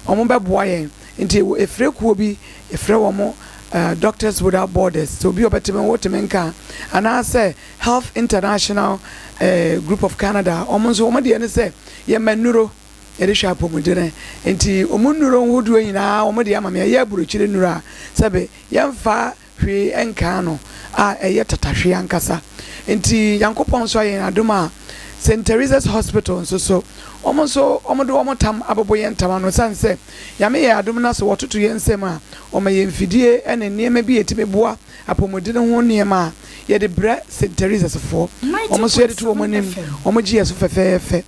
Wɔbɛboa yɛn. Nti efrɛ kuo bi, yɛfrɛ wɔn Doctors Without Borders, sɛ obi a ɔbɛtumi wotumi nka a, anaasɛ Health International Group of Canada, wɔn nso wɔn deɛ ne sɛ yɛma nnuro yɛde hwɛ apɔmuden. Nti wɔn nnuro ahodoɔ nyinaa wɔn de ama me, ɛyɛ aburokyire nnuro a sɛbe yɛmfa hwee nkaa no a ɛyɛ tatahwe ankasa. Nti Nyankopɔn nso ayɛ yɛn adom a St. Teresa's Hospital nso so wɔn nso wɔn de wɔn tam abobɔ yɛn tam ano ɛsiane sɛ Nyame yɛ adom na sɛ wɔtoto yɛn nsam a wɔma yɛn mfidie ne nneɛma bi a ɛtumi boa apɔmuden ho nneɛma a yɛde brɛ St. Teresa's foɔ. Wɔn nso yɛde to wɔn anim, wɔn gye yɛn so fɛfɛɛfɛ.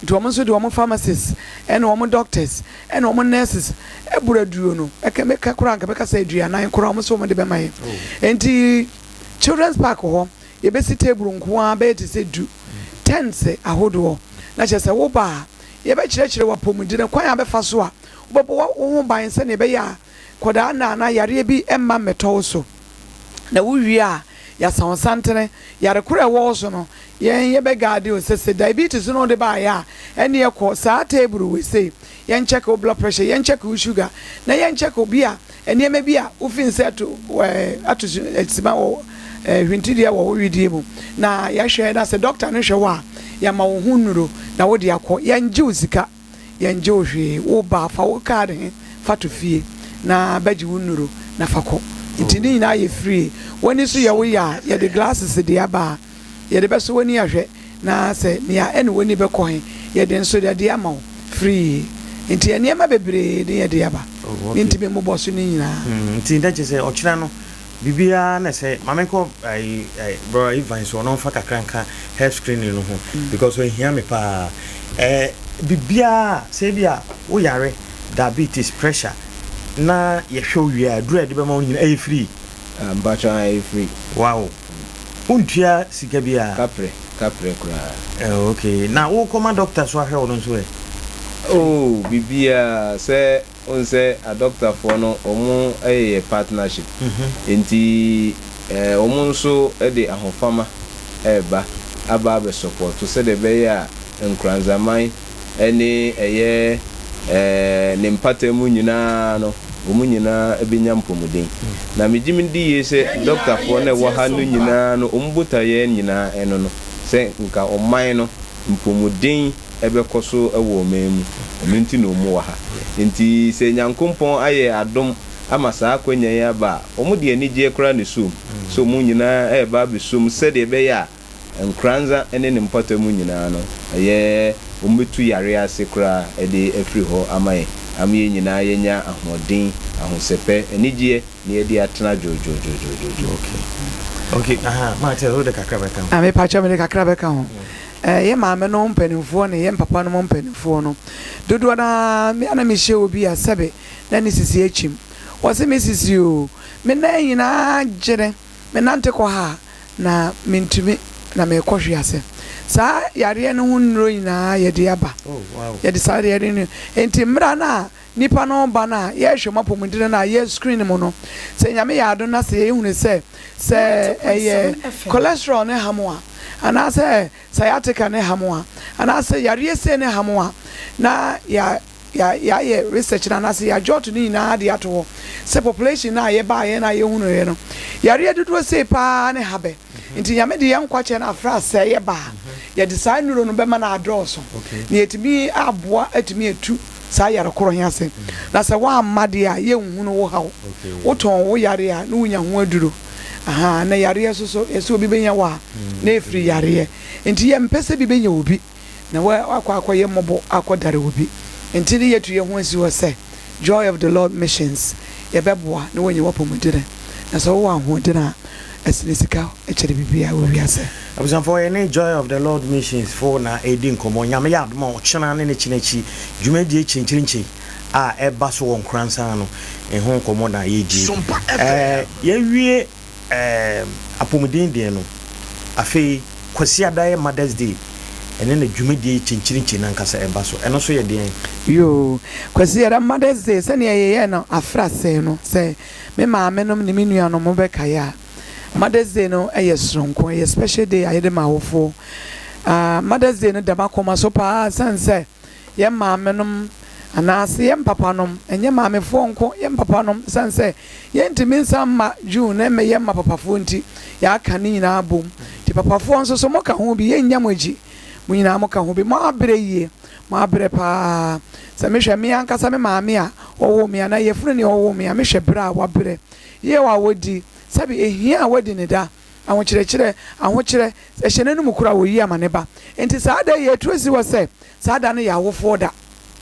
Nti wɔn nso de wɔn pharmacists ne wɔn doctors ne wɔn nurses boro aduro no, ɛka meka koraa nka bɛka sɛ aduanan koraa wɔn nso wɔn de bɛma yɛn. Nti Children's Park hɔ yɛbɛsi table nko ara bɛyɛ te sɛ du, tents ahodoɔ, na kyerɛ sɛ woba a yɛbɛkyerɛkyerɛ wo apɔmuden kwan a wobɛfa so a wobɛbɔ wo ho ban sɛdeɛ ɛbɛyɛ a kɔdaa nna anaa yareɛ bi mma mmɛtɔ wo so. Na wowie a yɛasa wo santene, yare koro a ɛwɔ wo so no Yɛn yɛbɛ guard wo sɛ sɛ diabetes no wode baeɛ a ɛneɛ kɔ saa table wei sei yɛn check wo blood pressure yɛn check wo sugar na yɛn check wo bi a nneɛma bi a wo feel sɛ ato ɛɛ ato sima wɔ ɛɛ hwintidua wɔ wo wedeɛ mu na yɛahwɛ na sɛ doctor no hwɛ wo a yɛama wo ho nnuro na wode akɔ yɛn gye wo sika. Yɛngye wo hwee, wo ba a, fa wo card he fa to fie na bɛgye wo nnuro na fa kɔ. Nti ne nyinaa yɛ free. W'ani so yɛ wo ya a, yɛde glasses deɛ aba a, yɛde bɛsɔ w'ani ahwɛ na sɛ nea ɛne w'ani bɛkɔ he, yɛde nso yɛde ama wo free. Nti nneɛma bebree ne yɛde aba. Mentumi mmobɔ so ne nyinaa. Nti na kyerɛ sɛ ɔkyena no Biribiara na sɛ ma menkɔ ayi ayi bro Ivan so ɔno nfa kakra nka health screening no ho because ɛhia me paa ɛɛ biribiara sɛ ebi a wo yare diabetes pressure na yɛhwɛ wo wie a aduru a yɛde bɛma wo nyina ɛyɛ free. Ah mpakyɛw ah ɛyɛ free. Wow wontua sika biara. Kaprɛ kaprɛ koraa. Eh okay na wokɔ ma doctor so ahwɛ wo no nso ɛ. Oh biribiara sɛ Wohu sɛ adɔktafoɔ no wɔn yɛ partnership nti wɔn nso de ahofama reba aba abɛ support sɛdeɛ ɛbɛyɛ a Nkoranzaman ne ɛyɛ ne mpata mu nyinaa no wɔn nyinaa bɛnya mpɔmuden. Na megye me di yie sɛ dɔktafoɔ no a ɛwɔ ha no nyinaa no wɔn botaeɛ nyinaa ɛno no sɛ nka ɔman no mpɔmuden bɛkɔ so wɔ ɔman mu. Ɛno nti na wɔwɔ ha. Enti sɛ Nyankompɔn ayɛ adom ama saa akwanya yi aba a, wɔde anigyeɛ koraa na ɛsɔ mu sɛ wɔn nyinaa reba abɛsɔ mu sɛdeɛ ɛbɛyɛ a Nkoranza ne ne mpɔtam nyinaa no, ɛyɛ wɔbɛtu yareɛ ase koraa de afiri hɔ ama yɛn, ama yɛn nyinaa yɛanya ahoɔden, ahosɛpɛ, anigyeɛ na yɛde atena dwoodwoodwoodwoodwoo. Okay. Okay, aha, Maate, wode kakra bɛka ho. Ah, mepakyɛ mede kakra bɛka ho. Yɛn maamenom mpanimfoɔ ne yɛn papanom mpanimfoɔ no, dodoɔ no ara, me a na mehyia obi a sɛbe na ne sisi akyim. Wɔse me sisi oo, me nan nyinaa gyene, menante kɔ ha a, na mentumi, na merekɔ hwe ase. Saa yareɛ no ho nnuro nyinaa yɛde aba. Yɛde saa yareɛ no, enti mmerɛ no a nipa no ba no a yɛhwɛ mo apɔmuden no a yɛ screen mo no, sɛ Nyame yɛ adom na sɛ yɛhunu sɛ sɛ ɛyɛ cholesterol ne ha mo a, anaasɛ sciatica ne ha mo a, anaasɛ yareɛ sei ne ha mo a, na yɛ yɛayɛ research no anaasɛ yɛadwɔto ne nyinaa de ato hɔ sɛ population no a yɛbaeɛ no a yɛhunuiɛ no, yareɛ dodoɔ sei paa ne ha bɛ. Nti Nyame de yɛn nkwa kyɛ no afra sɛ yɛba a, yɛde saa nnuro no bɛma no adɔɔso na yɛatumi aboa atumi atu saa yare korɔ he ase. Na sɛ woamma deɛ a, yɛnhunu wo haw. Wotɔn wo yareɛ a, ne wonya ho aduro. Ahaa, na yareɛ nso so, yɛsɛ obi bɛnya wo a, na ɛfiri yareɛ. Nti yɛmpɛ sɛ bi bɛnya obi na wakɔ akɔyɛ mmɔbɔ akɔdare obi. Nti ne yɛatu yɛ ho asi hɔ sɛ, Joy of the Lord Missions, yɛbɛboa na woanya w'apɔmudene. Na sɛ wowɔ ahoɔdene a, ɛsene sika, ɛkyɛre biribiara wɔ wiase. Abusuafoɔ, yɛne Joy of the Lord Missions foɔ na ɛredi nkɔmmɔ. Nyame yɛ adom a, ɔkyena ne ne kyena akyi, dwumadie kyenkyerenkye a ɛba so wɔ Nkoransan no ho nkɔmmɔ na yɛredi. Ɛɛ, yɛawie ɛɛ apɔmuden deɛ no, afei Kwasiada yɛ Mother's Day, ɛne na dwumadie kyenkyerenkye no ankasa ɛba so. Ɛno nso yɛ deɛn? Yoo, Kwasiada Mother's Day, sɛdeɛ yɛyɛɛ no afrasɛɛ no, sɛ me maamenom ne me nuanom mobɛkae a, Mother's Day no yɛ soronko, ɛyɛ special day a yɛde ma awofoɔ. Ah, Mother's Day no da m'akoma so paa ɛsiane sɛ yɛn maamenom Anaase yɛn papanom, ɛnyɛ maamefoɔ nko, yɛn papanom, ɛsiane sɛ yɛntumi nsan mma June na ɛmmɛyɛ mma papafoɔ nti, yɛaka ne nyinaa abom. Nti papafoɔ nso so moka ho bi, yɛnnya mo akyi. Mo nyinaa moka ho bi. Moabrɛ yie, moabrɛ pa ara. Sɛ mehwɛ me ankasa me maame a ɔwoo me anaa yafunu nea ɔwoo me a, mehwɛ brɛ a wabrɛ, yie a wadi, sɛbe ɛhia a wadi ne da, ahokyerɛkyerɛ, ahokyerɛ, ɛhyɛ n'anum koraa a ɔyi ama ne ba. Nti saa da yi yɛatu asi hɔ sɛ Saa da no yɛ awofoɔ da,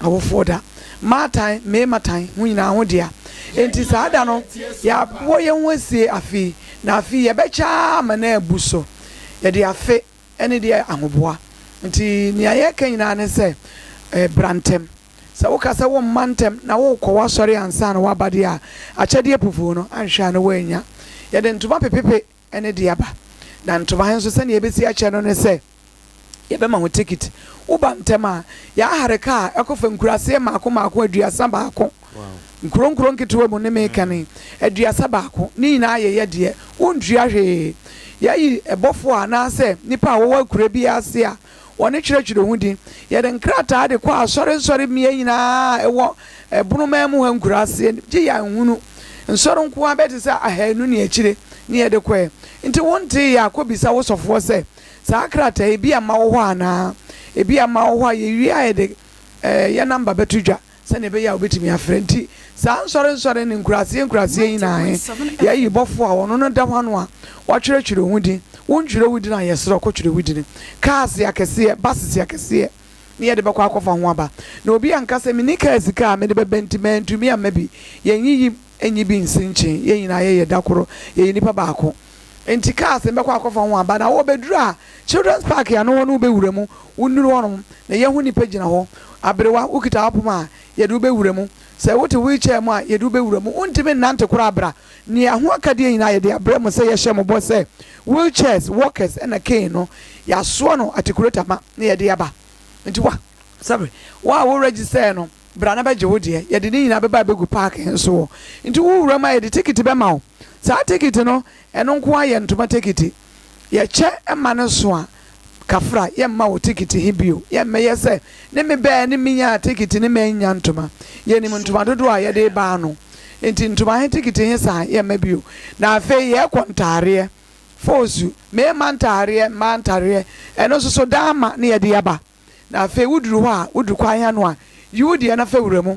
awofoɔ da. Mmaatan, mmeematan, mo nyinaa ho dea. Enti saa da no, yɛabɔ yɛn ho asie afe yi, na afe yi yɛbɛkyɛ ara ma no abu so. Yɛde afe ne deɛ ahoboa. Nti nea yɛreka nyinaa ne sɛ, bra ntɛm. Sɛ woka sɛ womma ntɛm na worekɔ w'asɔre ansa na woaba deɛ a, akyɛdeɛ pufuu no, anhwɛ a na woannya. Yɛde ntoma pepepe ne de aba. Na ntoma he nso, sɛnea yɛbesi akyɛ no ne sɛ, yɛbɛma ho tekit. Woba ntɛm a, yɛahare kaa a ɛkɔfa nkuraseɛ mmaako mmaako 31, nkuro nkuro nketewa mu ne meka no yi, 31, ne nyinaa yɛ yɛ deɛ, wontua hwee. Yɛayi ɛbɔfoɔ anaasɛ nnipa a wɔwɔ akura biara ase a wɔne twerɛtwerɛ ho din. Yɛde nkrataa de kɔ asɔre nsɔre mmea nyinaa a ɛwɔ Bonoman mu ha nkuraaseɛ, gye yɛanhunu. Nsɔre nko ara bɛyɛ te sɛ ahanu ne akyire ne yɛde kɔɛ. Nti wonteeɛ a, kɔbisa wo sɔfoɔ sɛ, saa krataa yi, ebi amma wo hɔ anaa? Ebi amma wo hɔ a, yɛwie a yɛde yɛn namba bɛto dwa. Sɛnea ɛbɛyɛ a wobetumi afrɛ nti, saa nsɔrensɔre ne nkuraaseɛ nkuraaseɛ yi nyinaa he, yɛayi bɔfoɔ a ɔno no da hɔ ano a watwerɛtwerɛ ho din. Wontwerɛ wo din a, yɛsrɛ wo kɔtwerɛ wo dini. Cars akɛseɛ, buses akɛseɛ ne yɛde bɛkɔ akɔfa ho aba. Na obi anka sɛ, Menni kaa sika a mede bɛba nti mantumi amma bi. Yɛnyiyi nyi bi nsi nkyen. Yɛn nyinaa yɛyɛ da koro, yɛyɛ nnipa baako. Enti cars no bɛkɔ akɔfa ho aba. Na wɔbɛduru a, Children's Park ano hɔ no wobɛwura mu. Wonnuru hɔnom na yɛahu nnipa gyina hɔ. Aberewa, wokita w'apoma a, yɛde wo bɛwura mu. Sɛ wote wheelchair mu a, yɛde wo bɛwura mu. Wontumi nnante koraa bra. Nea ho akadeɛ nyinaa yɛde abrɛ mo sɛ yɛhyɛ mo bɔ sɛ wheelchairs, walkers ɛna cane no, yɛasoa no atikuleta ma na yɛde aba. Nti wa, sorry, wo a wo register no, bra na bɛgye wo deɛ. Yɛde ne nyinaa bɛba abɛgu park he so hɔ. Nti wowura mu a, yɛde tikiti bɛma wo. Saa tekiti no, ɛno nko ara yɛ ntoma tekiti. Yɛkyɛ ma no so a, kafra, yɛmma wo tekiti he bio. Yɛmmɛyɛ sɛ ne me bɛɛ ne menyaa tekiti ne mannya ntoma. Yenim ntoma dodoɔ a yɛde reba ano. Nti ntoma he tekiti he saa, yɛmma bio. Na afei yɛɛkɔ ntaareɛ, foosu, meema ntaareɛ, mmaa ntareɛ, ɛno nso so daa ma ne yɛde aba. Na afei woduru hɔ a, wodu kwan ano a, yi wo deɛ na fa wura mu.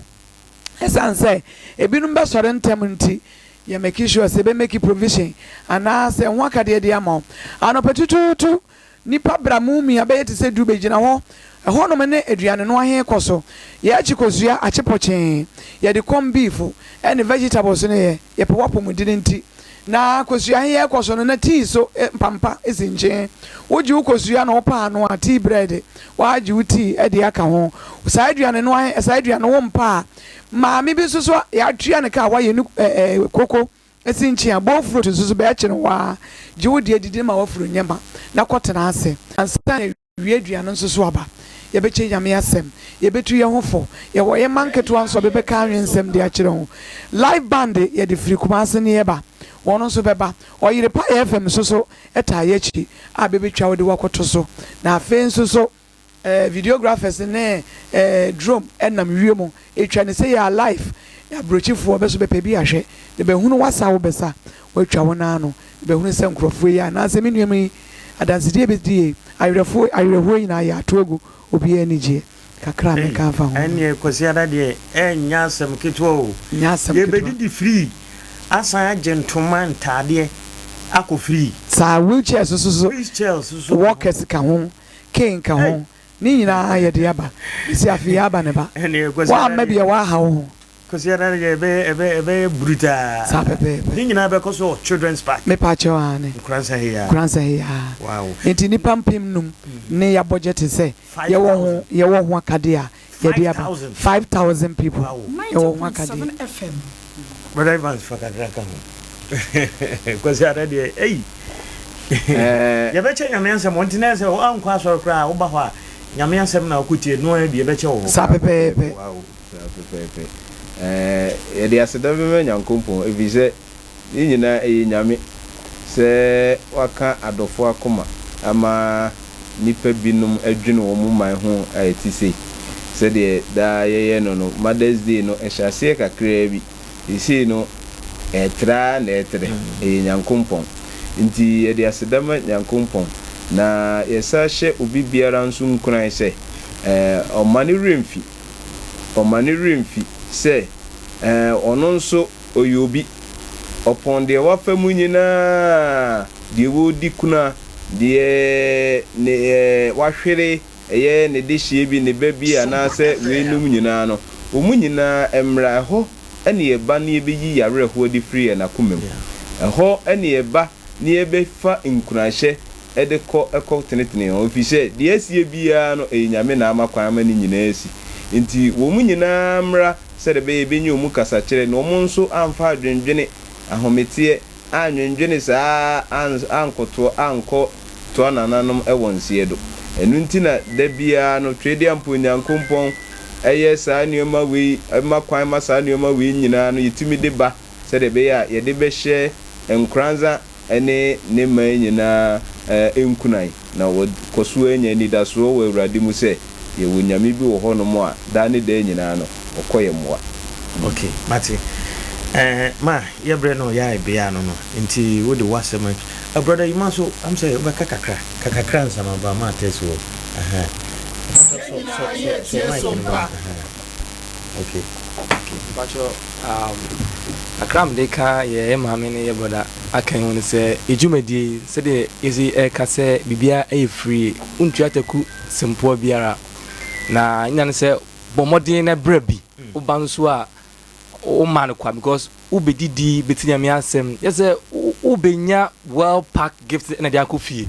Ɛsiane sɛ ebinom bɛsɔre ntɛm nti, yɛ make sure sɛ yɛbɛ make provision anaa sɛ ho akadeɛ de ama wo. Anɔpa tutuutu, nnipa bra mu mia bɛyɛ te sɛ du bɛgyina hɔ. Ɛhɔnom ne aduanenoa he kɔ so. Yɛakye kosua, akye pɔkyee, yɛde corn beef ne vegetables no yɛ. Yɛpɛ w'apɔmuden nti. Na kosua he yɛɛkɔ so no, na tii so mpampa si nkyen. Wogye wo kosua na wo paano a, tea bread, woagye wo tii de aka ho. Saa aduane no ahe, saa aduane no wompɛ a, maame bi nso so a yɛatua ne ka a wayɛ ne koko si nkyen a, bofrot nso so bɛɛkye no hɔ ara. Gye wo deɛ didi ma w'afuru nyɛ ma na kɔtena ase. Ansa na. Wie aduan no nso so aba. Yɛbɛkyɛ Nyame asɛm. Yɛbɛtu yɛn ho fo. Yɛwɔ yɛn mma nketewa nso a bɛbɛka anwensɛm de akyerɛ ho. Live band yɛde firi Kumase ne yɛba. Wɔn nso bɛba. Ɔyere pa FM nso so taa yɛakyi a bɛbɛtwa wo de wo akɔto so. Na afei nso so eh, videographers ne eh, drone nam wiem retwa no sei a live. Aburokyifoɔ bɛ so bɛpɛ bi ahwɛ na bɛhunu w'asa wo bɛsa Woatwa wo nan ano bɛhunu sɛ nkurɔfoɔ yi anaasɛ me nuanom yi adansedie bɛdi yei, awerɛfoɔ, awerɛhoɔ nyinaa yɛato agu, obiara anigyeɛ. Kakra a Ei, meka afa ho no. ɛnneɛ Kwasiada deɛ ɛnyɛ asɛm ketewa o. Nyɛ asɛm ketewa. Yɛbɛdidi free, asan agye ntoma, ntaadeɛ akɔ free. Saa, wheelchairs nso so, Wheelchairs nso ka ho. walkers ka ho, cane ka Ei! ho, ne nyinaa yɛde aba. Mese afei yɛaba ne ba. Ɛnneɛ Kwasiada Woamma bi deɛ. a woaha wo ho. Kwasiada no deɛ ɛbɛyɛ ɛbɛyɛ ɛbɛyɛ brutaa. Saa pɛpɛɛpɛ. Ne nyinaa bɛkɔ so wɔ Children's Park. Mepa kyɛw aane. Nkoransa he aa. Nkoransa he aa. Wow. Nti nnipa 5000 ne ya budget sɛ yɛwɔ ho 5000. yɛwɔ ho akadeɛ a yɛde aba. 5000. 5000 people Wow. yɛwɔ ho akadeɛ. 90.7 FM. Brother Evans fa kakra ka ho. Kwasiada deɛ ei. Ɛɛ. Yɛbɛkyɛ Nyame asɛm wɔ nti na sɛ woankɔ asɔre koraa a woba hɔ a Nyame asɛm na wokɔtie no ara bi yɛbɛkyɛ wɔ hɔ. Saa pɛpɛɛpɛ. Wow. Saa pɛpɛɛpɛ. Ɛɛ, yɛde aseda bɛma Nyankopɔn, efisɛ ne nyinaa ɛyɛ Nyame, sɛ waka adɔfo akoma ama nnipa binom adwene wɔn man ho a ɛte sei. Sɛdeɛ daa yɛyɛ no no, Mother's Day no ɛhyɛ aseɛ kakraa bi. Seesei no, ɛretrɛ ara na ɛretrɛ. Ɛyɛ Nyankompɔn. Nti yɛde aseda ma Nyankompɔn. Na yɛsan hyɛ obi biara nso nkuran sɛ, ɔmma ne werɛ mfi, ɔmma ne werɛ mfi sɛ, ɔno nso ɔyɛ obi. Ɔpɔn deɛ wafa mu nyinaa, deɛ wɔredi kuna, deɛ ne, wahwere ɛyɛ ne dehyeɛ bi, ne ba bi anaasɛ weinom nyinaa no, wɔn nyinaa mmra. Ɛhɔ ne yɛba na yɛbɛyi yɛn awerɛhoɔ de firi yɛn akoma mu. Ɛhɔ ne yɛba na yɛbɛfa nkuranhyɛ de kɔ kɔ tenetene yɛn ho, ɛfiri sɛ deɛ asie biara no, ɛyɛ Nyame na ama kwan ama ne nyinaa asi. Nti wɔn nyinaa mmra sɛdeɛ ɛbɛyɛ yɛbɛnya wɔn kasakyerɛ, na wɔn nso amfa adwendwene, ahometeɛ, annwendwene saa ara ankotoɔ ankɔ toa nananom wɔ nseɛ do. Ɛno nti na da biara no Twedeampo Nyankompɔn yɛ saa nnoɔma wei, ma kwan ma saa nnoɔma wei nyinaa no yɛtumi de ba sɛdeɛ ɛbɛyɛ a yɛde bɛhyɛ Nkoranza ne ne man nyinaa nkuran na wɔkɔ so ara nya anidasoɔ wɔ Awurade mu sɛ yɛwɔ Nyame bi wɔ hɔnom a daa ne daa nyinaa no ɔkɔ yɛn mmoa. Ok mate eh ma yɛ brɛ no yɛ bea no no nti wo de wasɛm eh brother yima nso am sɛ wobɛka kakra ka kakra ansa ma ba ma test wɔ ɛhɛn sɔ sɔ sɔ sɔ mic no ma ɛhɛn ok. Ok mpakyɛ um kakra a mede ka yɛ yɛ maame ne yɛ brother aka yi ho ne sɛ yɛ dwumadie yi sɛdeɛ yɛsi ɛka sɛ biribiara ɛyɛ free wontua taku sempoa biara na nya ne sɛ bɔ mmɔden na bra bi wo ba nso a wo ma no kwa because wo bɛ didi bɛ ti nyame asɛm yɛ sɛ wo bɛ nya well packed gift na de akɔ fie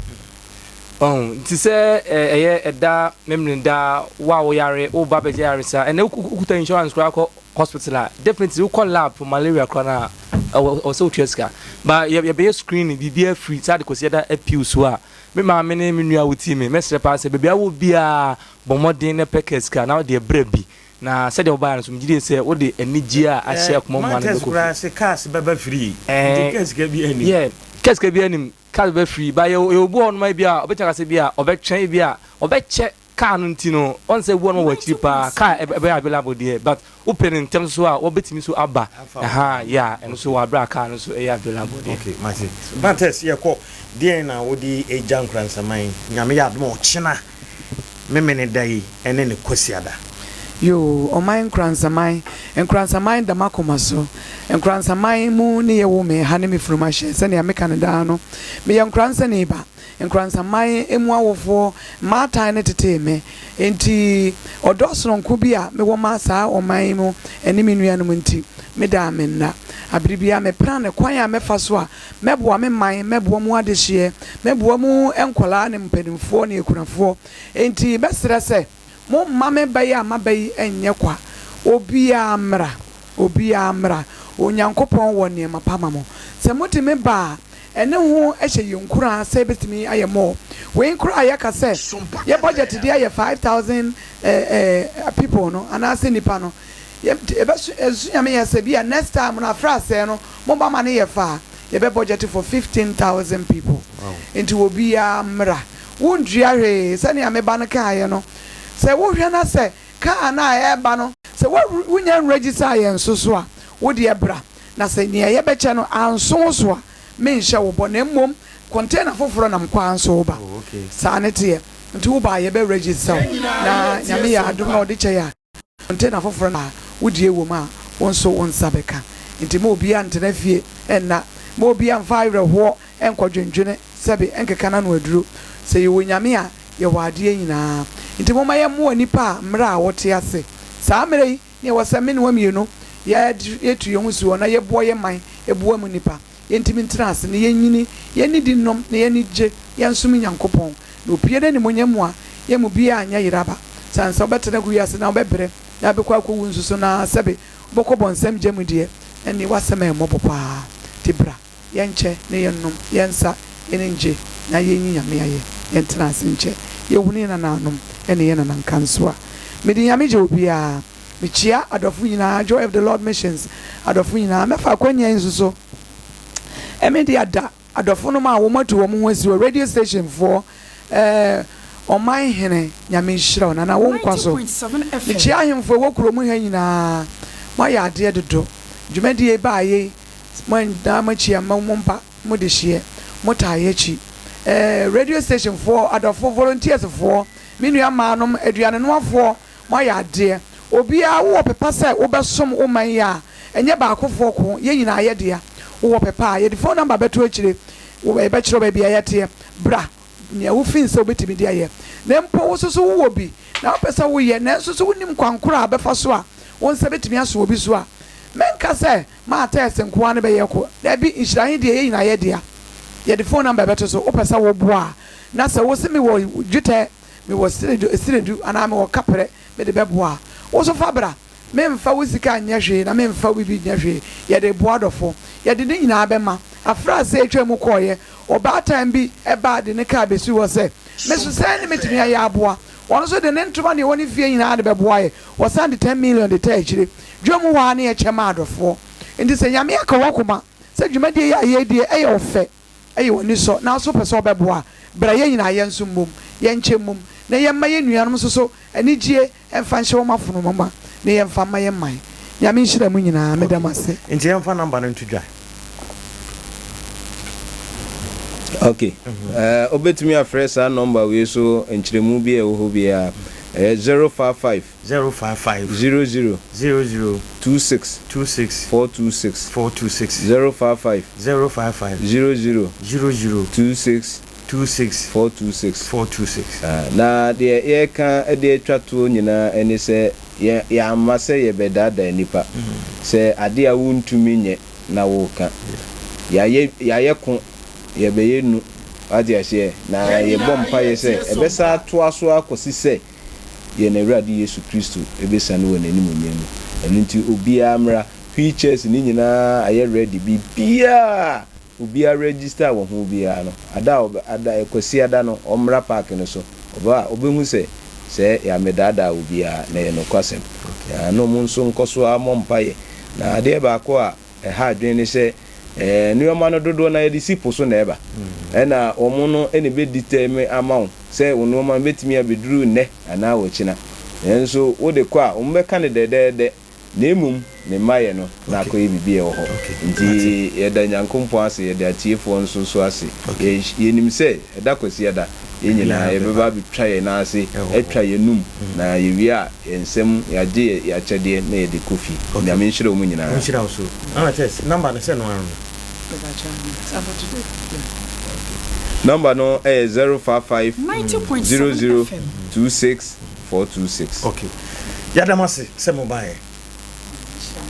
ɔn nti sɛ ɛyɛ ɛda memene da wo a wo yare wo ba bɛgye yaresa ɛnɛ wokuta insurance koraa kɔ hospital a definitely wokɔ lab for malaria koraa na ɛwɔ sɛ wotua sika ba yɛbɛyɛ screening biribiara firi saa de kɔsi ɛda appeal so a Me maame ne me nua a wotie me, mɛsrɛ paa sɛ baabi a wowɔ biara, bɔ mmɔden na pɛ kaa sika na wode brɛ bi. Na sɛdeɛ wobaeɛ no nso, megye die sɛ wode anigyeɛ a ahyɛ akoma mu ma no Martez bɛkɔ koraa fie. se cars bɛba free nti Ɛɛ, kaa sika biara nnim. yeah, kaa sika biara nnim, cars bɛba free. But yɛwɔ yɛwɔ obi wɔ hɔnom a ebia ɔbɛtumi aka sɛ ebia ɔbɛtwɛn ebia ɔbɛkyɛ car no nti no, ɔn sɛ ebi wɔ hɔnom a wɔ akyiri paa, car ɛbɛyɛ available deɛ but Wopɛ no ntɛm nso a wɔbɛtumi nso aba Afa wo ɛhaa ho. yeah ɛno nso wɔ aberɛ a car no nso ɛyɛ available deɛ. Ok mate. Pantes yɛkɔ, deɛn na wode gya Nkoransaman? Nyame yɛ adom a ɔkyena Memene da yi ne ne Kwasiada. Yoo ɔman Nkoransaman, Nkoransaman da m'akoma so, Nkoransaman mu ne yɛwo me, ha ne me funuma hyɛ, sɛnea meka no daa no, meyɛ Nkoransani ba, Nkoransaman mu awofoɔ mmaatan no tetee me, enti ɔdɔ sononko bi a mewɔ ma saa ɔman yi mu ne me nuanom nti, meda a menna. Bere biara meplan kwan a mɛfa so a mɛboa me man, mɛboa mu adehyeɛ, mɛboa mu nkwadaa ne mpanimfoɔ ne akunafoɔ. Enti mɛsrɛ sɛ momma me ba yi a maba yi nyɛ kwa. Obiara mmra. Obiara mmra. Onyankopɔn wɔ nneɛma pa ma mo. Sɛ mode me ba a, Ɛne ho hyɛ yɛn nkuran sɛ yɛbɛtumi ayɛ more. Wei koraa a yɛka sɛ yɛ budget de ayɛ 5,000 people no anaasɛ nnipa no, yɛbɛso ɛso Nyame yɛ sɛ bi a next time no afra asɛɛ no moba ma no yɛ fɛ a, yɛbɛ budget for 15,000 people. Nti obiara mmra. Wontua hwee. Sɛnea me ba no kaeɛ no, sɛ wohwɛ na sɛ car no a ɛreba no, sɛ wonya nregister yɛn nso so a, wo deɛ bra. Na sɛ nea yɛbɛkyɛ no anso wo so a, menhyɛ wo bɔ, na mmom container foforɔ nam kwan so reba. Saa ne teɛ. Nti woba a yɛbɛ register wo, na Nyame yɛ adom na ɔde kyɛ yɛ a, container foforɔ na wo deɛ wɔ mu a, wo nso wo nsa bɛka. Nti ma obiara ntena fie nna. Ma obiara mfa awerɛhoɔ nkɔdwendwene sɛbe nkeka n'ano aduro. Sɛ yɛwɔ Nyame a, yɛwɔ adeɛ nyinaa. Nti momma yɛmmoa nnipa a mmerɛ a wɔte ase saa mmerɛ yi, Nea ɛwɔ sɛ me ne wɔn mmienu yɛ tu yɛn ho si hɔ na yɛboa yɛn man, boa mu nnipa, yɛntumi ntena ase na yɛnyini, yɛnnidi nnom na yɛn ani gye, yɛnsom Nyankopɔn, na opue n'animuonyam mu a, yɛn mu biara nyɛ yeraba. Sane sɛ wobɛtena agu wiase na wobɛbrɛ na wobɛkɔ akɔwu nso so na sɛbe wobɛkɔ bɔnsam gya mu deɛ, ɛnneɛ w'asɛm yɛ mmɔbɔ paa. Nti bra. Yɛnkyɛ na yɛnnom, yɛnsa, yɛn ngye na yɛnyi Nyame ayɛ, yɛntena ase nkyɛ, yɛhunu yɛn nananom ne yɛn nanankansoa. Mede Nyame gye obiara. Mekyia adɔfo nyinaa, Joy of the Lord Missions adɔfo nyinaa. Mɛfa akwanya yi nso so mede ada adɔfonom a wɔatu wɔn ho asi hɔ, radio station foɔ, eh, Ɔman hene, Nyame nhyira wo Nana wo nkwa so. Mekyia ahemfo ɛwɔ kuro mu ha nyinaa, moayɛ adeɛ dodo. Dwumadie yi baayɛ yi, moanna moakyi amma mo mpa mo dehyeɛ, motaa yɛakyi. Eh, radio station foɔ, adɔfo, volunteers foɔ, me nua maa nom, aduane noafoɔ, Moayɛ adeɛ. Obiara wowɔ pɛpa sɛ wobɛsom wo man yi a, ɛnyɛ baakofoɔ ko, yɛn nyinaa yɛ dea. Wowɔ pɛpa a, yɛde phone number bɛto akyire, yɛbɛkyerɛ wo baabi a yɛteɛ. Bra, nea wo feel sɛ wobɛtumi de ayɛ. Na mpo wo nso so wowɔ bi na wopɛ sɛ woyɛ nanso so wonnim kwan korɔ a wobɛfa so a wo nsa bɛtumi aso obi so a, menka sɛ ma tɛɛse nko ara no bɛyɛ ko. Dabi, nhyira he deɛ yɛn nyinaa yɛ dea. Yɛde phone number bɛto so, wopɛ sɛ woboa a, na sɛ wose mewɔ dwetɛ Mewɔ siredu anaa mewɔ kaprɛ mede bɛboa a, wo nso fa bra. Memfa wo sika nyɛ hwee na memfa wo biribi nyɛ hwee. Yɛde reboa adɔfo. Yɛde ne nyinaa bɛma. Afra a sɛ etwaa mu kɔeɛ, ɔbaatan bi baa de ne kaa bɛsii hɔ sɛ, Me nso sɛn ne mɛtumi ayɛ aboa? Ɔno nso de ne ntoma ne ɛwɔ ne fie nyinaa de bɛboaeɛ. Wɔsan de ten million de taa akyire. Dwam hɔ ara ne yɛkyɛ maa adɔfoɔ. Enti sɛ Nyame aka w'akoma sɛ dwumadie yi a yɛredi yi ɛyɛ wo fɛ, ɛyɛ wo anisɔ na nso wopɛ sɛ wobɛboa a, bra yɛn nyinaa yɛn nso mmom, yɛnkyɛ mmom, na yɛmma yɛn nuanom nso so anigyie mfa nhyɛ wɔn afono mu ma, na yɛmfa mma yɛn man. Nyame nhyira mo nyinaa. Meda mo ase. Nti yɛmfa number no nto dwa. Ok, wobɛtumi afrɛ saa number wei so nkyerɛmu bi a ɛwɔ hɔ biara, ɛyɛ 055. 055. 00. 00. 26. 26. 426. 426. 055. 055. 00. 00. 26. 26. 426. 426. Na deɛ yɛreka de atwa toɔ nyinaa ne sɛ, yɛ, yɛamma sɛ yɛbɛdaadaa nnipa. Sɛ adeɛ a wontumi nyɛ na woreka. Yɛayɛ, yɛayɛ ko, yɛbɛyɛ nu. Wate aseɛ? Na yɛbɔ mpaeɛ sɛ ɛbɛsan atoa so ara kɔsi sɛ yɛn Awurade Yesu Kristo bɛsiane wɔ n'animuonyam mu. Ɛno nti obiara mmra, wheel chairs no nyinaa ayɛ ready, biribiara a obiara register wɔ ho biara no, ada a ɔbɛ, ada, Kwasiada no, ɔmmra park no so, ɔba a, ɔbɛhu sɛ, sɛ yɛammɛdaadaa obiara, na ɛyɛ nokwasɛm. Na wɔn nso nkɔ so ara mmɔ mpaeɛ. Na adeɛ baako a ɛha adwene ne sɛ, nneɛma no dodoɔ no ara yɛde si po so na ɛba. Ɛna wɔn no na ɛbɛditɛme ama wo sɛ wo nneɛma no bɛtumi abɛduru nnɛ anaa ɔkyena. Nanso wode kɔ a, wɔbɛka no dɛdɛɛdɛ, na mmom ne mmayɛ no na akɔyɛ biribi a ɛwɔ hɔ. Nti yɛda Nyankompɔn ase, yɛda atiefoɔ nso so ase. Yɛnim sɛ ɛda Kwasiada, yɛn nyinaa yɛbɛba abɛtwa yɛn nan ase, atwa yɛn anum, na yɛwie a, yɛn nsam, yɛagye yɛn akyɛdeɛ na yɛde kɔ fie. Nyame nhyira wɔn nyinaa. Ɔnhyira wo so. Mama Tess, number no sɛ no ara no. Number no yɛ 055 00 26 426. Okay. Yɛda mo ase sɛ mo baeɛ.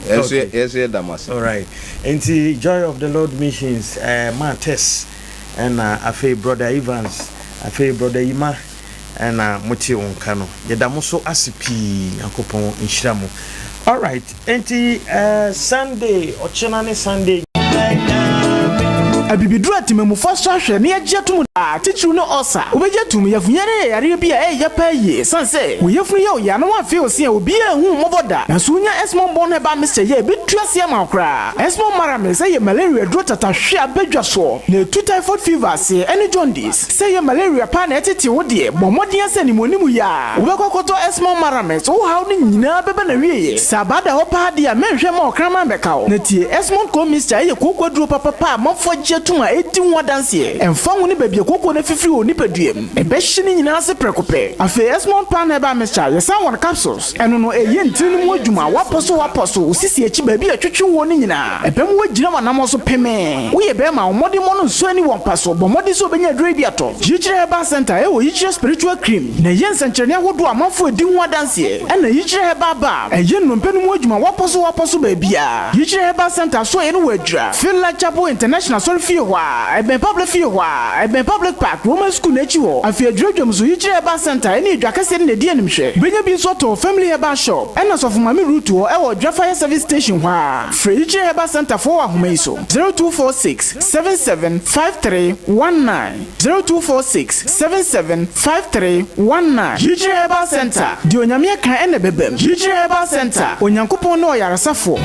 Yɛn nso yɛda mo ase. Alright. Nti Joy of the Lord Missions, eh, Ma Tess, ɛna afei Brother Evans, afei Brother Yima, ɛna mote wo nka no. Yɛda mo so ase pii. Nyankopɔn nhyira mo. Alright. Nti eh, Sunday, ɔkyena ne Sunday. Abibiduro a temamufo asɔ ahwɛ na yɛagye atom daa, titiriw ne ɔlsa. Wobegye atom, yafunyare yɛ yareɛ bi a ɛyɛ ya paa yie esiane sɛ wo yafunu yɛ wo ya na woamfee wo se a obiara anhu wo mmɔbɔ da. Nanso wunya Esmond Born Herbal Mixture yi a ebetu ase ama wo koraa. Esmond Maramis yɛ malaria aduro tatahwe a aba dwa soɔ na etu typhoid fever aseɛ ɛne jaundice. Sɛ ɛyɛ malaria paa na ɛtetee wo deɛ, bɔ mmɔden ara sɛ animuanimu yi ara wobɛkɔ akɔtɔ Esmond Maramis, wo haw no nyinaa bɛba n'awieɛ. Sɛ abaa da hɔ paa deɛ a, mɛnhwɛ mma ɔkraman mmɛka wo. Na tie, Esmond Cold Mixture yɛ kooko aduro papapa a amanfoɔ agye atum a ɛredi ho adanseɛ. Ɛmfa ho ne baabi a kooko no afifiri wɔ wo nipadua mu, ɛbɛhye ne nyinaa ase prɛko pɛ. Afei Esmond Pan Herbal Mixture, yɛsan wɔ no capsules. Ɛno no, ɛyɛ ntini no mu adwuma, woapɔ so woapɔ so, wo sisi akyi baabi a ɛtwetwe woɔ no nyinaa. Ɛbɛma woagyina w'anammɔn so pemee. Woyɛ barima a, wo mmɔdemmɔ no nsɔ ani wɔ mpa so. Bɔ mmɔden sɛ wobɛnya aduro yi bi atɔ. Yikyerɛ Herbal Centre wɔ Yikyerɛ Spiritual Cream na ɛyɛ nsɛnkyerɛnne ahodoɔ a amanfoɔ redi ho adanseɛ. Ɛna Yikyerɛ Herbal Balm, ɛyɛ nnompe no mu adwuma wɔapɔ so wɔapɔ so baabiara. Yikyerɛ Herbal Centre asoɛeɛ no wɔ Adwira, Finland Chapel International Asɔrefie hɔ ara, ɛbɛn Public Fie hɔ ara, ɛbɛn Public Park, Roman School no akyi hɔ. Afei Adwira Dwam nso, Yikyerɛ Herbal Centre ɛne Adwa Kɛseɛ no na ɛdi animhwɛ. Wobɛnya bi nso atɔ wɔ Family Herbal Shop ɛna Sɔfo Maame Ruth hɔ ɛwɔ Adwira Fire Service Station hɔ ara. Frɛ Yikyerɛ Herbal Centre foɔ wɔ ahoma yi so, 0246 77 53 19, 0246 77 53 19. Yikyerɛ Herbal Centre, deɛ Onyame aka ɛna ɛbɛbam. Yikyerɛ Herbal Centre, Onyankopɔn ne ɔyaresafoɔ.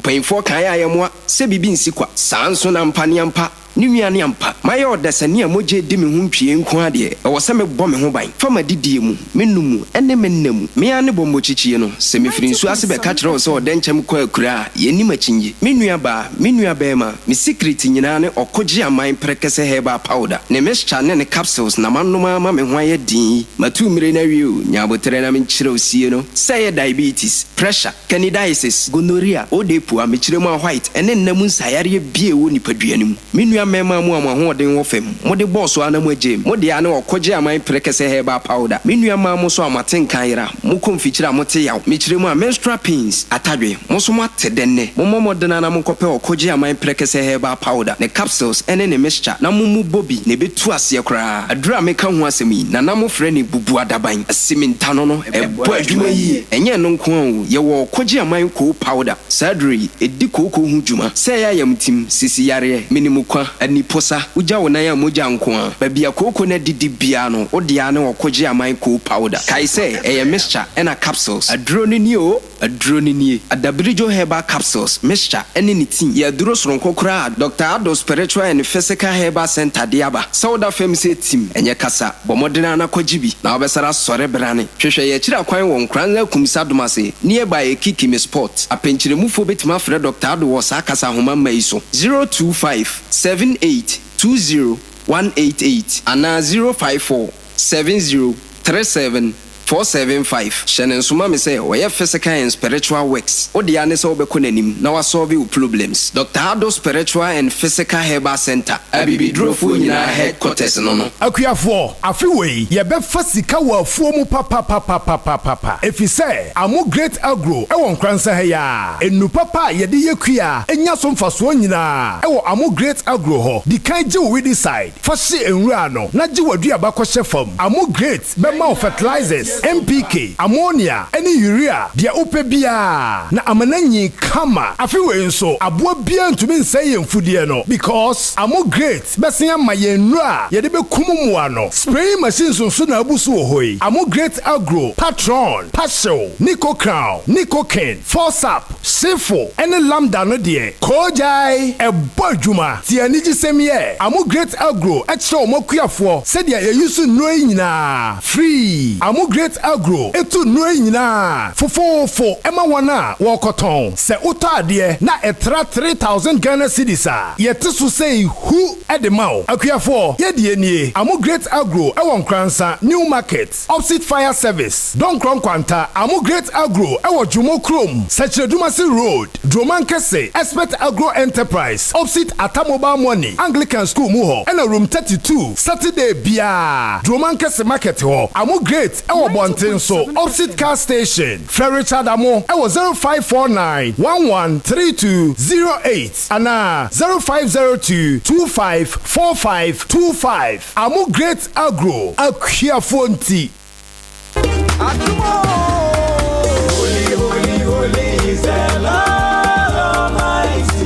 Mpanyimfoɔ kae a yɛmmoa sɛ biribi nsi kwa. Saa nso na ampa ne ampa ne nua ne ampa. Mayɛ ɔdasani a mogya redi me ho ntwie nko ara deɛ, ɛwɔ sɛ mebɔ me ho ban fa m'adidie mu, me nom mu, ne me nna mu. Me ara ne bɔmmɔkyikyie no, sɛ mefiri nsuo ase bɛka kyerɛ wo sɛ ɔdɛnkyɛm kɔ akuraa a, yɛnnim akyinnye. Me nua baa, me nua barima, me sikiriti nyinaa ne ɔkogye aman prɛkɛsɛ herbal powder, ne mixture ne ne capsules na manom ara ma me ho ayɛ den yi. Matu mmire no awie o, nya aboterɛ na menkyerɛ wo sie no. Sɛ ɛyɛ diabetes, pressure, Candidiasis, gonorrhea, odepua, mekyerɛ mu a white, ɛne nna mu nsaeyareɛ bi a ɛwɔ nipadua no mu. Me nua mmarima mo a mo ahoɔden wɔ fam, mode bɔɔ so ara na mo agyaam. Mo dea ne ɔkɔgye aman prɛkɛsɛ herbal powder. Me nua mmaa mo nso a mo atenka ayera, mo kɔ mfikyire a mote yaw, mekyerɛ mu a menstrual pains, atadwe, mo nso moate dɛ nnɛ. Mommɔ mmɔden ara na monkɔpɛ ɔkɔgye aman prɛkɛsɛ herbal powder, ne capsules ɛne ne mixture na mo mu bɔ bi na ɛbɛtu aseɛ koraa. Aduro a meka ho asɛm yi, Nana mofrɛ no bubuadaban, asimintano no, ɛbɔ adwuma yie. Ɛnyɛ ɛno nko ara o, yɛwɔ ɔkɔgye aman koo powder. Saa aduro yi, ɛdi kooko ho dwuma. Sɛ ɛyɛ ayamtim, sisi yareɛ, menimukwa, aniposa, wogya wo nan a mogya nko ara. Baabi a kooko no adidi biara no, wo deɛ ara ne ɔkɔgye aman koo powder. Kae sɛ, ɛyɛ mixture ɛna capsules. Aduro no nie o! Aduro no nie, Adabirijo Herbal Capsules, Mixture ne ne tea yɛ aduro soronko koraa a Doctor Addo Spiritual and Physical Herbal Centre de aba. Sɛ woda fam sɛ tim, ɛnyɛ kasa, bɔ mmɔden ara na kɔgye bi na wobɛsare asɔre brane. Hwehwɛ yɛn akyiri akwan wɔ Nkoranza Kumsa Domase, nearby Ekikimi Spot. Apɛnkyerɛmufoɔ bɛtumi afrɛ Doctor Addo wɔ saa kasa ahoma mma yi so, 025 78 20 188 anaa 054 70 37 475 Hyɛ no nso ma me sɛ ɔyɛ physical and spiritual works. Wo dea ne sɛ wobɛkɔ n'anim na wasɔlve wo problems. Doctor Addo Spiritual and Physical Herbal Centre, Abibidurofoɔ nyinaa headquarters no no. Akuafoɔ, afe wei yɛbɛfa sika wɔ afuo mu papapapapapapa efisɛ Amo Great Agro wɔ Nkoransa ha yi ara. Nnuru papa a yɛde yɛ kua nya so mfasoɔ nyinaa wɔ Amo Great Agro hɔ. Di kan gye wo weedicide fa hye nwura ano na gye w'aduaba kɔhyɛ fam. Amo Great bɛma wo fertilizers, NPK, ammonia ne urea, deɛ wopɛ biara, na ama no anyin kama. Afe wei nso, aboa biara ntumi nsɛe yɛn mfudeɛ no because Amo Great bɛsen ama yɛn nnuro a yɛde bɛkum mmoa no. Spraying machines nso na abu so wɔ hɔ yi, Amo Great Agro, Patron, Pahyew, Nico Crown, Nico King, Force-Up, Sefo ne Lambda no deɛ, koogyae, ɛbɔ adwuma. Tie anigyesɛm yi ɛ, Amo Great Agro kyerɛ wɔn akuafoɔ sɛdeɛ yɛyi so nnuro yi nyinaa free. Amo Great Agro tu nnuro yi nyinaa fofoofo ma wɔn a wɔrekɔtɔn. Sɛ wotɔ adeɛ na ɛtra 3000 Ghana cedis a, yɛte so sei hu de ma wo. Akuafoɔ, yɛdeɛ nie, Amo Great Agro wɔ Nkoransa, New Market. Opposite Fire Service, Dɔnkorɔ Nkwanta, Amo Great Agro wɔ Dwomo Kurom, Sɛkyerɛdumase Road, Dromankese, Expert Agro Enterprise, opposite Atta Mobile Money, Anglican School mu hɔ, ɛna Room 32, Saturday biara, Dromankese Market hɔ, Amo Great wɔ Bɔnten so, opposite Car Station. Frɛ Richard Amo wɔ 0549 11 32 08 anaa 0502 25 45 25. Amo Great Agro, akuafoɔ nti.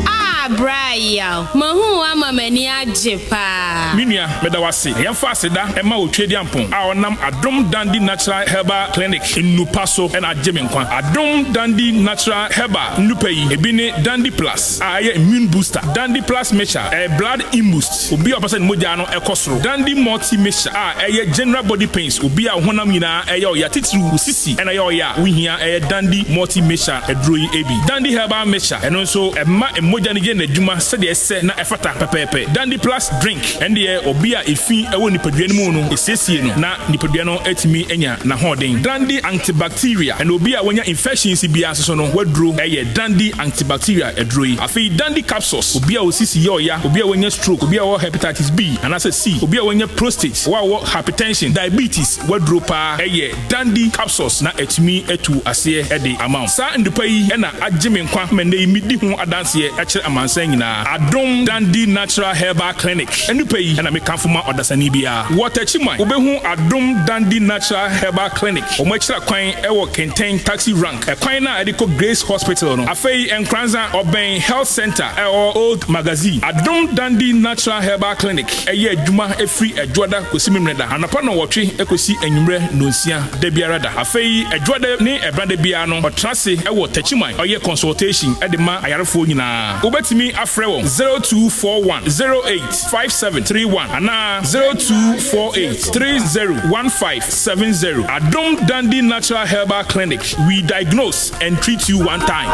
Ah bra yaw, mahu wo ama m'ani agye paa. Me nua, meda wo ase. Na yɛmfa aseda mma Otwedeampɔn a ɔnam Adom Dandy Natural Herbal Clinic nnupa so na agye me nkwa. Adom Dandy Natural Herbal nnupa yi, ebi ne Dandy Plus a ɛyɛ immune booster, Dandy Plus Mixture, ɛyɛ blood imboost, obi a ɔpɛ sɛ ne mogya no kɔ soro, Dandy Multi Mixture a ɛyɛ general body pains, obi a wo honam nyinaa ɛyɛ ɔya, titiriw wo sisi na ɛyɛ ɔya a, wohia ɛyɛ Dandy Multi Mixture aduro yi bi. Dandy Herbal Mixture, ɛno nso ɛma mogya no yɛ n'adwuma sɛdeɛ ɛsɛ na ɛfata pɛpɛɛpɛ. Dandy Plus Drink, ɛno deɛ obi a efi wɔ nipadua no mu no, ɛsiesie no na nipadua no atumi anya n'ahoɔden. Dandy Antibacteria, ɛna obi a wanya infections biara nso so no, w'aduro ɛyɛ Dandy Antibacteria aduro yi. Afei Dandy Capsules, obi a osisi yɛ ɔya, obi a wanya stroke, obi a ɔwɔ hepatitis B anaasɛ C, obi a wanya prostate, wo a wowɔ hypertension, diabetes, w'aduro paa ɛyɛ Dandy Capsules na atumi atu aseɛ de ama wo. Saa nnupa yi na agye me nkwa ma nnɛ yi medi ho adanseɛ kyerɛ amansan nyinaa. Adom Dandy Natural Herbal Clinic nnupa yi. yi na mekamfo ma ɔdasani biara. Wɔ Techiman, wobɛhu Adom Dandy Natural Herbal Clinic. Wɔn akyira kwan wɔ Kɛntɛn Taxi Rank, ɛkwan no a ɛde kɔ Grace Hospital no. Afei Nkoranza, ɔbɛn Health Centre a ɛwɔ Old Magazine. Adom Dandy Natural Herbal Clinic yɛ adwuma firi Ɛdwoada kɔsi Memeneda anɔpa nnɔnwɔtwe kɔsi anwummerɛ nnɔnsia da biara da. Afei Ɛdwoada ne Ɛbenada biara no, ɔtena ase wɔ Techiman, ɔyɛ consultation de ma ayarefoɔ nyinaa. Wobɛtumi afrɛ wɔn 0241 08 5731 anaa 0248 30 1570. Adom Dandy Natural Herbal Clinic, we diagnose and treat you one time.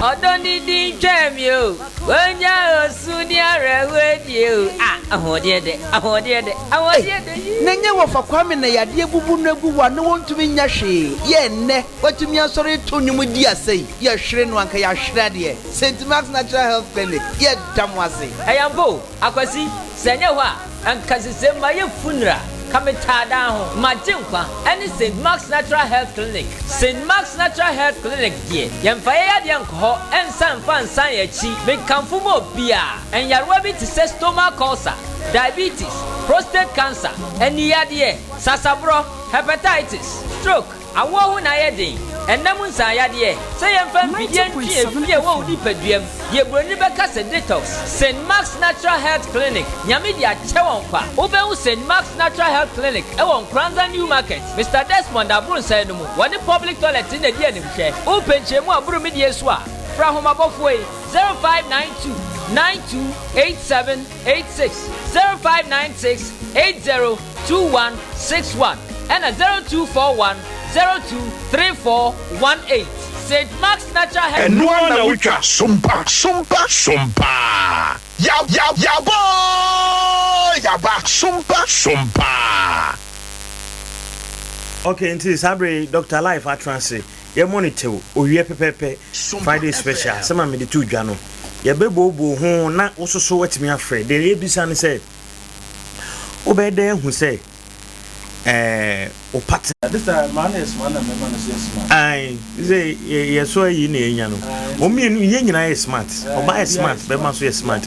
Ɔdɔ ne din twaa mi o, Onya osu ne awerɛhoɔ die o, ah, ahoɔdeɛ dɛ, ahoɔdeɛ dɛ, ahoɔdeɛ dɛ yii. Na ɛnyɛ wɔfa Kwame na yadeɛ bubu no agu hɔ a na wɔntumi nyɛ hwee, yɛ nnɛ watumi asɔre reto nnwom di asa yi, yɛhwere no anka yɛahwere adeɛ. Saint Mark's Natural Health Clinic, yɛda mo ase. Ɛyɛ ampa o, Akwasi, sɛ ɛnyɛ hɔ a, anka sesei mayɛ funeral, ka me taa daa ho. M'Agyenkwa ne Saint Mark's Natural Health Clinic. Saint Mark's Natural Health Clinic deɛ, yɛmfa yɛn yadeɛ nkɔ hɔ nsan mfa nsan yɛn akyi. Mekamfo ma obiara. Nyarewa bi te sɛ stomach ulcer, diabetes, prostate cancer, aniyadeɛ, sasaborɔ, hepatitis, stroke, Awoɔ ho na ayɛ den, ɛnna mu nsanyadeɛ, sɛ yɛmfa mfidie ntwe efi a ɛwɔ wo nipaduam, deɛ buroni bɛka sɛ detox. Saint Mark's Natural Health Clinic, Nyame de akyɛ wɔn kwa. Wobɛhu Saint Mark's Natural Health Clinic wɔ Nkoranza New Market, Mister Desmond abronsɛn no mu. Wɔne public toilet na ɛdi animhwɛ. Wopɛ nkyerɛmu a boro me deɛ so a, frɛ ahomabɔfoɔ yi, 0592 92 87 86, 0596 80 2161 ɛna 0241 02 3418. St. Mark's Natural Health. Ɛno ara na wotwa. Sompa sompa sompa ya ya yaba yaba sompa sompa. Ok nti saa bere yi Doctor Life atena ase yɛ monitor owiɛ pɛpɛpɛ Friday special asɛm a mede too dwa no yɛbɛbooboo ho na wososo watumi afrɛ deɛ yɛbisa ne sɛ Wobɛyɛ dɛn ahu sɛ ɛɛ wo partner. This time mmaa no yɛ smart na mmarima no nso yɛ smart. Ae sɛ yɛ so ayi na yɛnya no. Wɔn mmienu yɛn nyinaa yɛ smart. Ɔbaa yɛ smart, bɛrima nso yɛ smart.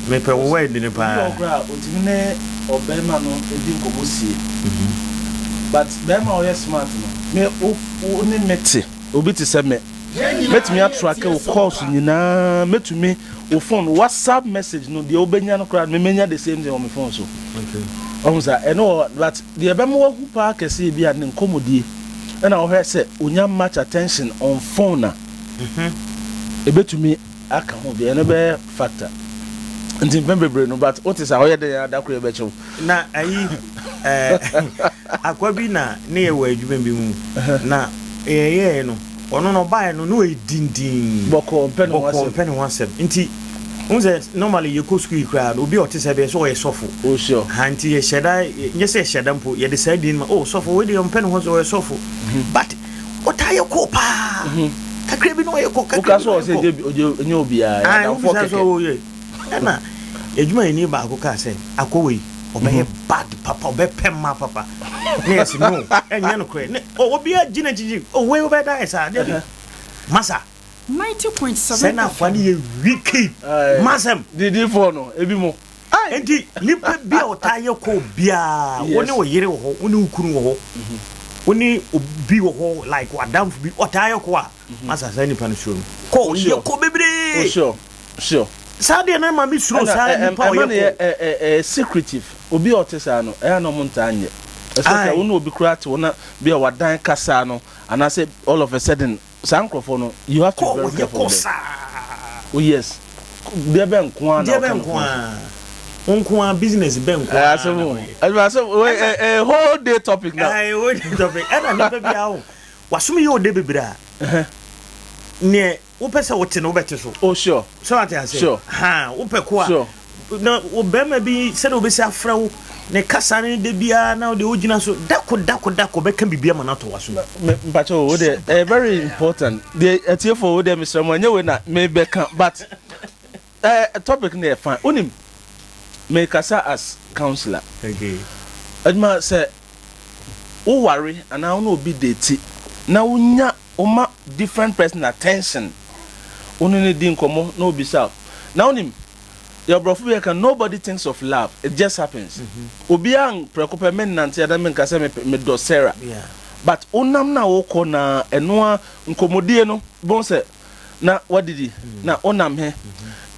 Mepɛ wo word no paa. Obi wɔ hɔ koraa a otumi ne ɔbarima no di nkɔmmɔ sie. But barima a ɔyɛ smart no, me wo ne me te, obi te sɛ me. Mɛtumi atracke wo calls nyinaa, mɛtumi wo phone whatsapp message no deɛ wobɛnya no koraa no me mɛnya the same thing wɔ me phone so. Wahu saa, ɛno wɔ hɔ but deɛ ɛbɛma wahu paa kɛse ebi a ne nkɔmmɔdie ɛna wohwɛ sɛ onya much attention on phone a ɛbɛtumi aka ho bi, ɛno bɛyɛ factor. Nti mpɛn bebree no but wote saa ɔyɛ dɛn a da koro yɛbɛkye wo. Na ayi eh, Akoa bi na ne yɛ wɔ adwuma bi mu na yɛyɛɛ no ɔno no ɔbaeɛ no na ɔyɛ dindin bɔkɔɔ mpɛ ne ho bɔkɔɔ asɛm mpɛ ne ho asɛm nti wohu sɛ normally yɛkɔ sukuu yi koraa no obi a ɔte sɛ bɛyɛ sɛ ɔyɛ sɔfo oh sure ha nti yɛhyɛ da nyɛ sɛ yɛhyɛ da mpo yɛde saa din ma oh sɔfo wei deɛ ɔmpɛ ne ho asɛm ɔyɛ sɔfo but ɔtaa yɛ kɔɔ paa kakra bi na ɔyɛ kɔ kakra woka bi sɛ na ɔyɛ ɔsɛ kɔ gye ogye nyɛ obiara yɛ Ae adamfoɔ wobisa sɛ kɛkɛ ɔyɛ ɛna adwumayɛni baako kaa sɛ akɔ wei ɔbɛyɛ bad papa ɔbɛpɛ mma papa ne yɛsi no ɛnyɛ nokorɛ ne obiara gyina kyikyi oh wei wobɛyɛ da ayɛ saa dabi masa sɛ na akoa no yɛ wicked masɛm didifoɔ no ebi mo nti nipa bi a ɔtaa yɛ kɔ biara wo ne wo yere wɔ hɔ wo ne wo kunu wɔ hɔ wo ne obi wɔ hɔ like w'adamfo bi ɔtaa yɛ kɔ a masa saa nipa no suro no kɔ yɛ kɔ bebree sure sure Saa deɛ na ɛma me suro saa nipa a ɔyɛ Ɛma no kɔ. yɛ ɛɛ secretive. Obi a ɔte saa no, ɛyɛ a na wɔn ntaa nyɛ. Especially wo ne obi koraa te hɔ na bi a wadan kasa no anaasɛ all of a sudden saa nkorɔfoɔ no you have to be very careful with them. Oh yes. Deɛ bɛn nko ara na Deɛ ɔka bɛn no nko ho. ara. Wo nko ara business bɛn nko Ɛyɛ ara asɛm na o. woyɛ. Ɛyɛ asɛm o. Ɛyɛ whole day topic na. Ɛyɛ whole day topic. Ɛna nipa bi a o wasom yɛ ɔdɛ bebree a. Neɛ Wopɛ sɛ wote no, wobɛte so. Oh, sure. Sɛ wate ase? Sure. Ha, wopɛ ko a. Sure. Na wo bɛrima bi sɛdeɛ wobɛsi afrɛ wo, ne kasa ne da biara na wode wogyina so dako dako dako bɛka biribi ama no atɔ w'aso. Me mpakyɛ o, wo deɛ ɛyɛ very important. Deɛ atiefo wo deɛ mesrɛ mo ɛnyɛ wei na mebɛka but ɛɛ topic no yɛ fine. Wonim mekasa as counsellor. Okay. Adwuma sɛ woware anaa wo ne obi date na wonya. Woma different person attention. Wo ne no di nkɔmmɔ na obisa wo. Na wonim, yɛwɔ borɔfo bi a yɛka nobody thinks of love, it just happens. Obiara prɛko pɛ mennante anaa menka sɛ medɔ Sarah. But wonam no a wokɔ na ɛno ara nkɔmmɔdie no, wobɛhu sɛ na woadidi na wonam he.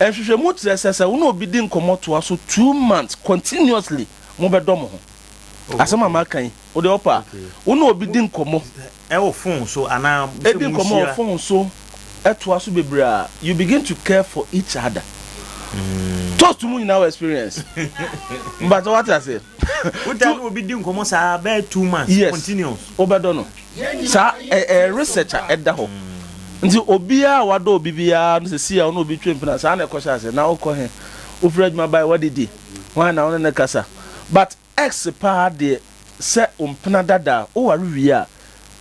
Nhwehwɛmu kyerɛ sɛ sɛ wo ne obi di nkɔmmɔ toa so 2 months continuously, mobɛdɔ mo ho. Asɛm a maka yi, wo deɛ wopɛ a, wo ne obi di nkɔmmɔ. Ɛwɔ phone so anaa sɛ Di nkɔmmɔ wɔ phone so toa so bebree a, you begin to care for each other. Toast mu nyinaa wɔ experience. Mpakyɛ wate aseɛ? Wotaa ne obi di nkɔmmɔ saa bɛyɛ 2 months continuous. Wobɛdɔ no. Saa ɛyɛ research a ɛda hɔ. Nti obiara a wadɔ obi biara no sɛsi a ɔne obi twe mpena saa na ɛkɔhyɛ aseɛ. Na wokɔ he? Wofiri adwuma bae woadidi? Hwan na wo ne no kasa? But ex paa deɛ sɛ wo mpena dada a woware wie a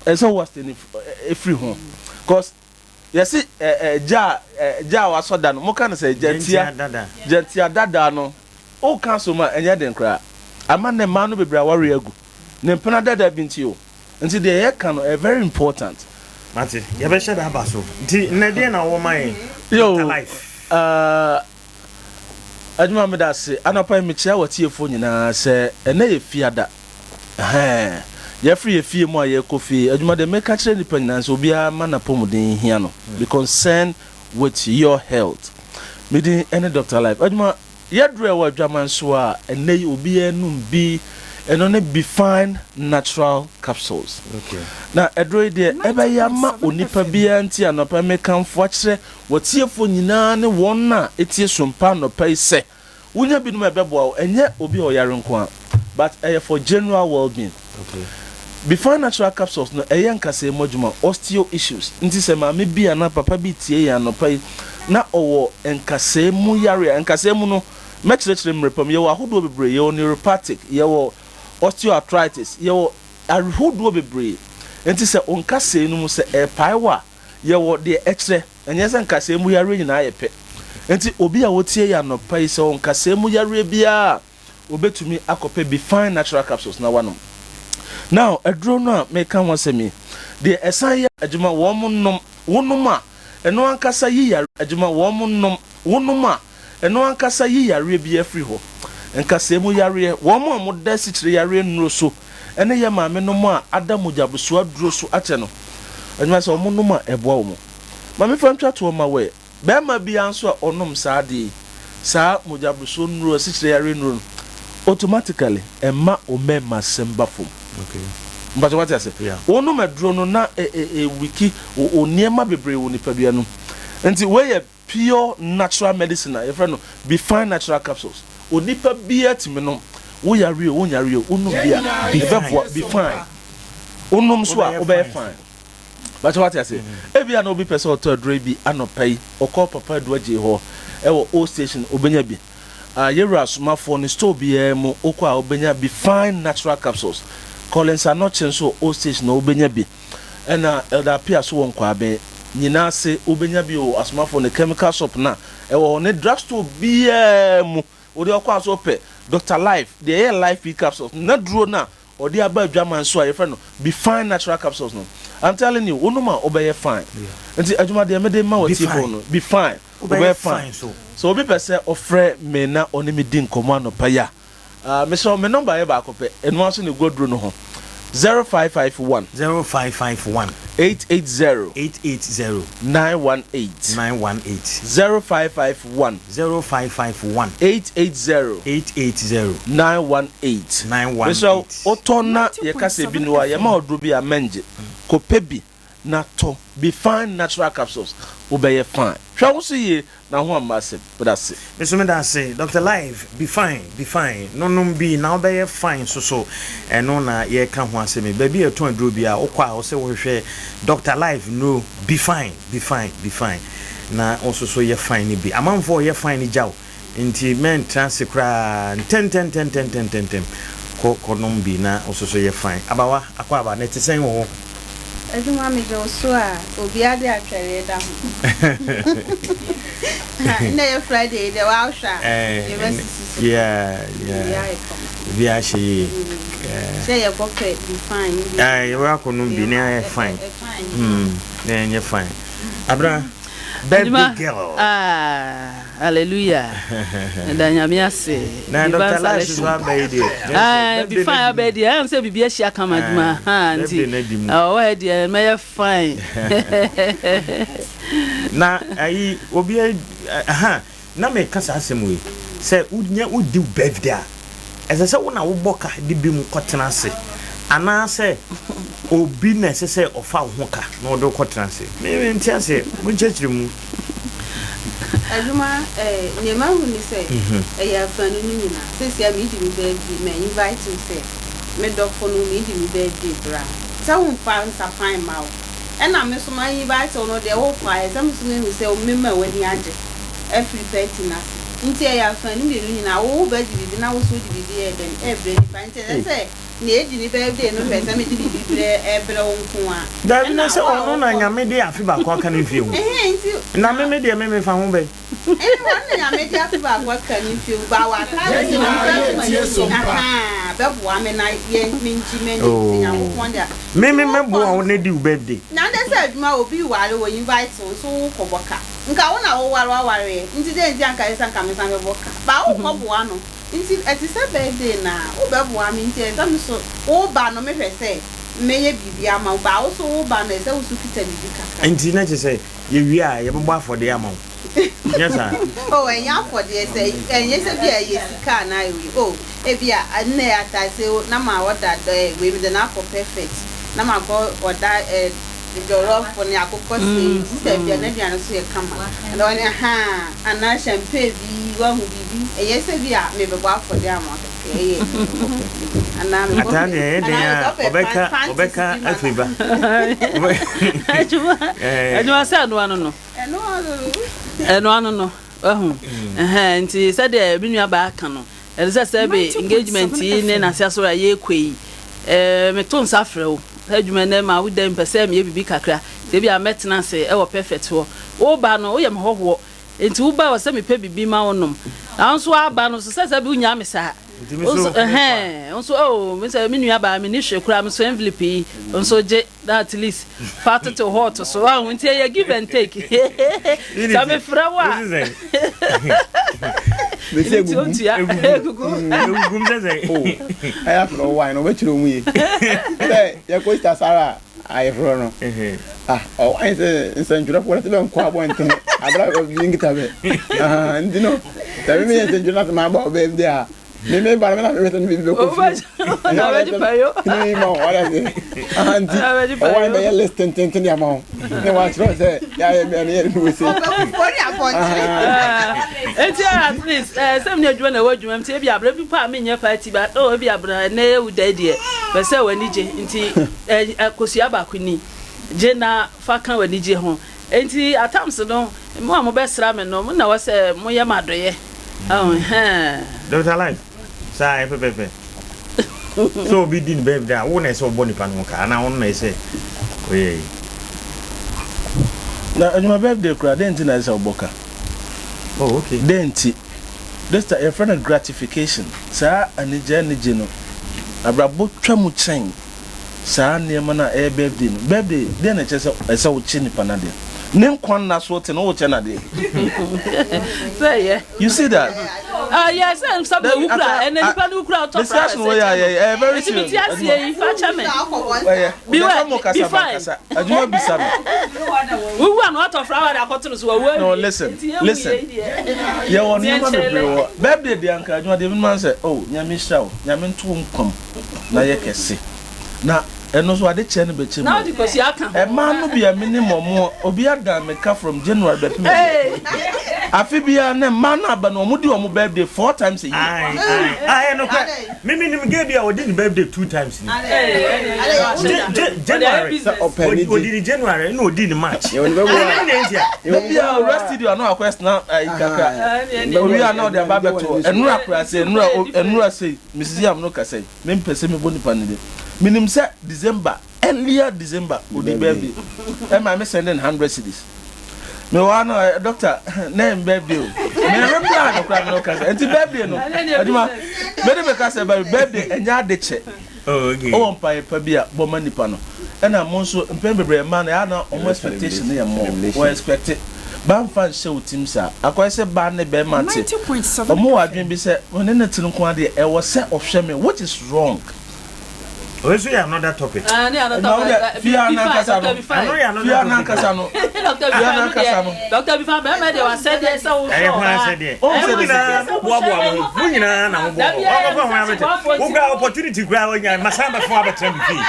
ɛsɛ sɛ wo abstain firi ho cause yɛse gya a gya a wasɔ da no moka no sɛ gyantia gyantia dada no woka so ma ɛnyɛ den koraa ama nnɛ mmaa no bebree aware agu ne mpena dada bi nti o nti deɛ yɛka no ɛyɛ very important. Mate, yɛbɛhyɛ da aba so. Nti nnɛ deɛn na wowɔ ma yɛn? Yo, Dr. Life. Uh, Adwuma meda ase. Anɔpa yi mekyia w'atiefoɔ nyinaa sɛ ɛnɛ yɛ fiada. Ɛhɛn. Yɛfiri yɛ fie mu a yɛrekɔ fie. Adwuma deɛ meka kyerɛ nnipa nyinaa sɛ obiara ma n'apɔmuden hia no. Be concerned with your health. Me din ne Doctor Life. Adwuma yɛduru ɛwɔ adwaman so a ɛnɛ yi obiara num bi. Ɛno ne Befine Natural Capsules. Na aduro yi deɛ ɛbɛyɛ ama onipa biara nti anɔpa yi mekamfo akyerɛ W'atiefoɔ nyinaa ne wɔn a ɛtie sompa anɔpa yi sɛ wonya binom a ɛbɛboa wo, ɛnyɛ obi a ɔyare nko ara but ɛyɛ for general well being. Befine Natural Capsules no ɛyɛ nkasɛɛ mu adwuma, osteo issues, nti sɛ maame bi anaa papa bi tie yɛn anɔpa yi na ɔwɔ nkasɛɛ mu yareɛ a, nkasɛɛ mu no mɛkyerɛkyerɛ mmerɛ pa mu, yɛwɔ ahodoɔ bebree, yɛwɔ neuropathic, yɛwɔ osteoarthritis, yɛwɔ ahodoɔ bebree, nti sɛ wo nkasɛɛ no mu sɛ ɛrepae wo a, Yɛwɔ deɛ ɛkyerɛ. Ɛnyɛ sɛ nkasɛɛ mu yareɛ nyinaa yɛ pɛ. Enti obi a ɔtie yɛn anɔpa yi, sɛ ɔwɔ nkasɛɛ mu yareɛ biara a, ɔbɛtumi akɔpɛ Befine Natural Capsules na wanom. Now, aduro no a mereka ho asɛm yi, deɛ ɛsan yɛ adwuma, wɔn nom, wonom a, ɛno ankasa yi yareɛ adwuma, wɔn nom, wonom a, Ɛno ankasa yi yareɛ biara firi hɔ. Nkasɛɛ mu yareɛ, wɔn a wɔda asikyire yareɛ nnuro so ne yɛn maamenom a ada mogyabesoa aduro so akyɛ no, adwuma sɛ wɔnom a ɛboa wɔn. Ma memfa ntwa toɔ mma wo ɛ, barima biara nso a ɔnom saa adeɛ yi, saa mogyabesoɔ nnuro, asikyire yareɛ nnuro no, automatically ɛma wo mmarimasɛm ba fam. Mpakyɛ wate ase? Wonom aduro no na ɛwiki wo nneɛma bebree wɔ nipadua no mu. Nti wei yɛ Pure natural medicine a yɛfrɛ no Befine Natural Capsules. Onipa biara tumi nom. Wo yare o, wo nyare o, wo nom bi a, ɛbɛboa. Befine. Wo nom nso a, wobɛyɛ fine. Bakyɛ wate ase? Ebia na obi pɛ sɛ ɔtɔ aduro yi bi anɔpa yi, ɔkɔ Papa Adu Agyei hɔ ɛwɔ Old Station, obenya bi. Ah, Yɛwura Asomafoɔ no store biara mu wokɔ a wobenya Befine Natural Capsules. Collins Anokye nso wɔ Old Station hɔ wobenya bi. Ɛna Elder Appiah so wɔ Nkwaaben nyinaa ase wobɛnya bi wɔ Asomafoɔ ne chemical shop no a ɛwɔ hɔ ne drug store biara mu. Wode ɔkɔ a so wopɛ Doctor Life deɛ ɛyɛ Life P capsules no n'aduro no a ɔde aba adwaman so a yɛfrɛ no Be Fine Natural Capsules no I'm telling you wonom a wobɛyɛ fine. Nti adwuma deɛ mede ma w'atiefoɔ no Be Fine wobɛyɛ fine. Sɛ obi pɛ sɛ ɔfrɛ me na ɔne me di nkɔmmɔ anɔpa yi a Ah, mesrɛ wo, me nɔmba yɛ baako pɛ, ɛno ara nso na ɛgu aduro no ho, 0551. 0551. 880. 880. 918. 918. 0551. 0551. 880. 880. 918. 918. Mesrɛ wo, wotɔ na yɛka sɛ ebi ni hɔ a, yɛma wo aduro bi a, mɛngye. Kɔpɛ bi na tɔ Befine Natural Capsules, wobɛyɛ fine. Hwɛ wo so yie na ho amma asɛm. Meda ase. Me nso meda ase Doctor Life be fine be fine no nom bi na wobɛyɛ fine nso so ɛno na yɛreka ho asɛm yi baabi a yɛtɔn aduro biara wokɔ a wose wohwehwɛ Doctor Life nnuro be fine be fine be fine na wo nso so yɛ fine no bi amanfoɔ a wɔyɛ fine no gya wo Nti mɛntra ase koraa ntɛntɛntɛntɛntɛntɛm kɔ kɔnom bi na wo soso yɛ fine. Abawa, akwaaba, na ɛte sɛn wɔ hɔ? Adwuma megye wo so a obiara de atwɛreɛ da ho. Nnɛ yɛ Friday yi deɛ woahwɛ a yɛbɛsisi so. Yeah, yeah. Biribiara yɛ kama. Biribiara hyɛ yie. Sɛ yɛkɔpɛ bi fine bi. Yɛbɛkɔ akɔnom bi na ayɛ fine. Fine. Na ɛnyɛ fine. Abena, birthday girl. Ah, hallelujah. Ɛda Nyame ase. Na Dr. Life nso aba yi deɛ. Ah, bi fine aba yi deɛ. Ɛyɛ sɛ biribi ahyia kama adwuma. Ha, nti. Ɔwɔ ha deɛ mɛyɛ fine. Na ayi obi aha Na meka saa asɛm wei, sɛ wonya wodi wo birthday a, ɛsɛ sɛ wo na wobɔ ka de binom kɔtena ase anaasɛ obi na ɛsɛ sɛ ɔfa wo ho ka na ɔde wo kɔtena ase? Me mente aseɛ, monkyerɛkyerɛ mu. Adwuma eh, nea mahu ne sɛ ɛyɛ afanu no nyinaa. Seesei a meredi me birthday, ma invite wo sɛ me dɔfo no meredi me birthday bra. Sɛ womfa nsapan mma wo. Ɛna me nso ma invite wo no deɛ wokɔ a, ɛsɛ sɛ me nso mehu sɛ mema w'ani agye. afiri party no ase nti ɛyɛ afanu mmienu nyinaa wo wo ba gye biribi na wo nso wode biribi yɛ dɛn ɛrebrɛ nipa nti ɛsɛ sɛ nea edi ne birthday no hwɛ sɛ mede biribi brɛ ɛrebrɛ wo nko a Dabi na ɛna sɛ wo a ɔno na wokɔ no Nyame de afe baako aka ne mfie ho ɛhɛn nti na me me deɛ me mefa ho bɛn? Ɛne wɔn na Nyame de afe baako aka ne mfie ho ba waka Yɛn sɛ nyinaa onipa yɛ tuma tie yie so mpa. ahaa bɛboa me na yɛn mengye m'ani nti Nyankopɔn de a Me nti me wokɔ mɛboa no wo na di wo birthday. Na ndɛ sɛ adwuma obi ware wɔ invite wo nso wokɔ bɔ ka. Nka wo na wo ware w'awareɛ nti dɛn nti a nka ɛsɛ nka me san bɛbɔ ka but wo kɔ boa no nti ɛte sɛ birthday no a wo bɛ boa me nti ɛsɛ me so wo ba no me hwɛ sɛ mɛyɛ biribi ama wo but wo so wo ba no ɛsɛ wo so kita biribi kakra. Nti na kyerɛ sɛ yɛ wie a yɛ bɛbɔ afɔdeɛ ama wo nyɛ saa? Oh ɛnyɛ afɔdeɛ sɛ ɛnyɛ sɛ bi a ɛyɛ sika anaa ɛwei oh ebi a nnɛ ataase o na ma ɔda ɛɛ wei mede no akɔ perfect na ma kɔ ɔda ɛɛ Jollof ne akokɔ sei sista bia n'aduane nso yɛ kama ɛna ɔne ahaa anaa champagne bi wahu biribi ɛyɛ sɛ bi a mebɛbɔ afɔde ama kɛkɛ ɛyɛ anaa mebɔ Ataa deɛ ɛyɛ den anaa a mekɔpɛ ɔbɛka panties ɔbɛka bi ma afiri ba. Adwuma adwuma sɛ ɛno ano no. Ɛno ano no. Ɛno ano no wahu ɛhɛn nti sɛdeɛ me nua baa ka no. Ɛte sɛ sɛbe engagement yi ne nase asɔre a yɛrekɔ yi, eh, meto nsa frɛ wo sɛ adwuma nnɛ ma wo dɛn mpɛ sɛ meyɛ biribi kakra, nti ebia mɛtena ase wɔ Perfect hɔ. Woba no, woyɛ me hɔhoɔ, nti woba a ɛwɔ sɛ mepɛ biribi ma wonom. Na wo nso woaba no nso, sɛ sɛbe wonyaa me saa. Nti me Wo nso nso, ɛhɛn, wo nso, oh, me sɛ me nuabaa, menni hwee koraa, me nso envelope yi nso gye. Na at least fa toto hot so wahu nti ɛyɛ give and take sɛ mefrɛ wo a nti otua egugu egugum sɛ sɛ ɛyɛ afrɛ wo wine ɔbɛkyerɛ mu ye sɛ yɛkɔ Easter sara ayeforɔ no ah ɔwine sɛ nsɛntwerɛfoɔ no sɛ bɛnkɔ abɔntene abra bi nkita bɛ nti no sɛ memeyɛ nsɛntwerɛ no asɛ maaba ɔbɛm de a Me me ba me na me sɛ me bɛ kɔ fie. Na bɛ gye pɛ yo. Ne ma wo ɔda se. Aha nti ɔwɔ ne bɛyɛ list tententen de ama wo. Ne wa kyerɛ sɛ ya yɛ me ne yɛ ne wɔ se. Enti at least eh sɛ me adwuma na ɛwɔ adwuma nti ebi abere bi pa me nyɛ party ba oh ebi abere ne ewu da deɛ pɛ sɛ w'ani gye nti eh kosua baako ni gye na fa ka w'ani gye ho. Enti at times no, mo a mobɛsra me no, mo na ɛwɔ sɛ moyɛ me adɔeɛ. Ahu, hɛn. Doctor Life, saa ɛyɛ pɛpɛɛpɛ. Sɛ obi di ne birthday a, wo na ɛsɛ ɔbɔ nipa no ho ka anaa ɔno na ɛsɛ ɔyɛ yi? Na adwuma birthday koraa, dɛn nti na ɛsɛ sɛ ɔbɔ ka? Oh, okay. Dɛn nti? This time, yɛfrɛ no gratification. Saa anigye anigye no, abrabɔ twa mu kyɛn. Saa nneɛma no a ɛyɛ birthday no, birthday deɛn na ɛkyerɛ sɛ ɛsɛ sɛ wokyɛ nipa no adeɛ? Ne nkwa nna so te no wokyɛ no adeɛ? Sɛ yɛ. You see that? Ah, yɛ sɛ nsa bɛ wukura, ɛnɛ nipa no wukura ɔtɔ flowers Discussion wɔ yɛ ayɛ ɛyɛ very serious. Eti mi ti aseɛ yi, fa kyɛ me. Ɛyɛ. Bi wɛ, bi kasa fine. kasa. Adwuma bisa me. Wuwu a na watɔ flower de akɔto no so wawu awie. No, listen, listen. Yɛ wɔ nneɛma bebree wɔ. Birthday deɛ anka adwuma deɛ minima sɛ, oh, nyame nhyira wo, nyame nto wo nkwa mu. na yɛ kɛse. Na ɛno nso ade kyɛ no bɛkyɛ mu. Na wode kosua aka ho. Ɛmaa no bi a menim wɔn, obi adan me ka from January bɛpem ɛnnɛ. Afe biara na mmaa no aba no wɔn di wɔn birthday four times a year. Ae ae ae nokorɛ me me nim girl bi a ɔdi ne birthday two times ni January ɔdi ne January ɛna ɔdi ne March ɛna ne ntia. Da biara owura studio ano akɔ ɛsena ayi kakra owie a na ɔde aba abɛto ɛnura koraa sɛ ɛnura ɛnura sei. Mrs Yam no kasa yi, me mpɛ sɛ mebɔ nipa no din. Menim sɛ December, earlier December, odi birthday. Ɛma me send no 100 cedis. Me wɔ ha no, eh, doctor, na ɛyɛ me birthday o. Me reply no koraa me no kasa. Nti birthday no, adwuma, me de me kasa ba birthday ɛnyɛ ade kyɛ. Oh, okay. Ɔwɔ mpaeɛ pa bi a bɔ ma nipa no. Ɛna mo nso mpɛn bebree mmaa no ɛyɛ a na wɔn expectation no yɛ more. Wɔ expect ba nfa nhyɛ wo tirim saa. Akɔyɛ sɛ baa ne bɛrima te. Wɔn wɔ adwene bi sɛ me ne no te nko ara deɛ ɛwɔ sɛ ɔhwɛ me which is wrong. Wei nso yɛ another topic. Ah, ne another Ɛna wo deɛ fie ha nankasa no. Ɛno yɛ another Fie ha topic. nankasa no. Fie ha nankasa no. Dr. Bifa bɛrima deɛ wasɛdeɛ sɛ wohwɛ Ɛyɛ hwan ɔbaa. asɛdeɛ? Mo nyinaa moboaboa mo ho. Mo nyinaa na moboa mo ho. Ɔkɔfa hwan abɛtɛ? Wo koraa opportunity koraa wonya. Masan bɛfa wo abɛtena me fie.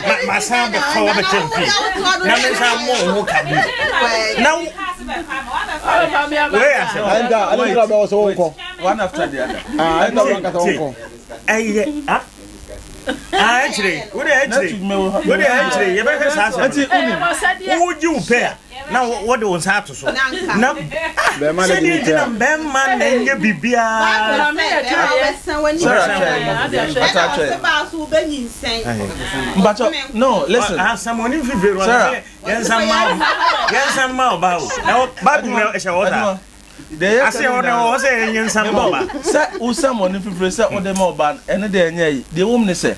Ma masan bɛfa wo abɛtena me fie. Na me nsa mmɔ wo ho ka bio. Na wo wei yɛ asɛm. Ɛnta ɛne ntura bɛwɔ sɛ wonkɔ. One after the other. Ah, ɛnta wɔn ankasa wonkɔ. Ɛyɛ ah ah ɛkyerɛ wo de ɛkyerɛ wo de ɛkyerɛ yɛbɛhwɛ saa asɛm no. Wogye wo pɛ a na wɔde wo nsa ato so na sɛdeɛ nti na bɛrima na ɛnyɛ biribiara. Mpakyɛ no listen. Asamoni mfifire no Sarah. yɛnsa mma yɛnsa mma ɔbaa o ɛwɔ baabu na ɛhyɛ wɔ saa ase hɔ na ɛwɔ sɛ yɛnyɛ nsa mma ɔbaa. Sɛ wosam wɔn mfifire sɛ wode ma ɔbaa no ɛno deɛ ɛnyɛ ayi deɛ ɛwɔ mu ne sɛ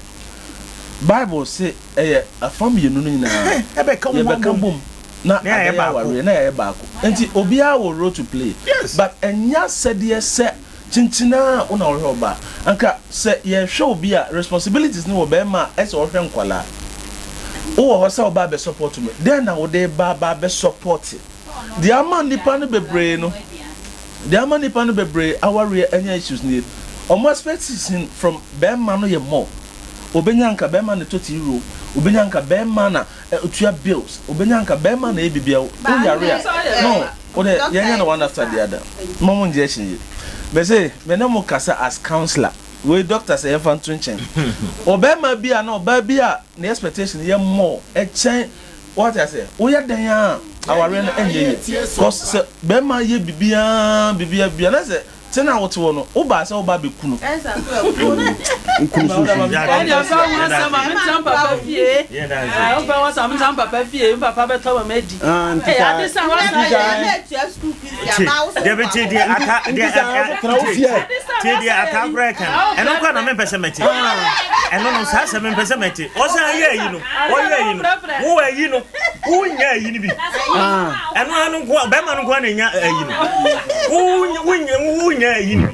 Bible se ɛyɛ afa mmienu no nyinaa yɛbɛka bom na abɛyɛ awareɛ na yɛayɛ baako nti obiara wɔ role to play but ɛnyɛ asɛdeɛ sɛ kyinkyin ara wo na wohwɛ ɔbaa anka sɛ yɛhwɛ obi a responsibilities no wɔ bɛrima a ɛsɛ ɔhwɛ nkwadaa wowɔ hɔ sɛ ɔbaa bɛ support me dɛn na wode ba ba bɛ support deɛ ama nnipa no bebree no deɛ ama nnipa no bebree awareɛ anya issues nie wɔn expectation from bɛrima no yɛ more obenya nka bɛrima na ɛtɔ TV o obenya nka bɛrima na otua bills obenya nka bɛrima na ɛyɛ biribiara wo yare a no wo de yɛnyɛ no one after the other mo mo ngye akyi yie mese me ne mo kasa as counsellor wei doctor sɛ yɛmfa nto nkyɛn ɔbɛrima bi a na ɔbaa bi a ne expectation yɛ more ɛkyɛn wate aseɛ woyɛ dɛn a awareɛ no ɛnyɛ yie cause sɛ bɛrima yɛ biribiara biribiara biribiara na sɛ Te na wote hɔ no, wobaa sɛ woba abɛku no. Wokunu sunsum. Ɛnna ɔpɛ ho asɛm a mentena me papa fie. Ɔpɛ ho asɛm a mentena me papa fie. Me papa bɛtɔ ma madi. Nti saa. Ade sa wasa yɛ. Dabi tie deɛ ata deɛ tie deɛ ata akora ɛka no ɛno nkwa na mempɛ sɛ mɛte ɛno no saa sɛ mempɛ sɛ mɛte ɔsan yɛ ayi no ɔyɛ ayi no wo ayi no wonya ayi no bi ɛno ano nko bɛrima no nko na nya ayi no wonya wonya ayi no bi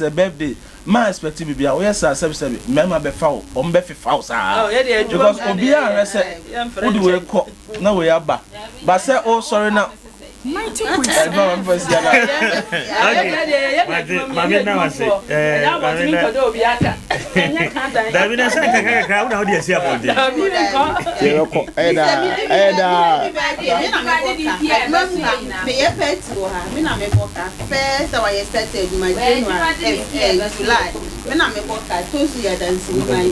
Birthday Ma expect biribiara, woyɛ saa sɛbi sɛbi mmarima bɛfa wo, wɔn bɛfefa wo saa because obiara nhwɛ sɛ wode wei kɔ na wei aba but sɛ wosɔre na ɛduma ma mefa si ana. Maame na wase maame na dabi na sɛ nkakra kakra wo na wode asi abɔnten. Yɛbɛkɔ ɛyɛ daa ɛyɛ daa. Meyɛ pɛti wɔ ha, me na mebɔ ka. First a wɔayɛ start adwuma January eh eh July me na mebɔ ka Tosu yɛ adanseni ma yi.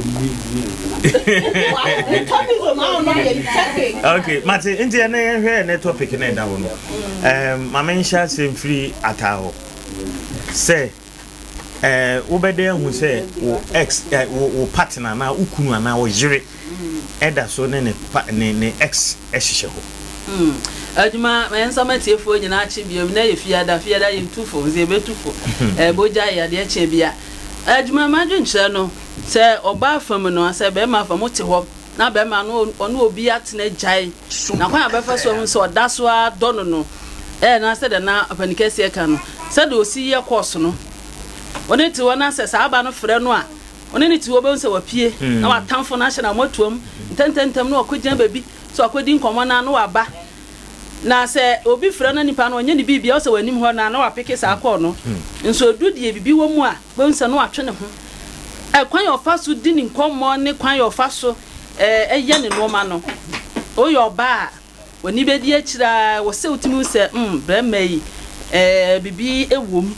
Wotɔ mi wɔ mu a ɔno yɛ check. Okay, mate nti ɛnɛ yɛnhwɛ ɛnɛ topic na ɛda hɔ no. Um, ma menhyɛ ase mfiri ataa hɔ sɛ eh, wobɛdɛ ahu sɛ wo ex eh, wo, wo partner anaa wo kunu anaa wo yere ɛda so ne ne pa ne ne ex hyehyɛ hɔ. Hmm. Adwuma, ma yɛnsa ma atiefoɔ nyinaa kye biom, nnɛ yɛ fiada, fiada yɛntu fo, nso yɛbɛtu fo, eh, bogya yɛ adeɛ kye bia. Adwuma, m'adwenkyerɛ no, sɛ ɔbaa fa mu no, asɛ bɛrima fa mu, wote hɔ na bɛrima no ɔne obi atena gyae, na kwan a bɛfa so ahu sɛ ɔda so ara dɔ no no, eh, na sɛdeɛ na ɔpanikɛseɛ ka no, sɛdeɛ ɔsi yɛ kɔɔso no, ɔne te hɔ na sɛ saa aba no frɛ no a, Ɔne no te hɔ, obehu sɛ wapue, na w'atamfo no ahyɛ no amoatoam ntɛmntɛmntɛm, na wakɔgyina baabi sɛ wakɔdi nkɔmmɔ no a, na waba. Na sɛ obi frɛ no na nipa no ɔnyɛ ne biribi a, ɔsɛ w'anim hɔ no a, na wapeke saa kɔɔ no. Nso ɛduru deɛ biribi wɔ mu a, wobɛhu sɛ na watwe ne ho. Ɛkwan a ɔfa so di ne nkɔmmɔ ne kwan a ɔfa so yɛ ne nnoɔma no, woyɛ ɔbaa a, W'ani bɛdi akyire ara, ɛwɔ sɛ wotumi hu sɛ, mm, barima yi, ɛɛ, biribi wɔ mu.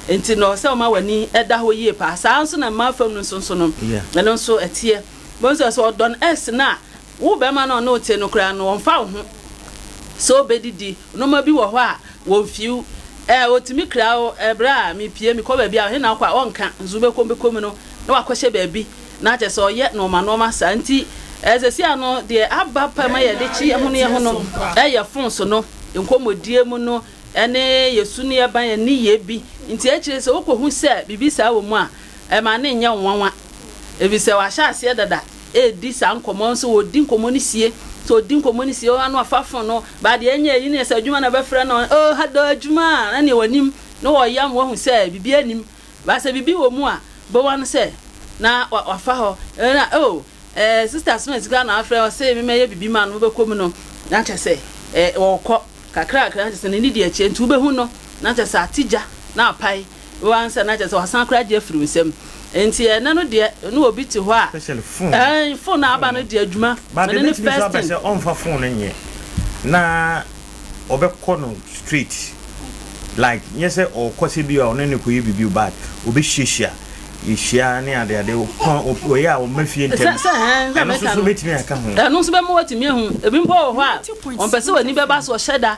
Enti no, ɛwɔ sɛ woma w'ani da hɔ yie paa. Saa ara nso na mmaa fam no nso nso no, ɛno nso ɛteɛ. Wobɛhu sɛ, sɛ ɔdɔ no ex no a, wo barima no a ɔne wo te no koraa no, ɔmfa wo ho sɛ wobɛdidi. Nnoɔma bi wɔ hɔ a, wɔmfi wo. Ɛɛ, ɔtumi kra wo, ɛberɛ a mepue, mekɔ baabi a, ɛhe na wokɔ a, ɔnka. Nso wobɛkɔ, wobɛkɔ mu no, na wakɔhyɛ baabi. Na kyerɛ sɛ ɔyɛ nnoɔma nnoɔma saa. Nti. Ɛɛ seesei ano deɛ aba pɛ ma yɛde kye yɛn ho ne yɛn ho no yɛ fon so no nkɔmmɔdie mu no ne yɛn su ne yɛn ban yɛn nneyɛɛ bi nti akyire sɛ wokɔhu sɛ biribi saa wɔ mu a ɛma no nyɛ wo nwanwa ɛfiri sɛ wahyɛ aseɛ dada redi saa nkɔmmɔ no sɛ wɔdi nkɔmmɔ no sie sɛ ɔdi nkɔmmɔ no sie ɔno afa fon no ba deɛ ɛnyɛ ɛyi ne sɛ adwuma na ɛbɛfrɛ no oh hello adwuma a na neɛ wanim na wɔyɛ ama wahu sɛ biribi anim ba sɛ biribi wɔ mu a bɛwa no sɛ na wafa hɔ na oh eh, sister Smith koraa na afrɛ ɔse memmɛyɛ biribi ma no wobɛkɔ mu no na kyɛ sɛ eh, wɔkɔ kakrakra na kyɛ sɛ n'ani di akyire nti wobɛhu no na kyɛ sɛ ate gya na apae wansa na kyɛ sɛ wasan koraa agye afiri wo nsam nti ɛnɛ no deɛ ne obi te hɔ a Especially phone. ɛn phone na aba no deɛ adwuma But ɛno ne ebetumi nso first aba thing. sɛ ɔmfa phone no nyɛ na ɔbɛkɔ no straight like nyɛ sɛ ɔkɔ sɛ bi a ɔne no kɔyɛ biribi o but ɔbɛhyiahyia yɛhyia ne ade ade ɔpɔn ɔyɛ a ɔmma fie ntɛm Sɛ sɛ ɛn sɛ ɛno nso mɛka so no bɛtumi aka ho. ɛno nso bɛma watumi ahu ebi mpo wɔ hɔ a ɔmpɛ sɛ w'ani bɛba so ɔhyɛ da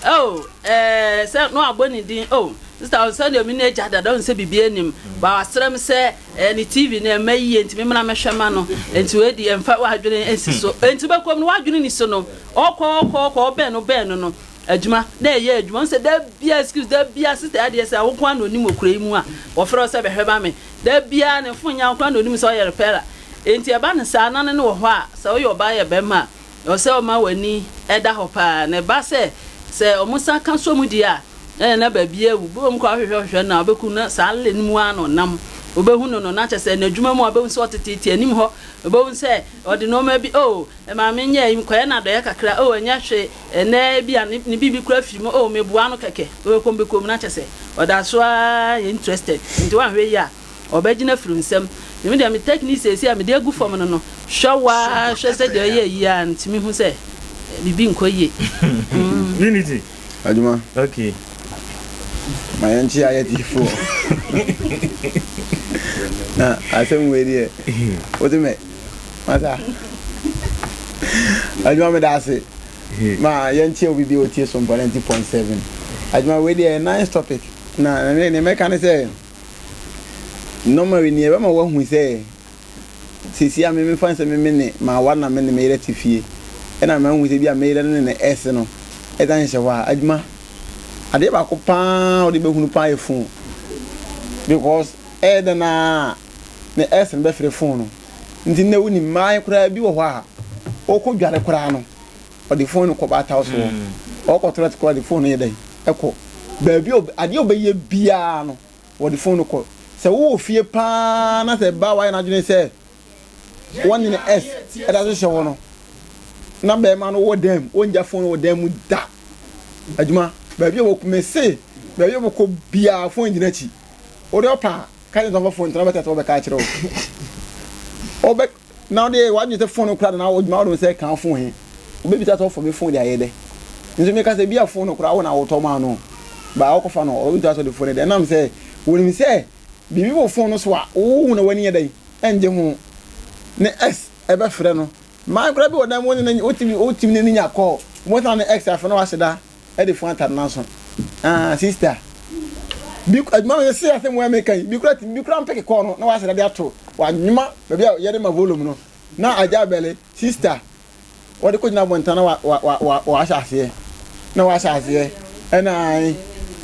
Oh eh, sɛ na wabɔ ne din oh sister sɛdeɛ me ne agya dada ɔhu sɛ biribi anim ba wasrɛ me sɛ eh, ne TV no ɛmma yie nti memmra mɛhwɛ ma no nti wei deɛ mfa w'adwene nsi so nti wobɛkɔ mu no w'adwene ni so no ɔkɔ ɔkɔ ɔkɔ ɔbɛn no bɛn no no adwuma na ɛyɛ adwuma ɔhu sɛ da bia excuse da bia sister adeɛ sɛ wo nko ara na onim wɔ kuro yi mu a wɔfrɛ wo sɛ bɛhwɛ ma me da bia ne fon nya wo nko ara na onim sɛ ɔyɛ repairer nti ɛba no saa na ne no wɔ hɔ a sɛ woyɛ ɔbaa yɛ bɛrima a Ɛwɔ sɛ ɔma w'ani da hɔ paa, na ɛba sɛ, sɛ wɔsan ka sɔ mu deɛ a, ɛnna na baabi awu. Bi wɔ mu koraa wohwehwɛ hwehwɛ no a, wobɛku no, na saa lane no mu ara na ɔnam. Wobɛhu no no, na kyerɛ sɛ n'adwuma mu a, wobɛhu sɛ ɔteteete anim hɔ. Wobɛhu sɛ ɔde nneɛma bi, oh, maame nyɛ ayi, kɔyɛ no adɔeɛ kakra, oh, ɛnyɛ hwee, ɛnnɛ ebia ne, ne biribi koraa firi mu, oh, meboa no kɛkɛ. Wobɛkɔ mu bɛkɔ mu, na kyerɛ sɛ ɔda so ara yɛ interested. Nti woanhwɛ yie a, Ɔbɛgyina afiri nsam. Nti me deɛ me technique seesei a mede agu fam no no, hwɛ wo ara hwɛ sɛdeɛ ɔyɛ yie a ntumi hu sɛ biribi nkɔ yie. Unity. Adwuma. Okay. Ma yɛn kye ayɛ tiefoɔ. Na asɛm wei deɛ, wote me, masa. Adwuma meda ase. Ma yɛn kye obi bi otie Sompa 90.7. Adwuma wei deɛ nice topic. Na ne mɛka ne sɛ. Normally nea ɛbɛma woahu sɛ seesei a me mefa no sɛ me me ne m'aware na me ne me yere te fie ɛna mahu sɛ bi a me yere no ne ne ex no ɛsan hyehyɛ hɔ a adwuma adeɛ baako paa a wode bɛhunu paa yɛ phone because ɛyɛ dɛn a ne ex no bɛfrɛ phone no nti nnɛ wonim mmaa koraa bi wɔ hɔ a ɔkɔ dware koraa no ɔde phone no kɔ baataw soɔ ɔkɔ toilet koraa ɔde phone no yɛ dɛn ɛkɔ baabi a adeɛ a ɔbɛyɛ biara no wɔde phone no kɔ sɛ wowɔ fie paa na sɛ ba wayɛ n'adwene sɛ wɔne ne s ɛda so hyɛ hɔ no na bɛrima no wɔ dan mu wɔngya phone wɔ dan mu da adwuma baabi a wɔkɔ mese baabi a wɔkɔ biara phone gyina akyi wode ɔpa a ka kyerɛ sɛ ɔfa phone tena bɛtɛ sɛ wɔbɛka akyerɛ wo ɔbɛ Na ɔde w'adwene sɛ fon no koraa de na wodwuma wode wo nsa ka fon he, wobɛbisa sɛ ɔfa me fon de ayɛ dɛ? Nso meka sɛ bia fon no koraa wo na wotɔ maa no baa wokɔfa no ɔbɛbisa sɛ ɔde fon no dɛ ɛnam sɛ wonim sɛ biribi wɔ fon no so a wohu na w'ani yɛ dɛn ɛngye ho ne ex ɛbɛfrɛ no man koraa bi wɔ dan mu wone no wotumi wotumi ne no nya call wobɛhu sɛ ne ex afrɛ na wahyɛ da de fon atare n'aso ah sister bi adwuma mi se asɛm wɔ meka yi bi kura bi kura mpeke kɔɔ no na wahyɛ de ato wanwoma baabi a yɛde ma volume no na agya abɛle sister wɔde kɔ gyina abɔnten na wa wa wa wahyɛ aseɛ na wahyɛ aseɛ ɛna an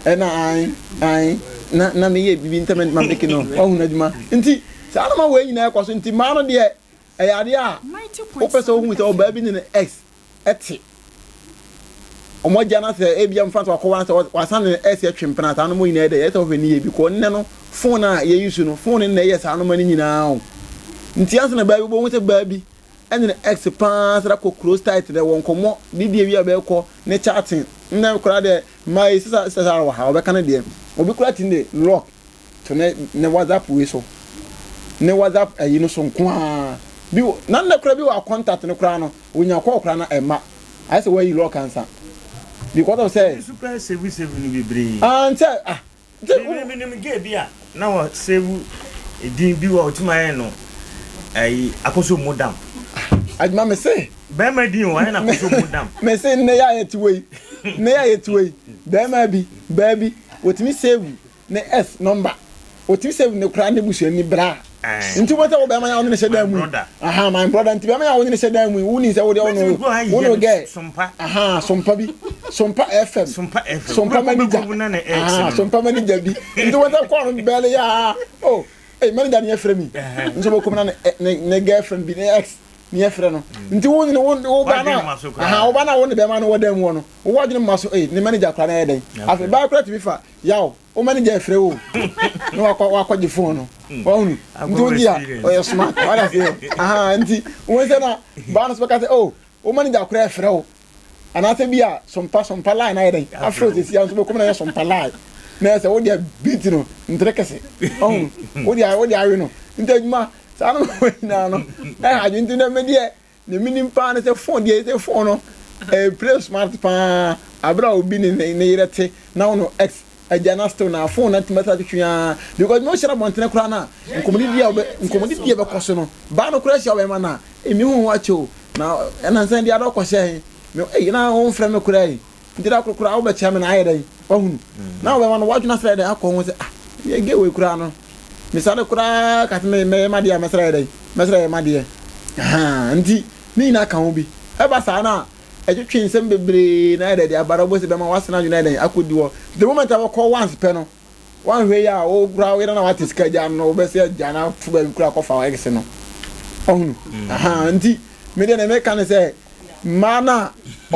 ɛna an an na na meyɛ bibi ntɛm ma meke no wahunu adwuma nti saa na ma wɔ nyinaa ɛkɔ so nti maa no deɛ ɛyɛ adeɛ a wopɛ sɛ wohu sɛ ɔbaa bi ne ne ex te. Wɔn agya no sɛ ebia mfa sɛ wakɔwa sɛ wasan ne ex atwe mpena saa no mo nyinaa dɛ yɛ sɛ wohwɛ ne yie because nnɛ no phone a yɛ use no phone no na ɛyɛ saa noma no nyinaa o. Nti ansa na baa bi wobɛhu sɛ baa bi ɛne ne ex paa sɛ kɔ close tight dɛ wɔ nkɔmmɔ didi awie a bɛkɔ ne chatting nnɛ koraa deɛ mmaa yi sisa sisa wɔ ha wɔbɛka no deɛ obi koraa ti ne lock to ne ne WhatsApp wei so ne WhatsApp ayi no so nko ara bi wɔ na nnɛ koraa bi wɔ contact no koraa no wonya kɔɔ koraa na ɛma ayɛ sɛ wɔayi lock ansa because of sɛ. Ebi nso koraa save save no bebree. Ah nkyɛ ah. Nkyɛ. Mi mi nim gay bi a na wɔ save edin bi wɔ otumi ayɛ no ayi akosombo dam. Adwuma me se. Bɛrima din o ayɛ no akosombo dam. Me se nnɛ yɛ a yɛte wɔ yi nnɛ yɛ a yɛte wɔ yi bɛrima bi baa bi wɔtumi save ne S number otumi save ne koraa ne busuani bra. Nti wobɛsɛ wo bɛrima yɛ a wo ne no hyɛ dan mu yi. Aha, my brother, nti bɛrima yɛ a wo ne no hyɛ dan mu yi, wonim sɛ wo deɛ wo ne wo ne gɛ. Aha, sompa bi. Sompa FM. Sompa FM. Sompa manager. Aha, sompa manager bi. Nti wobɛsɛ kɔɔ no bɛɛle yɛ a, oh, hey, manager ne yɛfrɛ mi. Nso bɛkɔm na ne ne girlfriend bi, ne ex ne yɛfrɛ no. Nti wo ne wo wo ba na, aha, wo ba na wo ne bɛrima no wɔ dan mu hɔ no, wo wadwene mma so, hey, ne manager koraa na ɛyɛ dɛn. Afei baa koraa tumi fa, yaw. Wo manager frɛ wo na wakɔ wakɔgye phone no wahunu nti wogye a ɔyɛ smart wada seɛ aha nti wɔn sɛ na baa no so bɛka sɛ oh wo manager koraa frɛ wo anaasɛ bi a sompa sompa line ayɛ dɛn afrɛ wo sɛsi a nso bɛkɔm na yɛ sompa line na ɛsɛ wode beat no ntere kɛse ɔhunu wode wode awe no nti adwuma saa no nyinaa no ɛha adwene nti na medeɛ Nea menim paa ne sɛ phone deɛ sɛ phone no ɛyɛ play smart paa abere a obi ne ne yerɛ te na wo no ex agya na still na phone na tumi asa twetwe aa because me wohyɛ abɔntene koraa na nkɔmɔdidi a nkɔmɔdidi a bɛkɔ so no baa no koraa hyia ɔbɛma na emi ho ho akyɛ o na ɛna nsan di adɔ kɔhyɛ he me eyi na wɔn frɛ me koraa yi nti da koro koraa wobɛkyia me na ayɛ dɛn wahunu na ɔbɛma no wadwena sɛ dɛn akɔ ho sɛ ah yɛ gay wei koraa no mesane koraa ka sɛ mɛyɛ madeɛ a mɛsrɛ yɛ dɛn mɛsrɛ yɛ madeɛ ahaa nti ne nyinaa ka ho bi ɛba saa no a ɛtwetwe nsɛm bebree na ayɛ dɛ de aba na wobɛsɛ bɛma wasena adwene ayɛ dɛn akɔdi hɔ the moment a wɔkɔ once pɛ no wanhwɛ yi a wo koraa wo yere na wate sika gya no wobɛsɛ agya no ato baabi koraa kɔfa wo ex no ɔhunu ahaa nti me deɛ na meka ne sɛ mmaa no a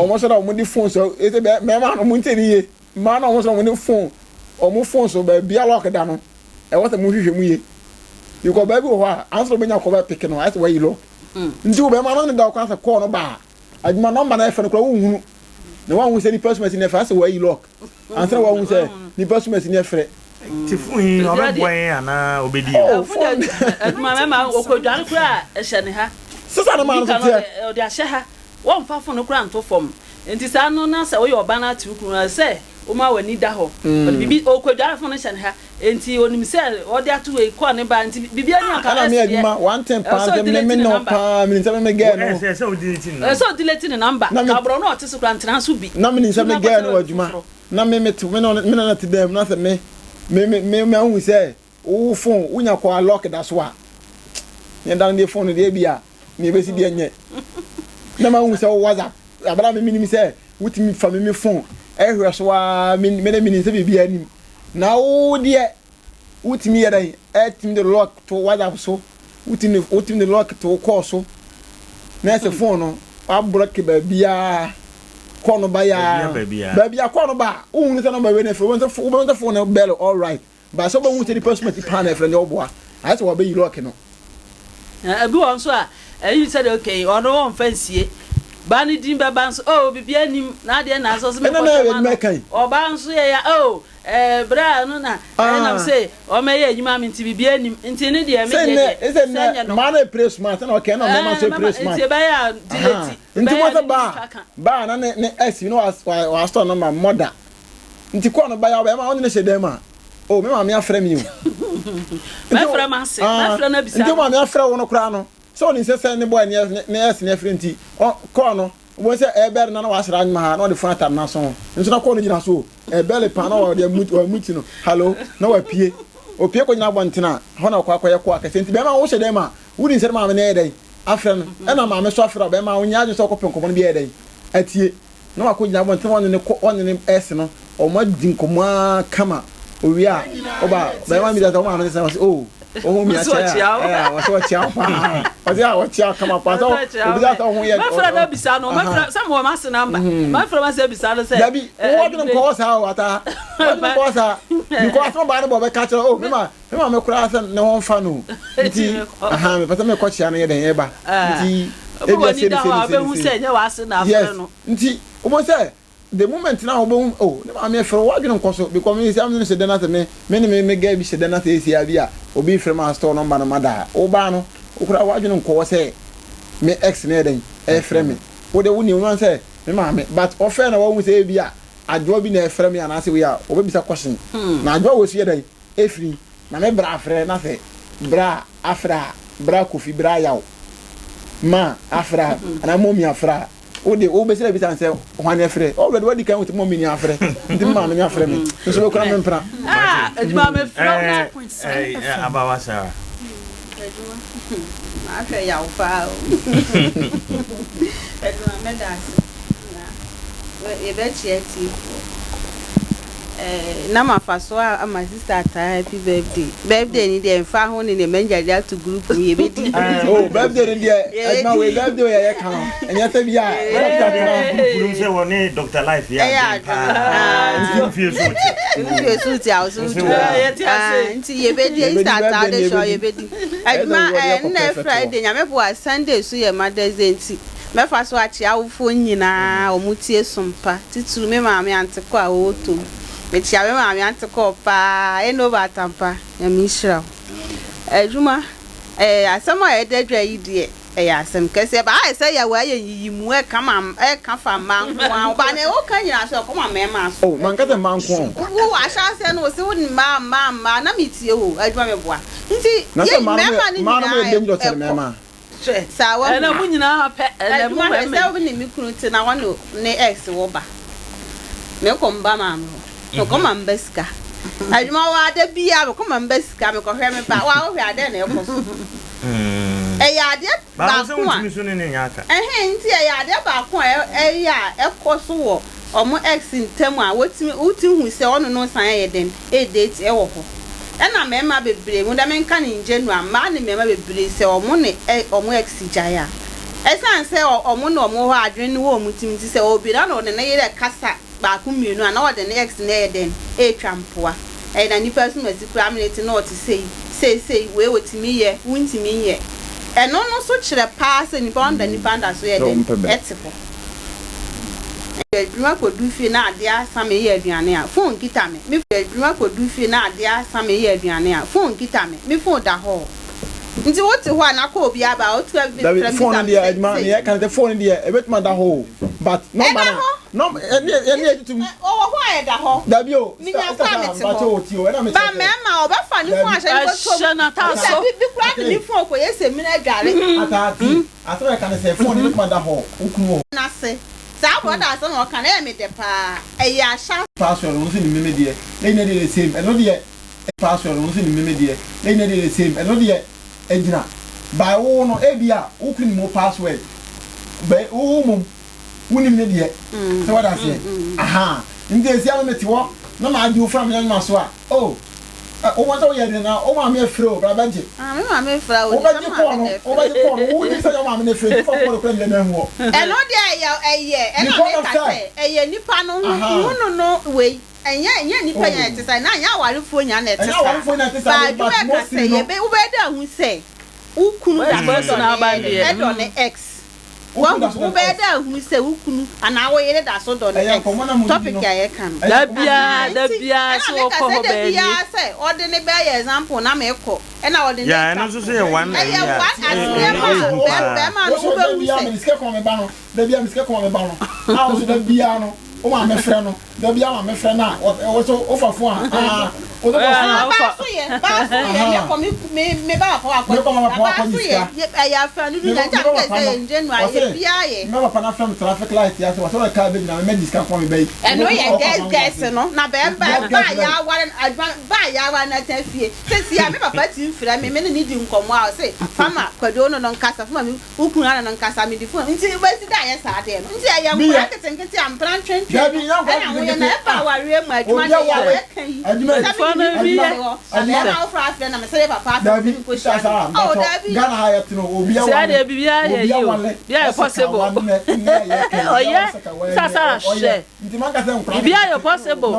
wɔn sɛ na wɔn de phone so ɛsɛ bɛ mmarima no wɔn nti ne yie mmaa no a wɔn sɛ wɔn de phone wɔn phone so baabi a lock da no ɛwɔ sɛ mo hwehwɛ mu yie because baabi wɔ hɔ a ansa wɔbɛnya kɔ bɛ peke no ayɛ sɛ wɔayi lock nti wɔ bɛrima no ne da ɔkwan sɛ kɔɔ no baa adwuma nɔmba na ɛfɛ no koraa wonhunu na wɔnhu sɛ nipa sumasi na ɛfɛ asɛ wɔayi lock ansa na wɔahu sɛ nipa sumasi na ɛfrɛ. Ti fon yi ɔbɛboa yɛn anaa ɔbɛdi yɛn? Oh, fon adwuma mɛma ɔkɔdware koraa ɛhyɛ ne ha. Sisa no maa no so teɛ. Ɔde ahyɛ ha. Wɔmfa fon no koraa nto fam. Nti saa no na sɛ woyɛ ɔba no ate wo kunu a sɛ woma w'ani da hɔ. Ɔde biribi ɔkɔdware fon no hyɛ ne ha. Nti onim sɛ ɔde ato wei kɔɔ ne ba nti biribi ani anka ɛna me adwuma one thing paa sɛ me me no paa me nim sɛ me me girl no ɛsɛ sɛ ɔdelete ne number ka aborɔ no ɔte so koraa ntena so bi na me nim sɛ me girl no wɔ adwuma na me me te me na me na te dan mu na sɛ me me me me me ahu sɛ wo phone wonya kɔ a lock da so a ne da no deɛ phone no deɛ bi a ne ebesi deɛ nyɛ na ma hu sɛ wo whatsapp abala me menim sɛ wotumi fa me me phone ɛhwɛ so a me me menim sɛ biribi anim na wo deɛ wotumi yɛ dɛn ɛtumi de lock to whatsapp so wotumi wotumi de lock to call so na ɛsɛ phone no wabrɔke baabiara call no ba yaa baabi a call no ba wohunu sɛ nɔmba wei na ɛfrɛ wobɛhu sɛ phone no bell all right But sɛ wobɛhu sɛ nipa suma ti paa na ɛfrɛ no deɛ ɔboa ayɛ sɛ wabɛyi lock no. Ebi wɔ nso a ɛyi sɛdeɛ okay ɔno ɔnfa nsie ba ne din bɛba nso oh biribiara nim n'adeɛ na nso ɔsɛ Ɛna na mekɔhwɛ ma adwuma no ɛka yi. ɔbaa nso yɛ ya oh ɛɛ berɛ a ɛno na ɛnam sɛ ɔmɛyɛ adwuma me nti biribiara nim nti ne deɛ me Sɛ deɛ nnɛ deɛ sɛ sɛ nnɛ nyɛ mmaa nokorɛ no ɛpere smart ɛna ɔkɛ ɛna mmarima nso ɛɛ ɛpere mɛma smart. nti ɛbɛyɛ a Ahaa delete nti ɛbɛyɛ mo a sɛ ne baa twa ka. baa na ne ne ex bi na wa wa wa store no ma mother nti kɔɔ no ba ya ɔbɛma ɔne no hyɛ dan mu a oh me maame afrɛ me o. Nti Mɛfrɛ m'ase, ah mɛfrɛ no abisa nti no. maame afrɛ wo no koraa no sɛ ɔnim sɛ sɛ ne boy ne ne ex ne afrɛ nti ɔ kɔɔ no wobɛhu sɛ ɛbɛre na na wasra anwoma ha na ɔde fon atam n'aso ho nso na kɔɔ no gyina so o ɛbɛre paa na ɔde amu wamuti no hallo na wapue opue kɔgyina abɔnten a hɔ na ɔkɔ akɔyɛ kɔɔ akɛseɛ nti bɛrima wohyɛ dɛm a wonim sɛ ne maame no ɛyɛ dɛn afrɛ no ɛna maame so afrɛ ɔbɛrima ɔnyɛ adwene sɛ ɔkɔpɛ nkɔmmɔ no bi ɛyɛ dɛn atie na wakɔgyina abɔnten na ɔne ne kɔ ɔne ne ɛs no wɔn adi nkɔmmɔ ara kama owie a ɔba bɛrima mi da sɛ ɔmaame ne sɛ ɔsɛ o ɔho mi akyɛ a ɛyà ɔsɛ ɔkyea wo paa ɔsɛ a ɔkyea wo kama paa sɛ obi sɛ ɔho yɛ mɛfrɛ no abisa no mɛfrɛ sɛ mewɔ m'ase namba mɛfrɛ m'ase abisa no sɛ dabi wɔdwene nkɔɔ saa o ata wɔdwene nkɔɔ saa because asɛm baa no bɔ ɔbɛka kyerɛ o mema Me maame koraa sɛ ne ho mfa no nti ahaa mepɛ sɛ mekɔ kyea no yɛ dɛn ɛba nti ebia sei ne sei ne sei ne sei yes nti wobɛhu sɛ the moment na wobɛhu oh ne maame ɛfrɛ wo w'adwene nkɔ so because me sɛ me hyɛ dɛn asɛ me me ne me me girl bi hyɛ dɛn asɛ esia bi a obi frɛ ma store number no ma da a wobaa no wo koraa w'adwene nkɔ hɔ sɛ me ex no yɛ dɛn ɛfrɛ me wo de wo nim no sɛ me maame but ɔfrɛ na wahu sɛ ebi a adwoa bi na ɛfrɛ me anaasɛ wei a wɔbɛbisa question na adwoa wɔ su yɛ dɛn Efiri na me bra afrɛ na sɛ bra afrɛ a bra kofi bra yaw ma afrɛ a anaa mɔmi afrɛ a wo de wo bɛsrɛ bisa sɛ hwan afrɛ already wadi kan wo sɛ mɔmi ni afrɛ nti me maame ni afrɛ me nso bɛkura me mpena. Ah, adwuma me frɛ wo. Abawa Sarah. Adwuma mahwɛ yaw paa o. Adwuma mɛda ase na yɛbɛkyea atiefoɔ. Eh, na mafa so a ama sister ataa happy birthday. Birthday ni deɛ mfa ho ne deɛ manager de ato group mu yɛbɛdi. Oh, birthday ni deɛ adwuma wei birthday yɛ yɛ ka no ɛnyɛ sɛ bi a doctor tena. Group sɛ wɔ ne Dr. Life yɛ adwene paa. Nti mfie so te. Mfie so te a ɔso tu. Nti yɛbɛdi Easter ataa de sɔ yɛbɛdi. Adwuma eh nnɛ Friday nyame boa Sunday so yɛ Mother's Day nti. Mɛfa so akyea awofoɔ nyinaa a wɔtie som pa, titiriw me maame Ante Kɔ a ɔwɔ Tom. Mekyea me maame Ante Kɔ paa, Enova Atampa, Nyame nhyira wo. Adwuma, eh, asɛm a ɛda dwa yi deɛ, ɛyɛ asɛm kɛseɛ, but ayɛ sɛ yɛwɔ ayɛ nyiyimu ɛka ma, ɛka fa mmaa nko ara ho, but nea woka nyinaa nso ɛkɔ ma mmarima nso. Oh, manka sɛ mmaa nko ara o. Wo, ahyɛaseɛ no wose wo mmaa, mmaa, mmaa, na metie wo, adwuma meboa. Nti, Na sɛ yɛn mmaa no mmarima no mmaa no mo yɛ nyinaa dangerous kyɛn ɛkɔ. mmarima. Hwɛ saa wahu. Ɛnɛ mo nyinaa pɛ ɛnɛ mo Adwuma hwɛ mɛmɛ. sɛ wo ne me kunu te na wɔne ne ex wɔ ba. Me kɔ mba maame hɔ. Me kɔ ma mba sika. Adwuma wɔ ha da biara me kɔ ma mba sika me kɔ hwɛ me ba. Wa wo hwɛ a dɛn na ɛkɔ so. Ɛyɛ adeɛ baako a ɛhɛn nti ɛyɛ adeɛ baako a ɛyɛ a ɛkɔ so wɔ ɔmo ex ntam a wotumi wotumi hu sɛ ɔne no san ayɛ dɛn redate wɔ hɔ. Ɛna mmarima bebree mu dɛ menka no in general mmaa ne mmarima bebree sɛ ɔmo ne ɔmo ex gyae a ɛsan sɛ ɔmo ne ɔmo wɔ hɔ a adwene no wɔ ɔmo tirim nti sɛ obi na ɔne ne yere kasa baako mmienu a na ɔde ne ex no ɛyɛ dɛn retwa mpoa ɛyɛ na nipa asumasi koraa mene te na ɔte sei sei sei wei otumi yɛ wontumi nyɛ ɛno no so kyerɛ paa sɛ nipa ɔnda nipa nda so yɛ dɛn ɛte hɔ. Meyɛ adwuma kɔdu fie na adeɛ asa meyɛ aduane a, phone nkita me. Me Meyɛ adwuma kɔdu fie na adeɛ asa meyɛ aduane a, phone nkita me. Me phone da hɔ. Nti wote hɔ a na call bi aba a, wotumi frɛ Dabi, me phone bisa no me deɛ sɛ adwuma sei. neɛ ɛka ne sɛ phone no deɛ ɛbɛtumi ada hɔ o but number Ɛda no hɔ. nɔm ɛne ɛne ɛtutum. Ɔwɔ hɔ a ɛda hɔ. Dabi o, Menya sista kɔ a sista mete mpakyɛ hɔ. o tie o ɛna Ba mekyerɛ sɛ. mmarima ɔbɛfa ne phone Dabi. ahyɛ ne bɔtɔ mu. Ɛhyɛ n'ataade Sɛ so. bi bi koraa de ne phone kɔyɛ samina adware. Ataate. Asɛm a ɛka ne sɛ, Fon no bɛtumi ada hɔ, wo kunu wɔ hɔ. No ase. Saa brɔda asɛm a ɔka no ɛyɛ me dɛ paa. Ɛyɛ ahyɛase. Password no nso nim me deɛ, ne nyinaa deɛ the same, ɛno deɛ. Password no nso nim me deɛ, ne nyinaa deɛ the same, ɛno deɛ ɛgyina. By wo no, ebia wo kunu nim wo password, but wo mmom wonim ne deɛ. Sɛ wate aseɛ? Ahaa. Nti ɛsia no mete hɔ na magye wo fon a menya no maso a, Oh, eh, wo sɛ woyɛ den na wo maame afrɛ o, bra bɛgye. Ah, me maame frɛ o, Wobɛgye kɔɔ no, wobɛgye kɔɔ no, wonim sɛ yɛ wo maame na afrɛ nti fa kɔɔ no kora nyina mahu hɔ. Ɛno deɛ ɛyɛ ɛyɛ ɛna Because meka of sɛ. sɛ ɛyɛ nipa no ho Aha. hu no no wei ɛnyɛ ɛnyɛ nipa nyina ɛte saa na ɛnyɛ awarefoɔ nyina na ɛte Ɛnyɛ saa awarefoɔ nyina ɛte saa but de, but adwuma ɛka mostly sɛ no. yɛbɛ wobɛyɛ dɛ ahu sɛ wo kunu da First so person dɔ aba ne deɛ. ɛdɔ ne ex. Wo kunu Wahu, da so dɔ ne wobɛyɛ ex. dɛ ahunu sɛ wo kunu anaa wo yere da so dɔ ne Ɛyɛ ex. nkɔmmɔ na modidi Topic no. a yɛka no. Ɛyɛ Da nkɔmmɔ na biara, modidi da Aha, nti, biara ɛna sɛ meka wɔkɔ sɛ hɔ da baabi. biara sɛ ɔde ne bɛyɛ example na mekɔ, ɛna ɔde ne Yeah, retwa ɛno nso so mpo. yɛ one Ɛyɛ ayi a one aseɛ ma ɛyɛ hu bɛ, paa. bɛrima Wo no, so da wobɛhu biara sɛ. mede sika kɔma me ba no, da biara mede sika kɔma me ba no, a wo so da biara no, Wo maame frɛ no da biara maame frɛ no a wo so wofa fon a aa wo so fa fon. Ah baa so yɛ baa so yɛ me kɔ me me me ba papa wakɔ gye sika baa so yɛ ɛyɛ afra no du nya nti a mekɛ sɛ yɛ ngye no a yɛ biaa yɛ. Me papa na frɛ me traffic light ase wɔsɛ wɔde car bɛgyina me mɛgye sika kɔn me ba yi. Ɛno yɛ gɛs gɛs no na bɛɛ ba ba yɛ aware adwuma ba yɛ aware na tena fie sɛsi a me papa ti mfrɛ me me ne ne di nkɔmɔ a ɔse fama kwadwo no no nkasa fama me Wo kunu ara no nkasa mede phone nti wobɛsi dɛ ayɛ saa adeɛ no nti ɛyɛ nkwadaa nketenkete a mpena ntwentwen no ɛna woyɛ na ɛba awareɛ mu adwuma deɛ yɛ a wɔka yi sɛ mede me kunu te hɔ na bɛrima foforɔ afrɛ na mesɛ yɛ papa afrɛ me sɛ menkɔhyia no oh daabi. Saa deɛ biribiara yɛ yi o biribiara yɛ possible ɔyɛ sasa hwɛ biribiara yɛ possible.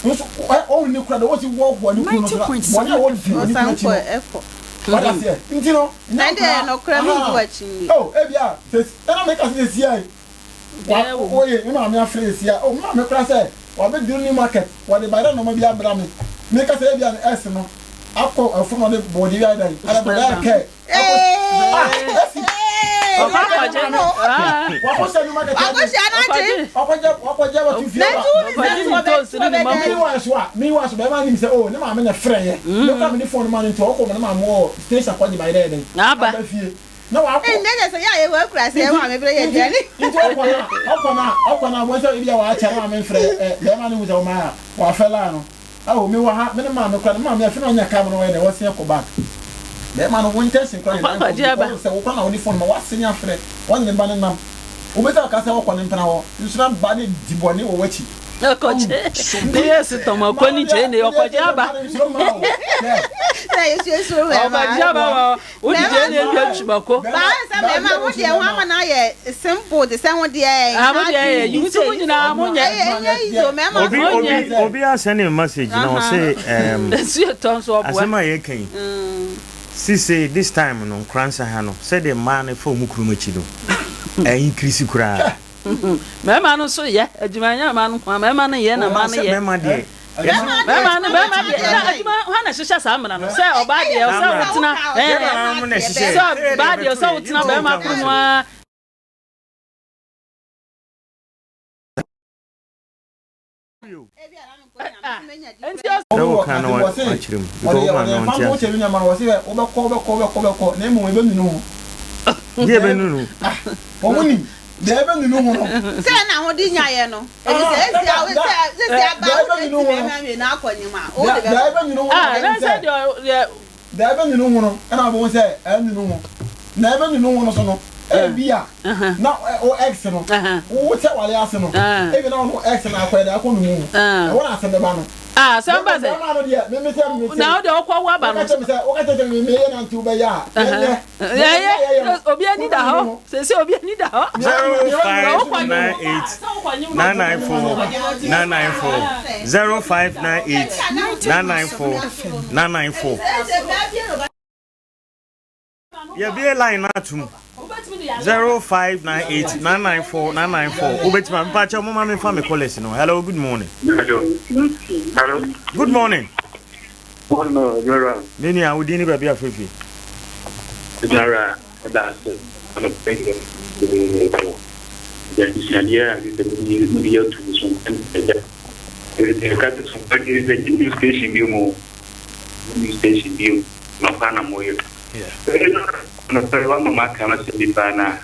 Nso ɛ ɔnni kura deɛ ɔsi hoahoa ne kunu no so na bɔne a ɔdi ne kunu akyi no wate aseɛ nti no nyɛ nkora ahaa oh ebia sɛ ɛna meka sɛ sɛsia yi wa oye me maame afrɛ sɛsia oh me maame kora sɛ wabɛduru new market wɔde bayerɛ nnoɔma bi abra me meka sɛ ebia ne ɛs no akɔ afuom na ɔde bɔɔdeɛ bi ayɛ dɛn ayɛ bɔɔdeɛ kɛ Ao me wɔ ha me ne maame koraa no maame afei na ɔnya car mu na wayɛ dɛ wasia kɔ back bɛɛma no wo intention koraa yɛ dan kɔ because sɛ wo koraa na wode phone ma wasene afrɛ wɔne ne ba no nam wobɛsa aka sɛ wɔkɔ ne mpena hɔ nso na ba no di bɔne wɔ wakyi Ɔkɔgye ne yɛ si tɔmɔ kɔ ni kyɛ ne ɔkɔgye aba. Ɔkɔgye aba wɔ wodi kyɛ ne ebi atwi mako. Sɛ mmarima ho deɛ ho ama no ayɛ simple te sɛ ho deɛ Ah, mo deɛ yɛ yi mo nyinaa mo nyɛ. Ɛnyɛ easy o mmarima Obi obi obi asɛne me message na ɔse ɛɛm Nsuo tɔ nso ɔboa. asɛm a yɛka yi sisei this time no Nkoransa ha no sɛdeɛ mmaa no fa wɔn kurom akyi no ɛ increase koraa. Mmarima no nso yɛ adwuma nyɛ mmaa no nko ara mmarima no yɛ na mmaa no Sɛ yɛ. mmarima deɛ Mmarima no mmarima deɛ na adwuma hwan na ɛhyehyɛ saa mmara no sɛ ɔbaa deɛ ɔsɛ wotena Yɛn nananom na ɛhyehyɛ. sɛ ɔbaa deɛ ɔsɛ wotena barima koro mu ara. Sɛ woka na wakyerɛ mu because wo maame ɔnte ase. Deɛ ɛbɛnunu. Sɛ na ho de nyaeɛ no ɛdi sɛ esi a sɛ sɛ aba wo de ti mɛma mmienu akɔ nyim a wo de bɛba. Ah, na sɛ deɛ deɛ. Deɛ ɛbɛnunu ho no ɛna wobɛhu sɛ ɛnunu ho na ɛbɛnunu ho no so no ebia na wo ex no wo tɛ wale ase no ebi na ɔno ex no akɔyɛ dɛ akɔ numu ho ɛwɔ na asɛm bɛba no. Ah, asɛm ba sɛ. Bɛrima no deɛ meme sɛ mete. Na wo deɛ ɔkɔ wo aba no. Woka kyerɛ me sɛ woka kyerɛ sɛ meyɛ nante wobɛyɛ a yɛnyɛ. Yɛyɛ obi ani da hɔ sese obi ani da hɔ. 0598 994 994 0598 994 994. Yɛbie line no atom 0598 994 994 wobɛtumi a mepakyɛ moma memfa me callers no. Hello, good morning. Hello. Hello. Good morning. Morning, Adwara. Me nua, wo din ne baabi a frɛfiri? Adwara, ɛda ase anɔpa yi wɔ adesuadeɛ a sɛ mode yɛ ato so ɛda ɛka sɛ so ɛsɛ new station bi mu new station bi nɔpa na moyɛ nɔpa yi wama maka no sɛ bi paa na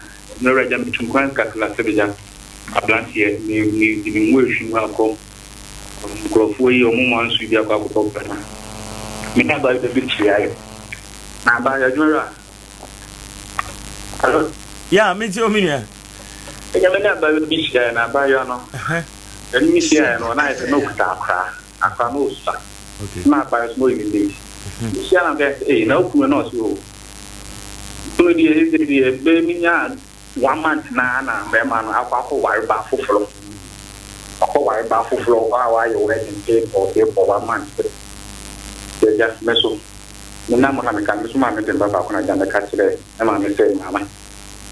nɔra gya metu kwan kakra sɛ bɛgya aberanteɛ me me me mu ehwim akɔ Nkurɔfoɔ yi, wɔn mmoa nso bi akɔ akɔbɔ bra na me ne abaayewa bi kyiaeɛ. Na abaayewa adwuma wura. Hello? Yeah, me ti omi nua. Ɛnyɛ me ne abaayewa bi hyiaeɛ na abaayewa no, ɛne me hyiaeɛ no, na ayɛ sɛ na ɔkuta akora, akora no ɔsua. Na abaayewa so na ɔyɛ ne mate. Mehyia na meka sɛ, ee, na wo kunu na ɔse o. Kunu deɛ, ɛsɛ deɛ, bɛyɛ menya One month no ara na barima no akɔ akɔ ware baa foforɔ. Wakɔ ware baa foforɔ a wayɛ wedding paper paper one month pɛ. Nti agya me so me nam hɔ na meka me so maame de me ba baako na agya meka kyerɛ me maame sɛ maama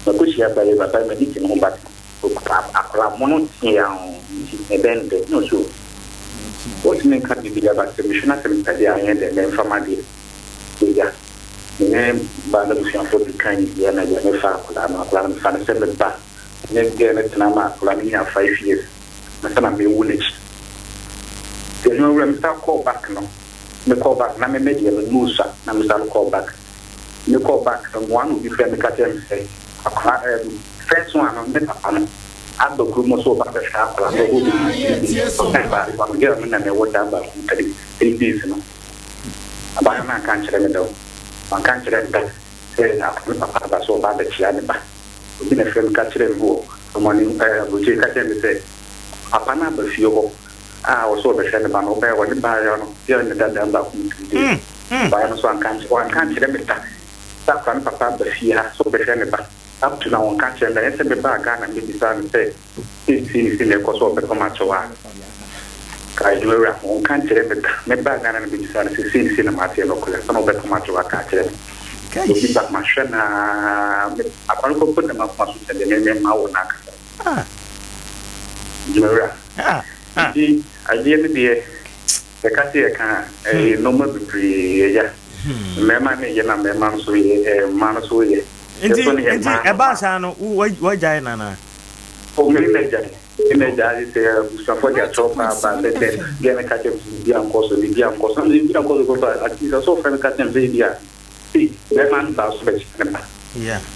makɔ hyia ba yi ba yi m'ani gye ne ho but okuta akwadaa mono teaa nti ɛbɛn no dɛ na ɔse o ɔntumi nka biribiara but sɛ mehwɛ na sɛ mepɛ deɛ a ɛnyɛ dɛ memfa m'adeɛ. Agya, me ne baa n'abusuafoɔ di kan yɛ na agya mefa akwadaa no, akwadaa no mefa no sɛ me ba, me ne girl no tena ma akwadaa no nya five years ansa na mewu n'akyi. Nti adwuma wura me san kɔɔ back no, me kɔɔ back na me me deɛ me mu sua na me san kɔɔ back. Me kɔɔ back no mmoa na obi frɛ me ka kyerɛ me sɛ akwadaa ɛɛm first one no ne papa no aba kurom sɛ ɔba abɛhwɛ akwadaa no ɔbɔ obi three days ɔsan ba girl no na mewɔ dan baako mu 3 days no. Abaayewa no anka ankyerɛ me da o. Wanka ankyerɛ me da sɛ me papa aba sɛ ɔreba abɛkyea ne ba. Obi na ɛfrɛɛ me ka kyerɛɛ me wɔ ɔmane ɛɛ aburokyire ka kyerɛɛ me sɛ papa no aba fie hɔ a ɔsɛ ɔbɛhwɛ ne ba no. Ɔbaeɛ ɔne baayewa no yɛ ne da dan baako mu 3 days. Abaayewa no nso anka ankyerɛ wanka ankyerɛ me da sɛ akwadaa no papa aba fie ha sɛ ɔbɛhwɛ ne ba. Up to now ɔnka ankyerɛ me da. Ɛnyɛ sɛ mebaa Ghana mɛbisaa no sɛ Seesei ne sɛnea ɛkɔ so a ɔbɛpam akyɛw a, ka adwumawura, ɔnka nkyerɛ me da. Mebaa Ghana no mebisaa no sɛ sei ne sei na mate, ɛyɛ nokorɛ? Ansa na ɔbɛpam akyɛw aka akyerɛ me. Obi ba, mahwɛ no ara, me akwan no mpo da m'akoma so kyɛn deɛ me mma wɔ no ankasa. Adwumawura, nti adeɛ no deɛ, yɛka sɛ yɛka a, ɛyɛ nnoɔma bebree, ɛya. Mmarima no yɛ na mmarima nso yɛ, mmaa no nso yɛ. Nti, nti ɛbaa saa no, woagyae no anaa? Oh me na gyae me na gyae sɛ abusuafoɔ de akyɛw paa ba sɛ dɛn deɛ ne ka kyerɛ me sɛ biribi ankɔ so biribi ankɔ so na biribi ankɔ so kɔfa at least ɔsɛ ɔfrɛ me ka kyerɛ me sɛ ebi a ei bɛrima no saa so bɛkyerɛ ne ba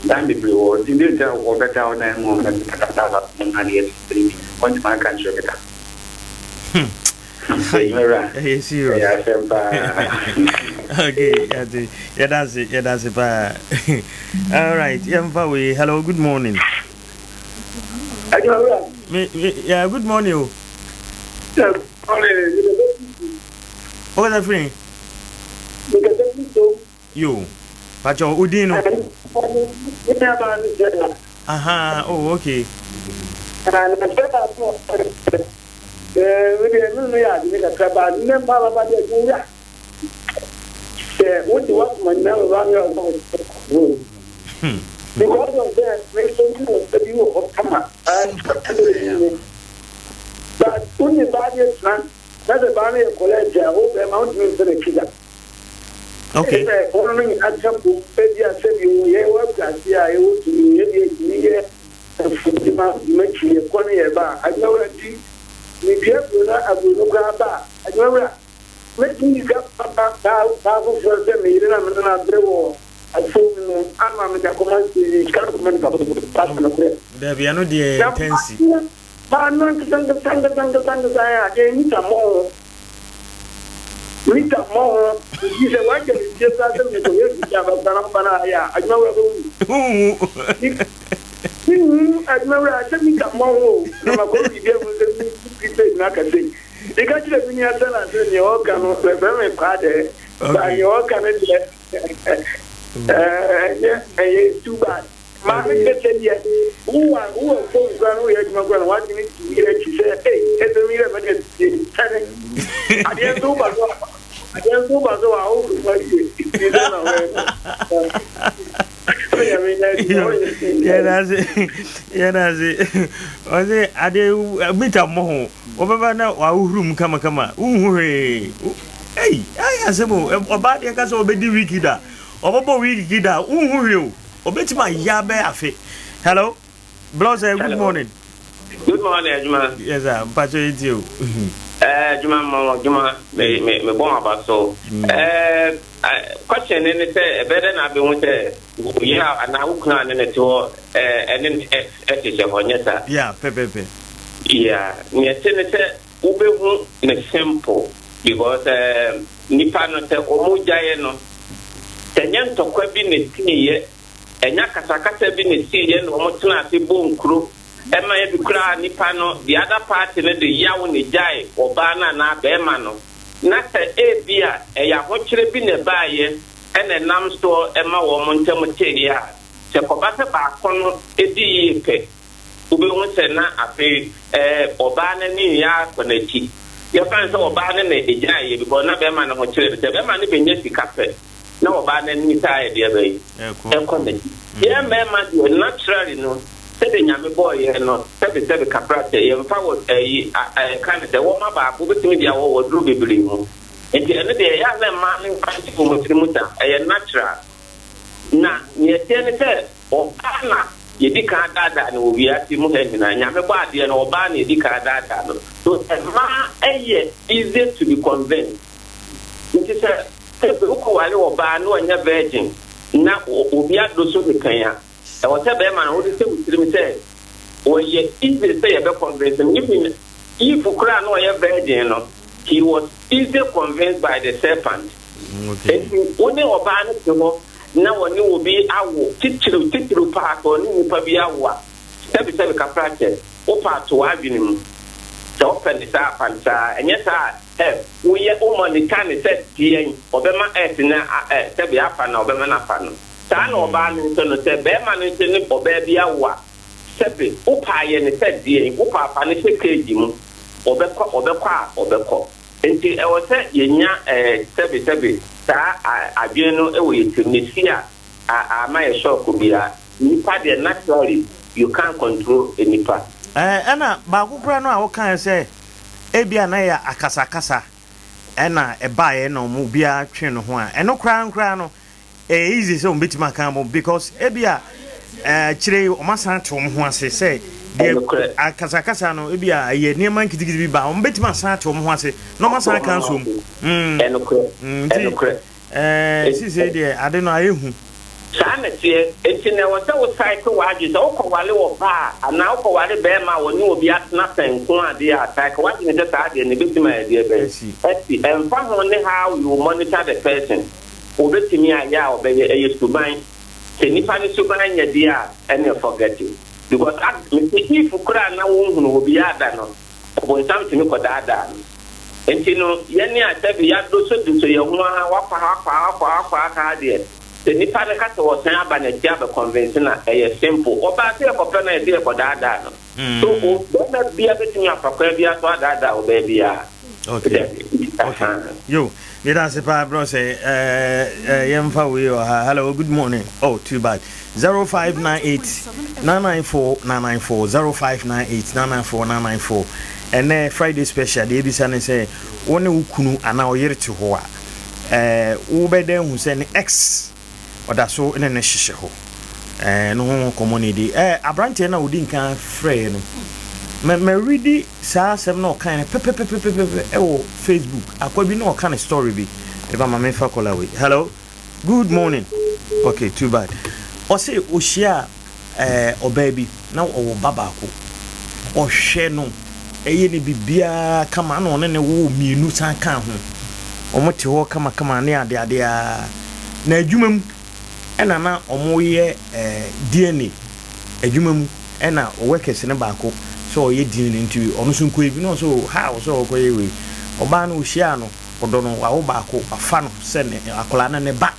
dan bebree wɔ hɔ nti deɛ nti a ɔbɛda wo dan mu na kakata ba mu na adeɛ sɛ bi ɔntumi anka nkyerɛ me da. Adwumawura, Ɛyɛ serious. Ɛyɛ asɛm paa. Okay, yɛate. Yɛda ase, yɛda ase paa. All right, yɛmfa wei. Hello, good morning. Adwumawura. Me, me, yeah, good morning o. Yeah, good morning. Wokasa firi? Mekasa firi so. Yo, pakyɛ wo din no? Me nuabaa ne Sarah. Aha, oh, okay. Na na Sarah nso ɛɛ me deɛ me no yɛ adwene kakra ba nnɛ mma baba deɛ adwuma wura. Sɛ wote w'akoma nyinaa baba me ɔbɔ wo. Because of sɛ me nso me wɔ ba bi wɔ hɔ kama. But wo ne baa deɛ tena na sɛ baa no yɛ college a wo bɛrima wontumi mfɛ n'akyi da. Okay. Sɛ wɔn no nyinaa ka bom, ebia sɛdeɛ wɔ yɛn wɔ akurase a yɛwɔ tumi yɛ deɛ yɛtumi yɛ mfudwuma dwumakyi yɛkɔ ne yɛba a, adwumawura nti medua aburo na aburo no koraa ba a, adwumawura mɛtumi de sika ba baa baa foforɔ sɛ me yere na me ne no abrɛ wɔ afuom no ama mede akɔma sika no kɔma nipa foforɔ paa nokorɛ. Dabi ɛno deɛ Na ntɛnsi. Baa no ankasa ankasa ankasa ankasa ankasa yɛ adeɛ mita mmɔho mita mmɔho nti sɛ wagya ne fie koraa sɛ mekɔyɛ biribi a bɛkora na woba no ayɛ a adwuma wura bɛwu menhu adwuma wura sɛ mita mmɔho o na makɔ biribi ahu sɛ prepaid no aka sei meka kyerɛ me nua sɛ na sɛ neɛ ɔka no bɛfrɛ me kwaa dɛ ba neɛ ɔka no deɛ ɛnyɛ ɛyɛ too bad Maame kɛsɛ deɛ wowɔ wowɔ fom koraa na woyɛ adwuma koraa na w'adwene di wo yere akyi sɛ ei ɛsɛ me yere mɛka sie sɛne adeɛ nso woba so a adeɛ nso woba so a wofiri mu awie nti sɛ na wɔyɛ yɛdase yɛdase ɔse adeɛ mita mmɔ ho wɔbɛba na wahohoro mu kamakama wonhu hwee ei ayɛ asɛm o ɔbaa deɛ ka sɛ ɔbɛdi wiki da ɔbɛbɔ wiki da wonhu hwee o Obetumi ayɛ abɛyɛ afe. Hello, Blossom, good morning. Good morning, adwuma. Yes, sir. Mpacho yɛ tie o. Eh, adwuma ma adwuma me me me bɔ aba so. Eh, question ne ne sɛ ɛbɛyɛ dɛ na abɛhu sɛ wo yere a anaa wo kunu a ne ne te hɔ eh ɛne ne ex ɛhyehyɛ hɔ nyɛ saa. Yeah, pɛpɛpɛ. Yeah, nea ɛte ne sɛ wobɛhu ne simple because eh nipa no sɛ ɔmo gyaeɛ no Sɛ ɛnyɛ ntɔkwa bi na esiiɛ, ɛnyɛ akasakasa bi na esiiɛ na wɔn tenaa ase bɔɔ nkuro ma ebi koraa nipa no, the other party no de yaw na egyae ɔbaa no anaa barima no, na sɛ ebia ɛyɛ ahokyerɛ bi na ɛbaeɛ na ɛnam soɔ ma wɔn ntam teeɛ a, sɛ ɛkɔba sɛ baako no di yie pɛ, Wobɛhu sɛ na afei ɛɛ ɔbaa no ani reyɛ akɔ n'akyi. Yɛmfa no sɛ ɔbaa no na ɛgyaeɛ because na bɛrima no ho kyere no. Sɛ bɛrima no bɛnya sika pɛ na ɔbaa no ani saa ayɛ deɛ bɛn? Ɛkɔ n'akyi. Yɛn mmarima deɛ naturally no sɛdeɛ Nyame bɔɔ yɛn no sɛbe sɛbe kakra sɛ yɛmfa wɔ ɛyi ɛka no sɛ wɔma baako wobɛtumi de awɔ wɔ duro bebree mu. Nti ɛno deɛ ɛyɛ a na mmaa no mfa nhyɛ wɔn tiri mu saa. Ɛyɛ natural. Na nea ɛteɛ ne sɛ Ɔbaa na yɛdi kan daadaa no wɔ wiase mu ha nyinaa. Nyame bɔ adeɛ no ɔbaa na yɛdi kan daadaa no. So mmaa yɛ easy to be convinced. Nti sɛ sɛbe wokɔ ware ɔbaa na ɔnyɛ virgin na obi adoso no kan a, ɛwɔ sɛ bɛɛma no wode hyɛ wo tirim sɛ ɔyɛ easy sɛ yɛbɛ convince no. Even Eve koraa na ɔyɛ virgin no, he was easy convinced by the serpent. Nti wo ne ɔbaa no te hɔ na wɔne obi awo, titiriw titiriw paa sɛ ɔne nipa bi awo a, sɛbesɛbe kakra kyɛ, wopɛ a to w'adwene mu. Sɛ wopɛ no saa a, fa no saa. Ɛnyɛ saa a, ɛ, woyɛ, woma no tane sɛ deɛn, ɔbɛma ɛs no a, ɛ, sɛbe afa no a, ɔbɛma no afa no. Saa na ɔbaa no nso no, sɛ barima no nso ne ɔbaa bi awo a, sɛbe, wopɛ a yɛ no sɛ deɛn, wopɛ a fa no hyɛ cage mu, ɔbɛkɔ, ɔbɛkɔ a, ɔbɛkɔ. Enti ɛwɔ sɛ yɛnya sɛbesɛbe saa adwene no wɔ yɛn tirim. Mesi a ama yɛ shock biara. Nnipa deɛ naturally you can't control nnipa. Ɛna baako koraa no a wokaeɛ sɛ ebia na ɛyɛ akasakasa ɛna ɛbaeɛ na wɔn obiara twee ne ho a, ɛno koraa koraa no Ɛyɛ easy sɛ wɔbɛtumi aka abom because ebia akyire yi wɔn asan ate wɔn ho ase sɛ deɛ akasakasa no ebia ɛyɛ nneɛma nkitikiti bi ba wɔn bɛtumi asan ate wɔn ho ase na wɔn asan aka nsom. Ɛnokorɛ. Nti Ɛnokorɛ. ɛɛ sisei deɛ ade no ayɛ hu. Saa na ɛteɛ. Enti na ɛwɔ sɛ wo cycle w'adwene. Sɛ wokɔware ɔbaa anaa wokɔware barima a ɔne obi atena pɛn nko ara deɛ a, cycle w'adwene sɛ saa adeɛ no ɛbɛtumi ayɛ deɛ bɛn? Asi. Ɛmfa ho ne how you monitor the person, ɔbɛtumi ayɛ a ɔbɛyɛ. Ɛyɛ suban. Sɛ nipa no suban nyɛ deɛ a, ɛneɛ forget it. Because ad, mese if koraa na wonhunu obiara da no, Ɔbonsam tumi kɔdaadaa no. Enti no, yɛn a sɛbe yɛadosodoso yɛn ho ara, wakɔ ha, wakɔ ha, wakɔ ha, wakɔ ha, aka ha deɛ, sɛ nipa no ka sɛ ɔsan aba n'akyi abɛconvince no a, ɛyɛ simple. Ɔbaa sɛ yɛkɔpɛ no a, yɛse yɛkɔdaadaa no. So o, barima biara bɛtumi afa kwan biara so adaadaa ɔbaa biara? Okay. Dabi. Okay. Ahaa. Yo, meda ase paa bro sɛ eh, eh, yɛmfa wei wɔ ha. Hello, good morning. Oh, too bad. 0598 994 994 0598 994 994 Ɛnɛ Friday special deɛ ebisa ne sɛ wo ne wo kunu anaa ɔyere te hɔ a ɛɛ wobɛdɛ hu sɛ ne ex ɔda so ne ne hyehyɛ hɔ ɛɛ no ho nkɔmmɔ na edi ɛɛ aberanteɛ no a odi nkan frɛɛ no mɛ mɛredi saa asɛm na ɔkan no pɛpɛpɛpɛpɛ ɛwɔ Facebook akwa bi na ɔka ne story bi ɛba ma mefa kɔla wei hello. Good morning okay too bad ɔse ɔhyiaa ɛɛ ɔbaa bi na ɔwɔ ba baako ɔhwɛ no ɛyɛ ne biribiara kama na ɔne ne woo mmienu san kaa ho wɔn te hɔ kamakama ne ade ade ara na adwuma mu ɛna na wɔn yɛ ɛɛ DNA adwuma mu ɛna workers no baako sɛ ɔyɛ DNA nti ɔno nso nkɔyɛ bi na ɔsɛ o how sɛ ɔkɔyɛ wei ɔbaa no ɔhyiaa no Ɔdɔ no, wawo baako, wafa no sɛ ne akwadaa no ne ba.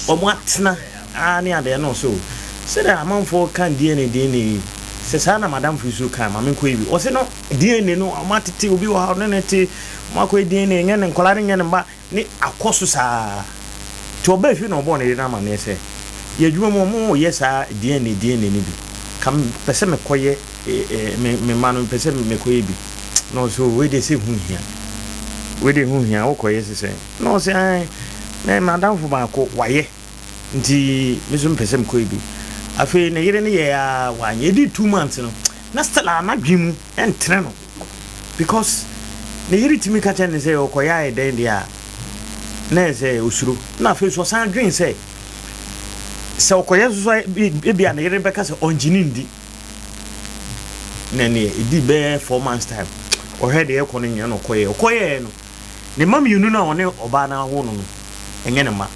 Wɔn atena ara ne adeɛ na ɔsɛ o, sɛdeɛ amanfoɔ ka DNA DNA yi, sɛ saa na madamfo yi nso ka a, ma menkɔyɛ bi. Ɔse no DNA no, wɔn atete, obi wɔ ha ɔne no te, wɔn akɔyɛ DNA, nyɛ ne nkwadaa no nyɛ ne mma, ne akɔ so saa. Nti ɔbaa fie na ɔbɔɔ ne yere no amaneɛ sɛ, yɛ adwuma mu wɔyɛ saa DNA DNA no bi, ka mepɛ sɛ mekɔyɛ me me mma no mepɛ sɛ mekɔyɛ bi. Na ɔse oh wei deɛ sɛ ho hia, wei deɛ ho hia wokɔyɛ sɛ sɛn? Na ɔse ae me m'adamfo baako wayɛ nti me nso mepɛ sɛ mekɔyɛ bi. Afei ne yere no yɛɛ a wanyɛ, ɛdii 2 months no na still a n'adwene mu ɛntene no because ne yere tumi ka kyerɛ no sɛ ɔkɔyɛ ayɛ dɛn deɛ a na ɛyɛ sɛ osuro. Na afei nso ɔsan dwen sɛ sɛ ɔkɔyɛ nso so a ebi a ne yere bɛka sɛ ɔngye ne ndi. Na neɛ ɛdi bɛyɛ 4 months time ɔhwɛ deɛ ɛkɔ no nyina na ɔkɔyɛ ɔkɔyɛɛ no ne mma mmienu no a ɔne ɔbaa no awo no no ɛnyɛ ne mma.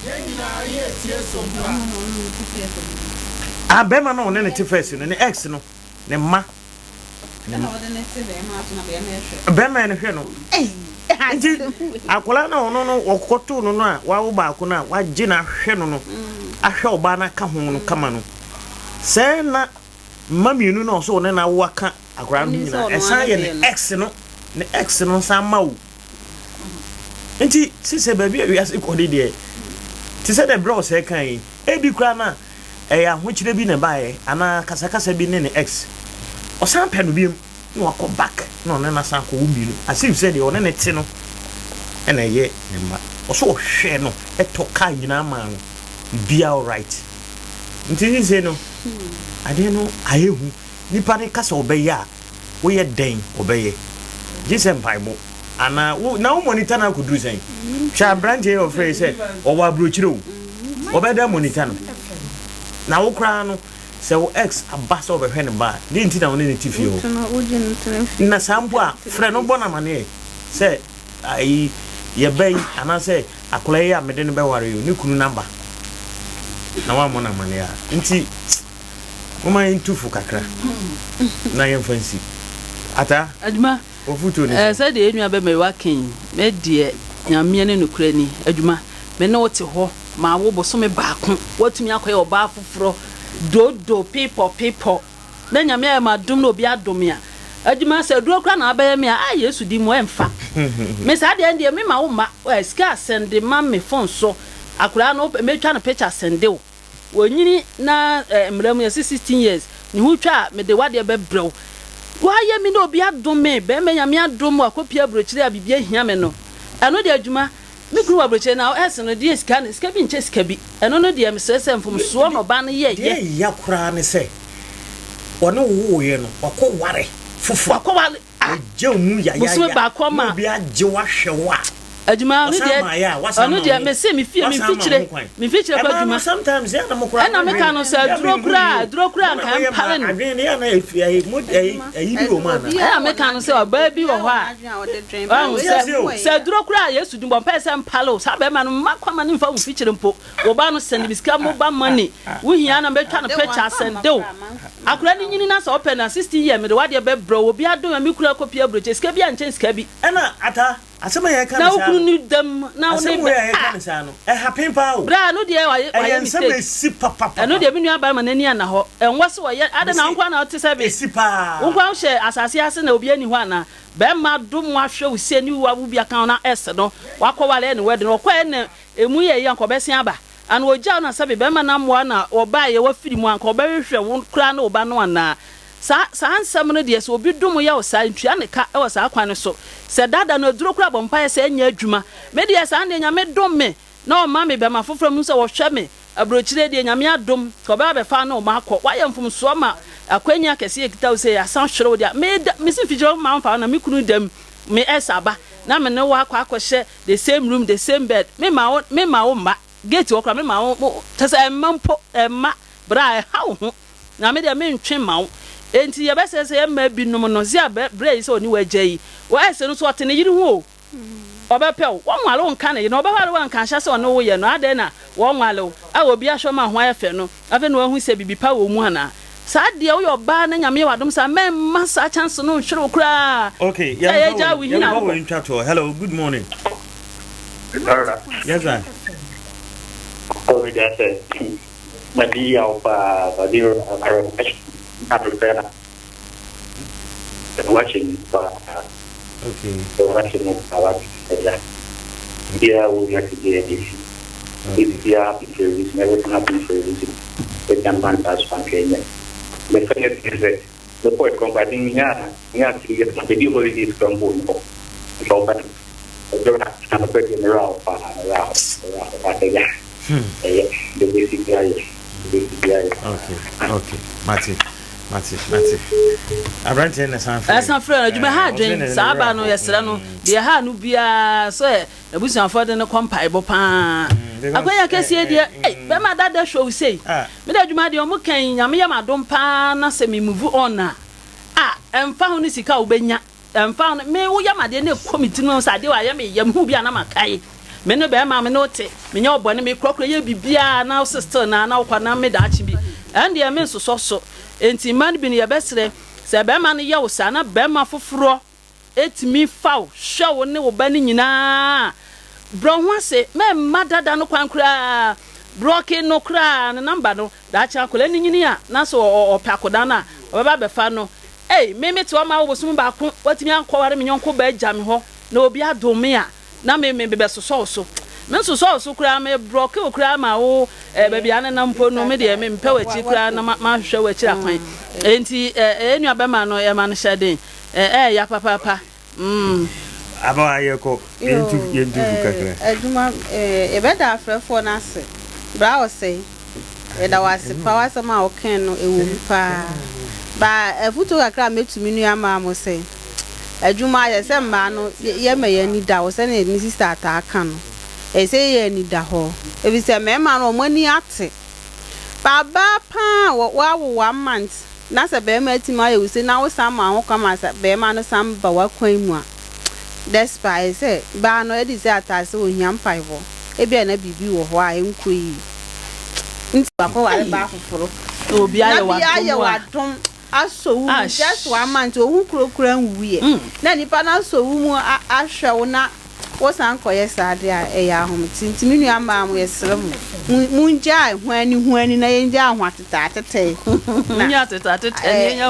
Ah bɛrima no a ɔne ne te first no ne ex no ne mma ne bɛrima no hwɛ no nti akwadaa no a ɔno no ɔkɔtoo no no a wawo baako no a wagye no ahwɛ no no ahwɛ ɔbaa no aka ho no kama no sɛ na mma mmienu no a ɔsɛ ɔne no awo aka akwadaa no ho nyinaa ɛsan yɛ ne ex no ne ex no san ma wo nti sisɛ baabi a wiase kɔ de deɛ te sɛ dɛ berɛ ɔsɛ kan yi ebi koraa na ɛyɛ ahokyerɛ bi na ɛbaeɛ anaa kasakasa bi ne ne ex ɔsan pɛ no biom na wakɔ back na ɔne no asan akɔ wo mmienu as if sɛ deɛ ɔne ne te no ɛna ɛyɛ ne mma ɔsɛ ɔhwɛ no ɛtɔ kaa nyinaa maa no biribiara alright nti sisei no adeɛ no ayɛ hu nipa no ka sɛ ɔbɛyɛ a woyɛ dɛn ɔbɛyɛ gye sɛ mpaebɔ anaa wo na wo monitor no akɔduru sɛn hwɛ aberanteɛ yi ɔfrɛ yi sɛ ɔwɔ aburokyire o ɔbɛda monitor no na wo koraa no sɛ wo ex aba sɛ ɔbɛhwɛ ne ba a deɛ nti na wo ne ne te fie hɔ na saa mpo a frɛ no bɔ no amaneɛ sɛ ayi yɛba yi anaasɛ akwadaa yi a mede no bɛware yi o ne kunu no aba na wammɔ no amaneɛ a nti momma yɛntu fo kakra na yɛmfa nsi ata Adwuma wɔfotuo ne eh, sɛ sɛdeɛ yɛn nua bɛma yi waka yi, me deɛ Nyameɛ ne nokorɛ ni, adwuma, me ne wo te hɔ ma wo bosome baako, woatumi akɔyɛ ɔbaa foforɔ, dodo, pepɔ, pepɔ, na Nyame ayɛ me adom na obi adom me a, adwuma, sɛ aduro koraa na wabɛyɛ me a, ah Yesu din mu, ɛmfa me saa deɛ, ɛndeɛ me ma wo mma, eh, sika sɛnde ma me phone so, akwadaa no, mɛtwa no picture sɛnde wo. Wanyini na eh, mmara mu yɛse 16 years ne ho twa a mede wadeɛ bɛbrɛ wo. Wayɛ me na obi adom me, bɛrima Nyame adom wakɔpie aburokyire a biribi ahia me no. Ɛno deɛ adwuma, me kunu wɔ aburokyire na ɛs no deɛ sika no, sika bi nkyɛ sika bi. Ɛno no deɛ mesrɛ sɛ mfomsoɔ na ɔbaa no yɛɛyɛ. Deɛ ɛya koraa ne sɛ ɔne wo woeɛ no wakɔ ware foforɔ. Wakɔ ware ah! Wagya wo mu Bosome yayaaya baako na ama. obi agye wo ahwɛ wo a. Adwuma ɔno deɛ ɔno deɛ mese me fie me mfikyire me mfikyire kɔ adwuma ɛna meka no sɛ aduro koraa aduro koraa nka ɛmpare no ɛna meka no sɛ ɔbaa bi wɔ hɔ a ɔhu sɛ sɛ aduro koraa Yesu din bɔ mpae sɛ mpale o saa bɛrima no mma kwan ma ne mfa wo mfikyire mpo wo ba no sɛnde me sika mobile money wo hia na mɛtwa no picture asɛnde wo akora no nyini na sɛ ɔpɛ na 16 year mede wadeɛ bɛbrɛ wo obi adom a me kura kɔpie aburokyi sika bi ankyɛn sika bi ɛna ata Asɛm a yɛreka Na no wo saa kunu no, ni dɛm na wo ne asɛm bɛ wei a yɛreka ah. no saa no, ɛhappen paa o. Bra ɛno deɛ wayɛ Ɛyɛ wayɛ nsɛm a mistake. ɛsi Ɛno papapapa. deɛ me nua barima n'ani anna hɔ. Ɛnwɔ sɛ ɔyɛ adɛn na wo Mese nko ara na wote sɛ me. ɛsi paa. Wo nko ara wohyɛ asase ase na obiara nni hɔ anaa? Barima dom wo ahwɛ wo sie ne wo awo bi aka ho na ɛsɛ no wakɔ ware ɛne wɛde no ɔkɔɛ na ɛmu yɛ yie anka ɔbɛsen aba. Ana ogyaw na sɛbe bɛrima no amoa na ɔbaeɛ wafiri mu a, anka ɔbɛhwehwɛ wo koraa ne wo ba no anaa? Saa saa nsɛm no deɛ, sɛ obi dom yɛ wo saa, ntua ne ka wɔ saa kwan no so. Sɛ dada no aduro koraa bɔ mpaeɛ sɛ ɛnyɛ adwuma. Me deɛ saa deɛ Nyame dom me na ɔma me bɛrima foforɔ mehu sɛ ɔhwɛ me aburokyire deɛ Nyame adom sɛ ɔbɛba abɛfa ne wo ma akɔ. Woayɛ mfomsoɔ ma akwanya kɛseɛ ɛkita wo sei asan hwere wo deɛ me da mesi mfikyire hɔ ma mfa wo na me kunu dam me ɛs aba na me ne wo akɔ akɔhyɛ The same room, the same bed, me ma wo, me ma wo mma, gate hɔ koraa me ma wo, wo, kyerɛ sɛ ɛmma mpo, ɛmma, bra ɛha wo ho, na me deɛ me ntwe mma wo. Enti yɛbɛsrɛ sɛ yɛn mmaa binom no, Zia bɛ, brɛ yi sɛ ɔne wo agya yi, wɔ ɛsɛ no nso ɔte ne yere ho o, ɔbɛpɛ wo, wɔnware wo nka ne yere, na ɔbɛware wo a nka nhyɛ sɛ ɔne wo yɛ no, adɛn na wɔnware wo, a obi ahwɛ ma ho ayɛ fɛ no, Afei na wahu sɛ biribi pa wɔ wo mu anaa? Saa deɛ woyɛ ɔbaa na Nyame yɛ w'adom saa mɛmma saa chance no nhwere wo koraa. Okay, Sɛ yɛmfa yɛgyaa wo wei, hina yɛmfa wokɔ. wei ntwa toɔ. Hello, good morning. Brother. Yes, sir. Oh, me just say, madi yaw paa, madi awerɛhoɔ na na wakyɛ mu paa. Okay. Wakyɛ mu paa, wakyɛ ɛya. Biara wo wiase biara bi si. Biribiara happen for a reason, everything happens for a reason. Baabi a mba ntaa so anka ɛnyɛ. The funny thing is that mekɔɔ kura mpo, I think menyaa menyaa 3 years na baabi holidays kura mpo wɔ hɔ. Nka ɔba no, ɛberɛ a na mekɔ deɛ merɛ aho paa, merɛ aho, merɛ aho but ɛya. Ɛyɛ, deɛ ɛbɛsi biara yɛ, deɛ ɛbɛsi biara yɛ. Okay, okay, mate. Mate, mate. Aberanteɛ na san frɛ. Ɛsan frɛ no adwuma ha adwen saa aba no yɛsrɛ no deɛ ɛha no biara sɛ n'abusuafoɔ de no kɔ mpaebɔ paa akwanya kɛseɛ deɛ ei bɛma dada hwɛ wo sei me de adwuma deɛ ɔmo kan nyame yɛ m'adom paa na sɛ me move on a a ɛmfa ho ne sika a wobɛnya Ɛmfa ho no, me wo yam adeɛ na ɛkɔ me tirim sɛ adeɛ wɔ ayɛ me yam hu bi a na makae. Me ne bɛrima me ne wo te, menyɛ wo bɔne, me korɔkorɔ yɛ biribiara na wo se still na na wokɔ na me daakye bi. Ɛndeɛ me nsosɔ so. Enti mma no bi no yɛbɛsrɛ sɛ bɛrima no yɛ wo saa na bɛrima foforɔ tumi fa wo, hwɛ wo ne wo ba no nyinaa a, brɛ wo ho ase. Mɛmma dada no kwan koraa. Brɔke no koraa ne number no, daakye akwadaa no nyini a na sɛ ɔpɛ akwadaa no a, ɔbɛba abɛfa no. Ei, me mete hɔ ma wo bosom baako, woatumi ankɔware me yɔnko baa agya me hɔ, na obi adom me a, na me me bɛsosɔ wo so. Me nsosɔ wo so koraa, me brɔke wo koraa ma wo eh, baabi a nenam mpo no, me deɛ me mpɛ w'akyi koraa na ma mahwehwɛ w'akyiri akwan. Enti eh, eh, nua bɛma no, yɛma no hyɛ den, eh, ɛɛya papaapa. Mm. Aba yɛkɔ yɛntu yɛntu fu kakra. Adwuma eh, yɛbɛda afrɛfoɔ no ase. Bra ɔsɛe, yɛda wo ase paa w'asɛm a wokae no ɛwɔ mu paa. Ba afutuo kakra a mɛtumi nua maa mo sɛ, adwuma ayɛ sɛ mmaa no yɛma yɛn ani da hɔ sɛdeɛ me sister taa ka no. Ɛyɛ sɛ yɛn ani da hɔ. Ɛfiri sɛ mmarima no wɔn ani ate. Ba baa paa a woawo one month na sɛ barima atumi ayɛ wo sei na wo san ma ho kwan ma sɛ barima no san ba w'akwan mu a, despite sɛ baa no adi sɛ ataa sɛ ohia mpaebɔ, ebia na biribi wɔ hɔ a ɛnkɔ yie nti wakɔware baa foforo Na obi na ayɛ bi ayɛ w'adom a. w'adom asɔ wo mu just Ash. one month ohu kuro koraa nwuiɛ na nipa no asɔ wo mu ahwɛ wo na Wo san kɔ yɛ saa de a ɛyɛ ahomete nti me nua mmaa mo yɛsrɛ mo mo ngyae huani huani na yɛn gyae ho atetɛ atetɛ na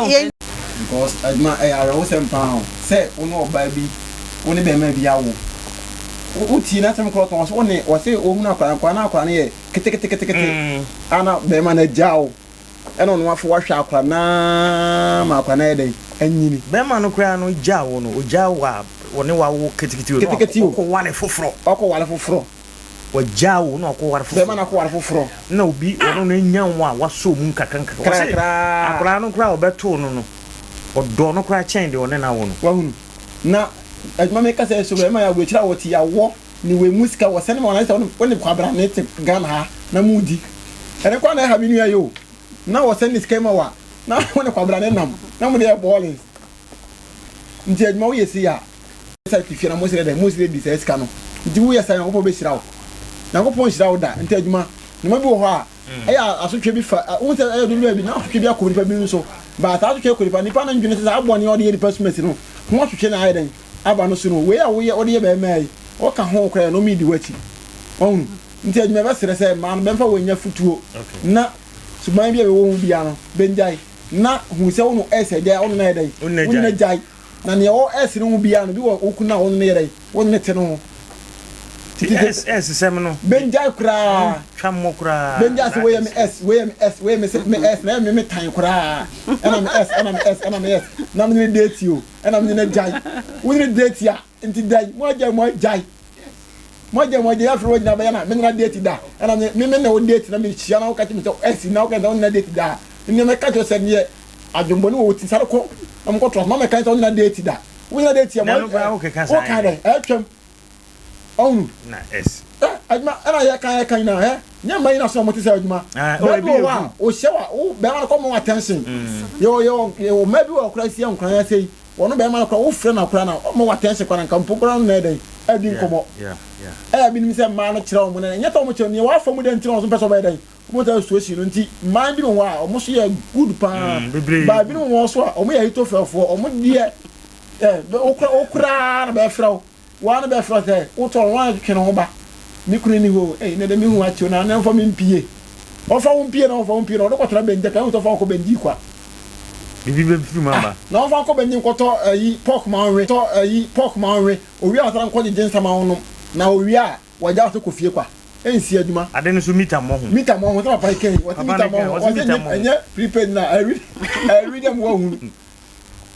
yɛn. Because adwuma ɛyɛ awerɛhosɛm paa o sɛ wo ne ɔbaa bi wo ne bɛɛma bi awo wo wo tie n'asɛm korɔ ɔka ɔse wo ne ɔse ohunu akwadaa no akwadaa no akwadaa no yɛ keteketekete a na bɛɛma no agyaa wo. Ɛna ɔno afei wahwɛ akora no ara ma akora no ayɛ dɛn? Anyini. Bɛrima no koraa no gyaa wo no, ɔgyaa wo a ɔne wo awo ketekete o, na Ketekete o. ɔkɔ ware foforɔ. Ɔkɔ ware foforɔ. Wagyaa wo na ɔkɔ ware foforɔ. Bɛrima no akɔ ware foforɔ. Na obi ɔno no anya wo a wasɔ mu nkakra nkakra. Ɔse Krakraa. akwadaa no koraa a ɔbɛtoo no no, ɔdɔ no koraa kyɛn deɛ ɔne no awo no. Wahunu? Na adwuma meka sɛ so bɛrima yɛ aburokyire a wɔte awɔ. ne wei mu sika wɔsɛne ma wɔn sɛ wo ne kwabrane te Ghana ha na mo di ɛne kwa na ɛha me nua yi o na wɔsɛne ne sika ma wa na wo ne kwabrane nam na mo de yɛ ballings nti adwuma woyɛ sei a sɛ te fie na mo srɛ dɛ mo srɛ di saa sika no nti woyɛ saa Nyankopɔn bɛhyira wo Nyankopɔn nhyira wo da nti adwuma nneɛma bi wɔ hɔ a ɛyɛ asotwe bi fa wohu sɛ ɛyɛ dodo baabi na asotwe bi akɔ nipa bi nso ba saa asotwe kɔ nipa nipa no ndwene sɛ saa bɔne a ɔde yɛ nipa sumasi no ho asotwe na ayɛ dɛn aba no so no wei a woyɛ wode yɛ bɛrima yi wɔka ho koraa na ɔmo di w'akyi ɔhunu nti adwuma bɛsrɛ sɛ mmaa no bɛmfa wɔn nya futuo na suban bi a bɛwɔ ho biara no bɛngyae na hu sɛ wo no ɛsɛ gyae wo no na yɛ dɛn wo no na gyae Na nea ɔwɔ S no ho biara no, bi wɔ wo kunu a wo ne no yɛ dɛn? Wo ne no te no ho. Ti S S sɛm no. Bengyae koraa. Twa mmɔ koraa. Bengyae sɛ wei yɛ me S, wei yɛ me S, wei yɛ me se me S, na ɛyɛ me me tan koraa. Ɛna me S, ɛna me S, ɛna me S. Na me ne no date o, ɛna me ne no agyae. Wo ne no date a, nti dɛn? Mo agyae, mo agyae. Mo agyae, mo agyae, afei woagyina bɛyɛ na me ne no adate da. Ɛna me me ne wo date na mehyia na woka kyerɛ me sɛ S na woka sɛ wo ne no adate da a, nneɛma mɛka kyerɛ wo sɛ neɛ Adwenbɔne wɔ wo ti sare kɔ na mo kɔ to asoma mɛka sɛ wo nyina date da wo nyina date a mo wo ka dɛ ɛtwam ɔhunu na s ɛ adwuma ɛna yɛ kan yɛ kan nyina ɛ nyɛ mma nyina so na mo te sɛ adwuma bɛɛ bi wɔ hɔ a o hyɛ wa wo bɛrima no kɔ mo attention yɛ wɔ yɛ wɔ yɛ wɔ mmaa bi wɔ kora si nkora yɛ sɛ yi wɔn bɛrima no kora wo frɛ na kora na ɔmo wɔ attention kora na nka mpo kora no na ɛdɛn ɛdi nkɔmɔ ɛyɛ binom sɛ mmaa no kyerɛ wɔn na nyɛ sɛ wɔn kyerɛ nea wɔafa mu dɛ nti na wɔn so mpɛ sɛ wɔbɛyɛ dɛn Wɔn taa suasua no nti mmaa binom wɔ hɔ a wɔn so yɛ good paa. Bebree. Baa binom wɔ hɔ so a wɔn yɛ Ahitofɛlfoɔ. Wɔn deɛ ɛ wokora wokoraa na bɛfrɛ wo. Wɔn na bɛfrɛ wo sɛ wotɔ wɔn a twetwe ne ho ba. Me kunu ni hɔ o. Ei ne de me hu akyew na ne mfa me mpie. Ɔfa wo mpie na ɔmfa wo mpie na ɔde kɔtena bɛngya kan ɔfa wo kɔ bɛngyi kwa. Biribi bɛfiri mu aba. Na ɔmfa nkɔ bɛngyi nkɔtɔ ayi pork ma ɔnwe. Tɔ ayi pork ma ɔnwe. Owie a ɔsan nkɔ gyegye nsa ma ɔnom. Na owie a. Wagya wo sɛ kɔ fie kwa. Ɛnsi adwuma. Ade no so meter mmɔ ho. Meter mmɔ ho sɛ papa yi kɛn wɔsi meter mmɔ ho wɔsi ɛnyɛ ɛnyɛ prepaid na ɛwi ɛwi dɛ mo wahunu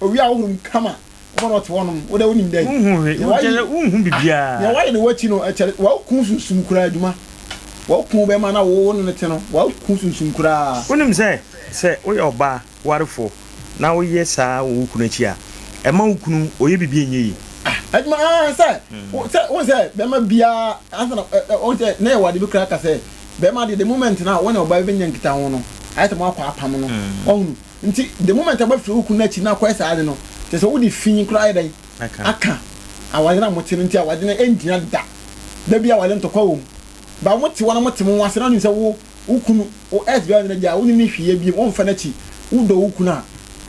owi a wohunu mu kama wɔn na ɔte hɔnom wo dɛ wonim dɛ. Wohu hwee wohu bibiara. Nea wayɛ ne wakyi no ɛkyɛrɛ waku sunsum koraa adwuma waku bɛma na wo ne ne te no waku sunsum koraa. Wonim sɛ sɛ woyɛ ɔbaa warefo na woyɛ saa wɔ wo kunu akyi a, ɛma wo kunu ɔyɛ biribi a ɛnyɛ yie. Adwuma aa sɛ sɛ wohu sɛ bɛrima biara ansa na wohu sɛ na yɛwɔ ade bi koraa ka sɛ bɛrima deɛ the moment na wo ne ɔbaa bi bɛnya nkitaho no ayɛ sɛ moakɔ apam no wahunu nti the moment a wobɛfiri wo kunu no akyi na akɔyɛ saa ade no kyerɛ sɛ wode fi koraa ayɛ dɛn aka aware no a mote no nti aware no ɛngyina da da bi aware ntɔkwa wɔ mu ba mote hɔ na mote mo ho ase na wonim sɛ wo Wo kunu, wo ex bɛrima no agya a, wo ne no nhwee bio, womfa n'akyi. Wodɔ wo kunu a,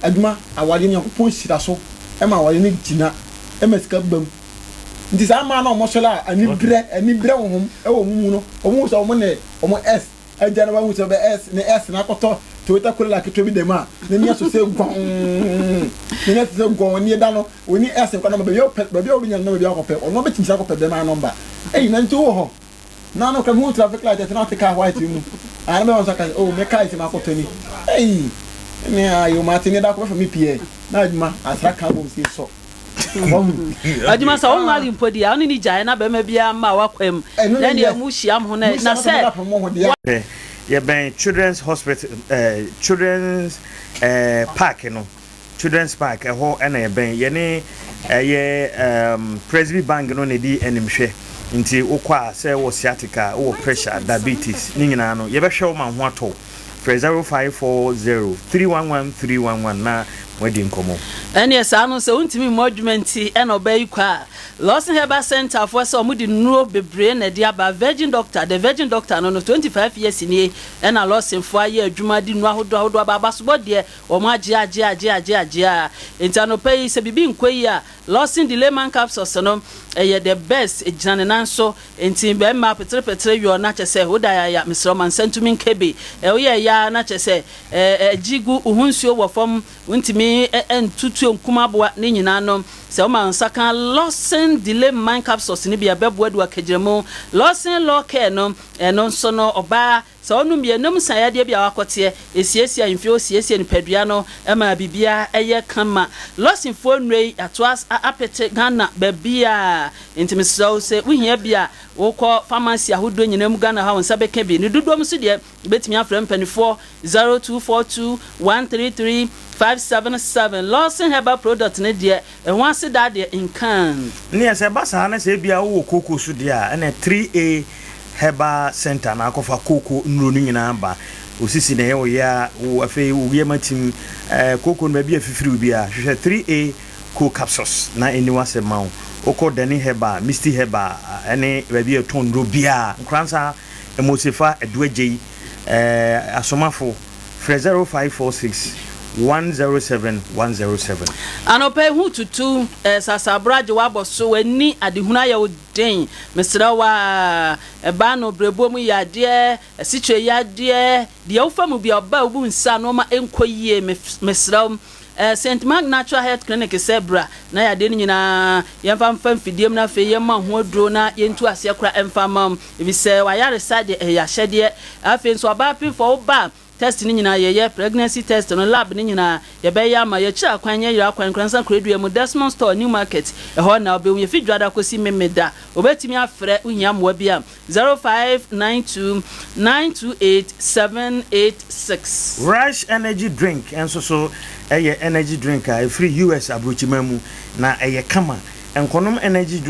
adwuma, awareɛ, Nyankopɔn hyira so ma awareɛ no gyina, ɛma sika ba mu. Nti saa mmaa no a wɔsɔre a anibrɛ, anibrɛ honhom wɔ wɔn mu no, wɔn hu sɛ wɔn ne wɔn ex agya no, wɔahu sɛ bɛ ex, ne ex no akɔtɔ Toyota Corolla ketewa bi dɛm a, n'ani asɔ sɛ gɔnn, n'ani asɔ sɛ gɔnn, ani da no, ɔni ex nkwa nɔmba, baabi a ɔpɛ, baabi a ɔbɛnya no nɔmba biara akɔpɛ, ɔno ɔbɛtumi sɛ akɔpɛ bɛrima no nɔmba. Ei, na nti wowɔ hɔ. Na no kora mehu traffic light ɛsɛ na ɔte car white mu ah na bɛma nso aka sɛ oh me car yi sɛ makɔtɔ ni ei ne ayo mate ne da kɔ bɛfa me pie na adwuma asra ka bom sie sɔ wahu Adwuma sɛ wonware mpo deɛ a wone ne gyae na bɛrima biara mma w'akwan mu ɛno na ne ɛneɛ yɛ mo hyia mo ho na mo hyia na mo sɛ sɛ mode apem mo ho deɛ Hwɛ, yɛbɛn Children's Hospital, eh, Children's eh, Park no. Children's Park, ɛhɔ na yɛbɛn. Yɛne ɛyɛ um, Presby Bank no na ɛdi animhwɛ. Nti wokɔ a, sɛ wɔ sciatica, wowɔ pressure, diabetes, ne nyinaa no, yɛbɛhwɛ wo ma wo ho atɔ wo. Frɛ 0540 311 311 na moadi nkɔmmɔ. Ɛneɛ saa no sɛ wontumi mmɔ adwuma nti ɛna ɔbaa yi kɔ a, Lawson Herbal Centre foɔ sɛ wɔde nnuro bebree na ɛde aba, Virgin Doctor, The Virgin Doctor no no 25 years nie ɛna Lawson foɔ ayɛ adwuma de nnuro ahodoɔ ahodoɔ aba, abasobɔ deɛ Wɔn agye agye agye agye agye aa. Enti anɔpa yi sɛ biribi nkɔ yie a, Lawson Delayman Capsules no ɛyɛ the best, ɛgyina ne nan so. Enti bɛɛma petere petere yɔɔ na kyɛsɛ woda yaya, mesrɛ wo ma nsa ntumi nka bi. Ɛ woyɛ ɛyɛ aa na kyɛsɛ ɛ ɛgye gu wo ho nsuo wɔ fam, wontumi ntu tuo nkum aboa, ne nyinaa no sɛ woma wo nsa ka Lawson Delayman Capsules no bi a ɛbɛboa adu akagyinamu. Lawson Law Care no ɛno nso no ɔbaa. Sɛ wonom bi a, ɛnam sa yadeɛ bi a woakɔteɛ, ɛsiesie ahemfie hɔ, siesie nipadua no ma biribiara yɛ kama. Lɔsenfoɔ nnuro yi, yɛato apete Ghana baabiara, enti mesrɛ wo sɛ wohia bi a, wokɔ pharmacy ahodoɔ nyinaa mu Ghana ha a, wo nsa bɛka bi. Ne dodoɔ mu nso deɛ, wobɛtumi afrɛ mpaninfoɔ 0242 133 577. Lawson Herbal Product no deɛ, ɛho aseda deɛ nkan. Neɛ sɛ ɛba saa na sɛ ebia wowɔ kooko so deɛ a, ɛna 3A Herbal Centre na akɔfa kooko nnuro no nyinaa ba. Wo sisi na ɛyɛ wo ya, wo afei wo yam atim, eh, kooko no baabi a ɛfifiri wo biara, hwehwɛ 3A Co Capsules na ɛnni w'asɛm ma wo. Wokɔ Dani Herbal, Misty Herbal ɛne baabi a ɛtɔn nnuro biara, Nkoransa, Mosefa, Aduagyei, eh, Asomafo, frɛ 0546 107 107. Anɔpa yi ho tutu eh, Sasabro agye w'abɔ so, w'ani adehunu ayɛ wo den, mesrɛ wo aa, ɛbaa no brɛboɔ mu yadeɛ, asikyire yadeɛ, deɛ wofa mu biara ɔbaa wobu nsa nnoɔma nkɔ yie, mesrɛ wo eh, Saint Mark Natural Health Clinic sɛ bra na yadeɛ no nyinaa yɛmfa mfa mfidie mu na afei yɛmma ho aduro na yɛntu aseɛ koraa mfa mma wo. Efisɛ w'ayaresa deɛ ɛyɛ ahyɛdeɛ. Afei nso ɔbaa pemfoɔ wo ba a, test no nyinaa yɛyɛ, pregnancy test no, lab no nyinaa yɛbɛyɛ ama, yɛkyerɛ akwan, nyɛ yera kwan koraa, nsa koradua mu, Desmond store, New Market, ɛhɔ na wobɛhu, yɛfi Dwoada kɔsi Memeda. Wobɛtumi afrɛ, wohia mmoa bi a, 0592 928 786. Rush Energy Drink nso so yɛ energy drink a ɛfiri US aburokyiman mu na ɛyɛ kama. Nkɔnom energy drink.